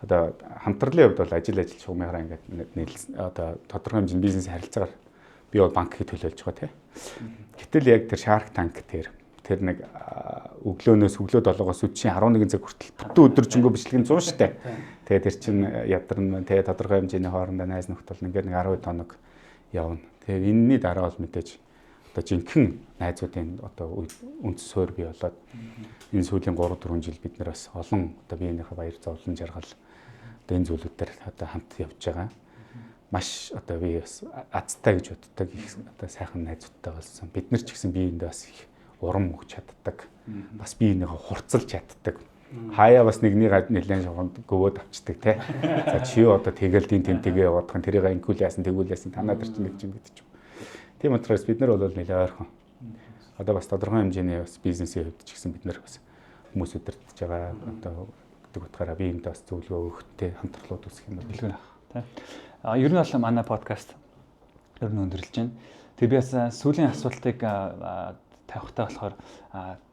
[SPEAKER 2] одоо хамтралын хувьд бол ажил ажил шугамаараа ингээд нийлсэн, одоо тодорхой хэмжээний бизнес харилцаагаар би бол банкыг төлөөлж байгаа, тий. Гэтэл яг тэр Shark Tank тэр нэг өглөөнөөс өглөө 7-оос үдшийн 11 цаг хүртэл бүтэн өдөржингөө бичлэг нь 100 штэ. Тэгээд тэр чин ядарна, тэгээ тодорхой хэмжээний хоорондоо найз нөхд бол ингээд нэг 12 хоног явна. Тэгээд энэний дараа бол мэдээж одоо жинхэнэ найзуудын одоо үндэс суурь бий болоод энэ сүүлийн 3 4 жил бид нар бас олон одоо биенийхээ баяр зовлон жаргал одоо энэ зүйлүүдээр одоо хамт явж байгаа. Маш одоо би бас азтай гэж боддог, их одоо сайхан найзуудтай болсон. Бид нар ч гэсэн биеиндээ бас их урам өгч чаддаг. Бас биенийхээ хурцлж чаддаг. Хаяа бас нэгний нэлээд шугамд гөвөөд авчдаг, те. За, чи одоо тэгэл дин тэнтэйгээ яваад хан тэрийг инкүүл яасан, тэгүүл яасан, танаа тэр чинь нэг юм гэдэг ч юм. Тийм учраас бид нар бол нэлээд ойрхон. Одоо бас тодорхой хэмжээний бас бизнесийн хувьд ч гэсэн бид нар бас хүмүүс удирдах байгаа. Одоо гэдэг утгаараа би энд бас зөвлөгөө өгөх, те, хамтралууд үүсгэх юм бол
[SPEAKER 1] Дэлгүүр ах, тий. А ер нь бол манай подкаст ер нь өндөрлөж байна. Тэгээ би бас сүүлийн асуултыг тавихтаа болохоор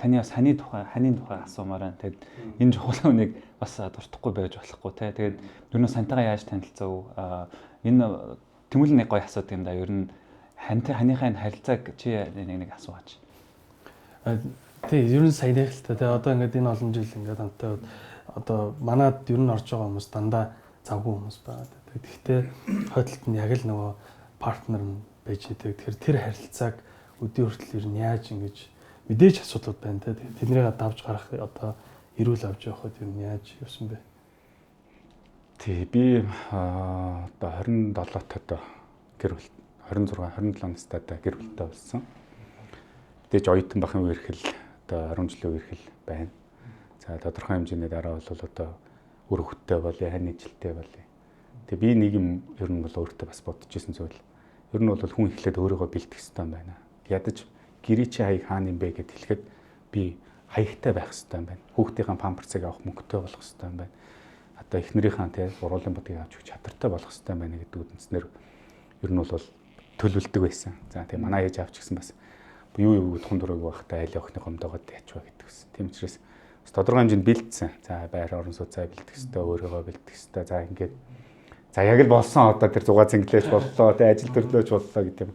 [SPEAKER 1] таны бас ханийн тухай асуумаар байна. Тэгээд энэ чухал үнийг бас дуртахгүй байж болохгүй, те. Тэгээд ер нь сантайгаа яаж танилцав? Энэ Тэмүүлэн нэг гоё асуудаг юм да. Ер нь хантай ханыхаа энэ харилцааг чи нэг нэг асуугач.
[SPEAKER 3] Тий, ер нь саяных л та. Тэгээ одоо ингээд энэ олон жил ингээд хамтаа одоо манад ер нь орж байгаа хүмүүс дандаа завгүй хүмүүс байгаа. Тэгэхдээ хойдолт нь яг л нөгөө partner нь байж идэг. Тэгэхээр тэр харилцааг өдий хүртэл ер нь яаж ингэж, мэдээж асуудлууд байна те. Тэднийг давж гарах, одоо эрүүл авч явахад ер нь яаж явсан бэ?
[SPEAKER 2] Тий, би одоо 27 тод гэр бүл, 26 27 настай гэр бүлтэй болсон. Мэдээж оюутан бахын үерхэл, одоо 10 жилийн үерхэл байна. За, тодорхой хэмжээний дараа бол одоо үр хөвгттэй болъё, хань ижилтэй болъё. Тэгээ би нэг юм ер нь бол өөртөө бас бодож исэн зүйл. Ер нь бол хүн эхлээд өөрийгөө бэлтгэх ёстой юм байна. Ядаж гэрээ чи хаяг хаана юм бэ гэд хэлэхэд би хаягтай байх ёстой юм байна. Хүүхдийнхээ памперсыг авах мөнгөтэй болох ёстой юм байна. Одоо эхнэрийнхээ, тий, уруулын будгийг авч өгч чадвартай болох ёстой юм байна гэдэг үндснээр ер нь бол төлөвлөдөг байсан. За, тэгээ манай ээж авч гисэн бас юу юу тун дураг байхдаа айл охины гомдоогоод ячва гэдэг гэсэн. Тийм учраас бас тодорхой хэмжээнд бэлдсэн. За, байр орон сууцаа бэлдэх ёстой, өөрийгөө бэлдэх ёстой. За, ингээд за яг л болсон, одоо тэр зугаа цэнгэлээч боллоо, тэ, ажил төрлөөч боллоо гэдэг юм.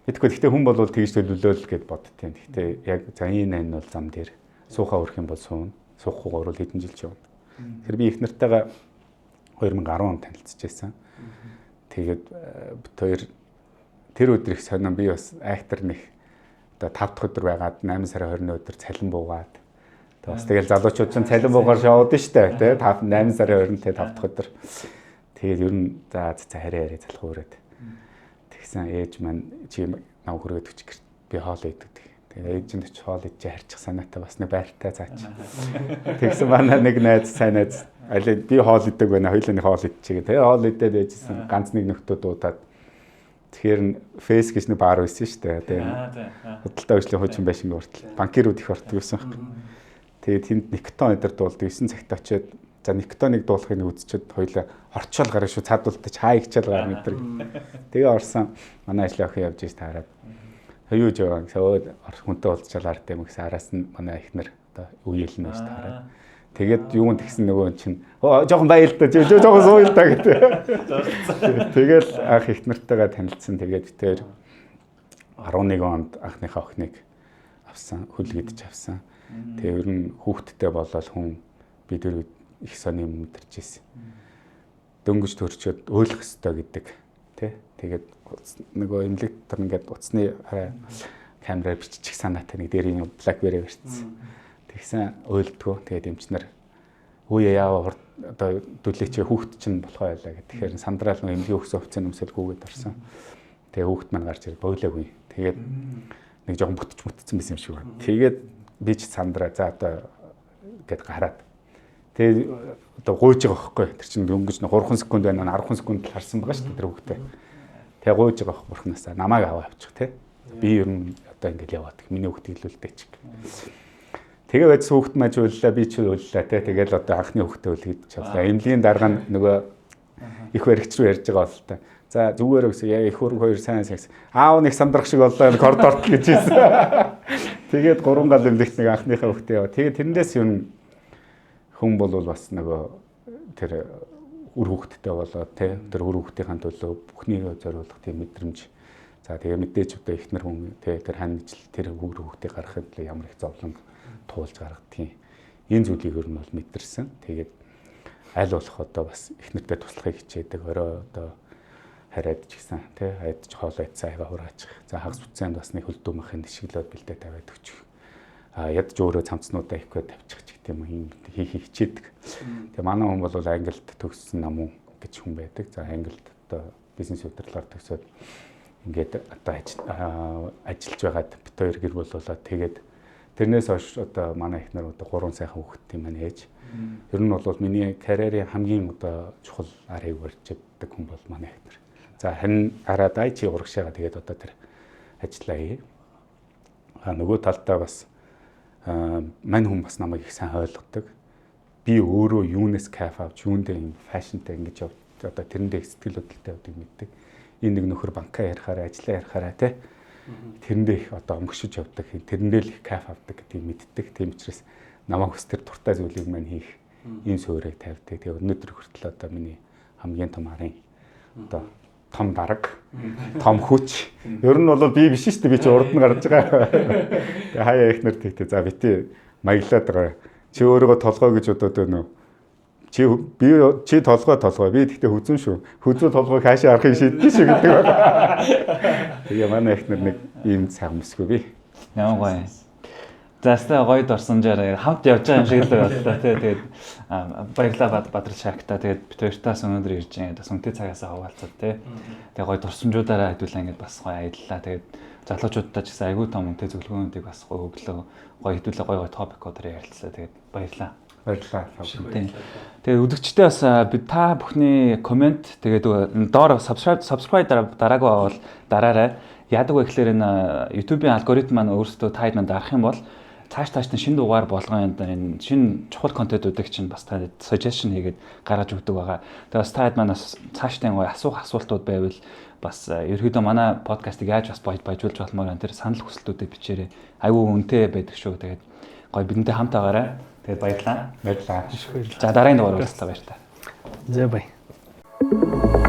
[SPEAKER 2] Мэдгүй, гэхдээ хүн бол тэгж төлөвлөөл гэд боддtiin. Гэхдээ яг за энэ ань бол зам дээр суухаа өрөх юм бол суuna. Суухгүй бол хэдэн жил ч явна. Тэр би их нартайгаа 2010 онд танилцж байсан. Тэгээд бит хоёр тэр өдөр их сонин, би бас актер нэг одоо 5 дахь өдөр байгаад 8 сарын 20-ны өдөр цалин буугаад, бас тэгэл залуучууд чинь цалин буугаар шоуд штэ, тий, 5 8 сарын 20-нд 5 дахь өдөр. Тэгээд ер нь за за харин харин залах өрөөд. Тэгсэн ээж маань чи нам хүргээд өч гэрт би хоол идэв. Тэгээд ээж нь очиж хоол идчихэ харчих санаатай бас нэг байртай цаач. Тэгсэн манай нэг найз, сайн найз, аль би хоол идэг байна, хоёулаа нэг хоол идчихээ. Тэгээ хоол идээд байжсэн, ганц нэг нөхдөө дуудаад, тэгэхээр Фейс гэж нэг бар байсан шүү дээ. Тэгээ худалдаа хөгжлийн хуучин байшинг хүртэл банкирууд их ортдог байсан байхгүй. Тэгээд тэнд Никтон өдр дуулдаг 9 цагт очиод, за Никтоныг дуулахыг нэг үзчихэд хоёулаа орчоол гарна шүү, цаадуултаж хаа ихчээл гарна гэдэг. Тэгээ орсон, манай ажлын охин явж иж таарад юу гэж байгаа гэсэн, өө хүнтэй уулзчаал ард юм гэсэн, араас нь манай эхнэр одоо үеэл нь байж таарад. Тэгээд юунд тэгсэн нөгөө чинь жоохон баял та, жоохон сууя л та гэдэг. Тэгэл анх их нартайгаа танилцсан. Тэгээд тэр 11 онд анхныхаа охиныг авсан, хөл гэдэж авсан. Тэгээ ер нь хүүхэдтэй болол хүн би тэр үед их сони юм мэдэрч ирсэн. Дөнгөж төрчөөд өөлөх ёстой гэдэг, тий. Тэгээд нөгөө эмнэлэг дотор ингээд утасны камераар биччих санаатай нэг дээр юм BlackBerry барьчихсан. Тэгсэн өөлдгөө. Тэгээд эмчнэр үе яава хурд одоо дүлээч хүүхэд чинь болохоо байлаа гэх. Тэгэхээр сандраал нөгөө эмнэлгийн өгсөн хувцас өмсөл гүгээд орсон. Тэгээ хүүхэд маань гарч ирээд бойлоогүй. Тэгээд нэг жоохон бүтч бүтцэн байсан юм шиг байна. Тэгээд би ч сандраа за одоо гэд гараад. Тэгээ одоо гуйж байгаа байхгүй. Тэр чинь дөнгөж 3 секунд байна, 10 секунд л харсан байгаа шүү дээ тэр хүүхдээ. Тэгээ гуйж байгаа байхгүй бурхнаасаа намайг аваа авчих, те. Би ер нь одоо ингээл яваад миний хүүхдийг илүүлдэг ч. Тэгээ байж хүүхд маж уйллаа, би ч уйллаа, те. Тэгэл одоо анхны хүүхдээ үлгээд чадлаа. Эмнэлгийн дарга нь нөгөө их баригч руу ярьж байгаа бол та. За, зүгээр гэсэн, яг их хөрөг хоёр сайн сайн. Аав нэг сандрах шиг боллоо, коридорт гэж хэлсэн. Тэгээд гурван гал эмнэлэгт нэг анхныхаа хүүхдээ яваа. Тэгээд тэрнээс юм хүн бол бас нөгөө тэр үр хүүхэдтэй болоод, те, тэр үр хүүхдийн төлөө бүхнийг зориулах тийм мэдрэмж. За, тэгээ мэдээж одоо эхнэр хүн, те, тэр хань ижил тэр үр хүүхдийг гаргахын төлөө ямар их зовлон туулж гаргадгийг, энэ зүйлийг ер нь бол мэдэрсэн. Тэгээд аль болох одоо бас эхнэртэй туслахыг хичээдэг. Орой одоо харайд ч гэсэн, тий, айдч хоол айдсаа аяга хураачих. За, хагас бүтцээнд бас нэг хөлдөө махын дэшиглээд бэлдээ тавиад өгчих. А ядч өөрөө цамцнуудаа ихгүй тавьчих ч гэдэг юм, юм хийхийг хичээдэг. Тэгээ манай хүн бол Англид төгссөн намуу гэж хүн байдаг. За, Англид одоо бизнес удирдлагаар төгсөөд ингээд одоо ажиллаж байгаад бит хоёр гэр бүл болоод, тэгээд тэрнээс хойш одоо манай эхнэр одоо гурван сайхан хүүхэдтэй маань ээж. Ер нь бол миний карьерийн хамгийн одоо чухал арыг барьж чаддаг хүн бол манай эхнэр. За, харин хараад ай чи урагшаага, тэгээд одоо тэр ажиллаа хий. А нөгөө талдаа бас мань хүн бас намайг их сайн ойлгодог. Би өөрөө юунаас кайф авч, юундээ юм passion тай ингэж яв, одоо тэрэндээ их сэтгэл хөдлөлтэй явдаг мэддэг. Энэ нэг нөхөр банкаа ярихаараа, ажиллаа ярихаараа, те, тэрэндээ их одоо өнгөшөж явдаг, тэрэндээ л их кайф авдаг гэдгийг мэддэг. Тийм учраас намайг бас тэр дуртай зүйлийг маань хийх ийм суурийг тавьдаг. Тэгээ өнөөдөр хүртэл одоо миний хамгийн том арын одоо том дарга, том хүч. Ер нь бол би биш шүү дээ. Би чи урд нь гарч байгаа. Тэгээ хаяа эхнэр тэгтээ за бити маяглаад байгаа. Чи өөрийгөө толгой гэж бодоод байна уу? Чи би чи толгой толгой. Би тэгтээ хүзүүн шүү. Хүзүү толгойг хаашаа харахыг шийднэ шүү гэдэг байна. Тэгээ манай эхнэр нэг ийм цаг мөсгөө би.
[SPEAKER 1] Ямар гоё. За, өстой гоё дурсамжаар хамт явж байгаа юм шиг л боллоо, тий. Тэгээд баярлалаа, Бадрал Шакта. Тэгээд бит хоёртаас өнөөдөр ирж байгаа. Бас үнэтэй цагаасаа хуваалцаад, тий. Тэгээд гоё дурсамжуудаараа хэдүүлээ ингээд бас гоё аяллаа. Тэгээд залуучуудаа ч гэсэн айгүй том үнэтэй зөвлөгөөнүүдийг бас гоё өглөө, гоё хэдүүлээ гоё гоё topic уудаар ярилцлаа. Тэгээд баярлалаа.
[SPEAKER 2] Баярлалаа.
[SPEAKER 1] Тийм. Тэгээд үзэгчдээ бас бид та бүхний comment, тэгээд доор subscribe дараагүй бол дараарай. Яадаг вэ гэхээр энэ YouTube-ийн алгоритм маань өөрсдөө та хэд маань дарах юм бол цааш цааш нь шинэ дугаар болгон энэ шинэ чухал контентуудыг чинь бас та suggestion хийгээд гаргаж өгдөг байгаа. Тэгээд бас та хэд маань бас цаашдын гоё асуух асуултууд байвал бас ерөөдөө манай подкастыг яаж бас баяжуулж болмоор байна, тэр санал хүсэлтүүдээ бичээрэй. Айгүй үнэтэй байдаг шүү. Тэгээд гоё бидэнтэй хамт байгаарай. Тэгээд баярлалаа.
[SPEAKER 2] Баярлалаа.
[SPEAKER 1] За, дараагийн дугаар уулзлаа, баяртай.
[SPEAKER 3] За, баяа.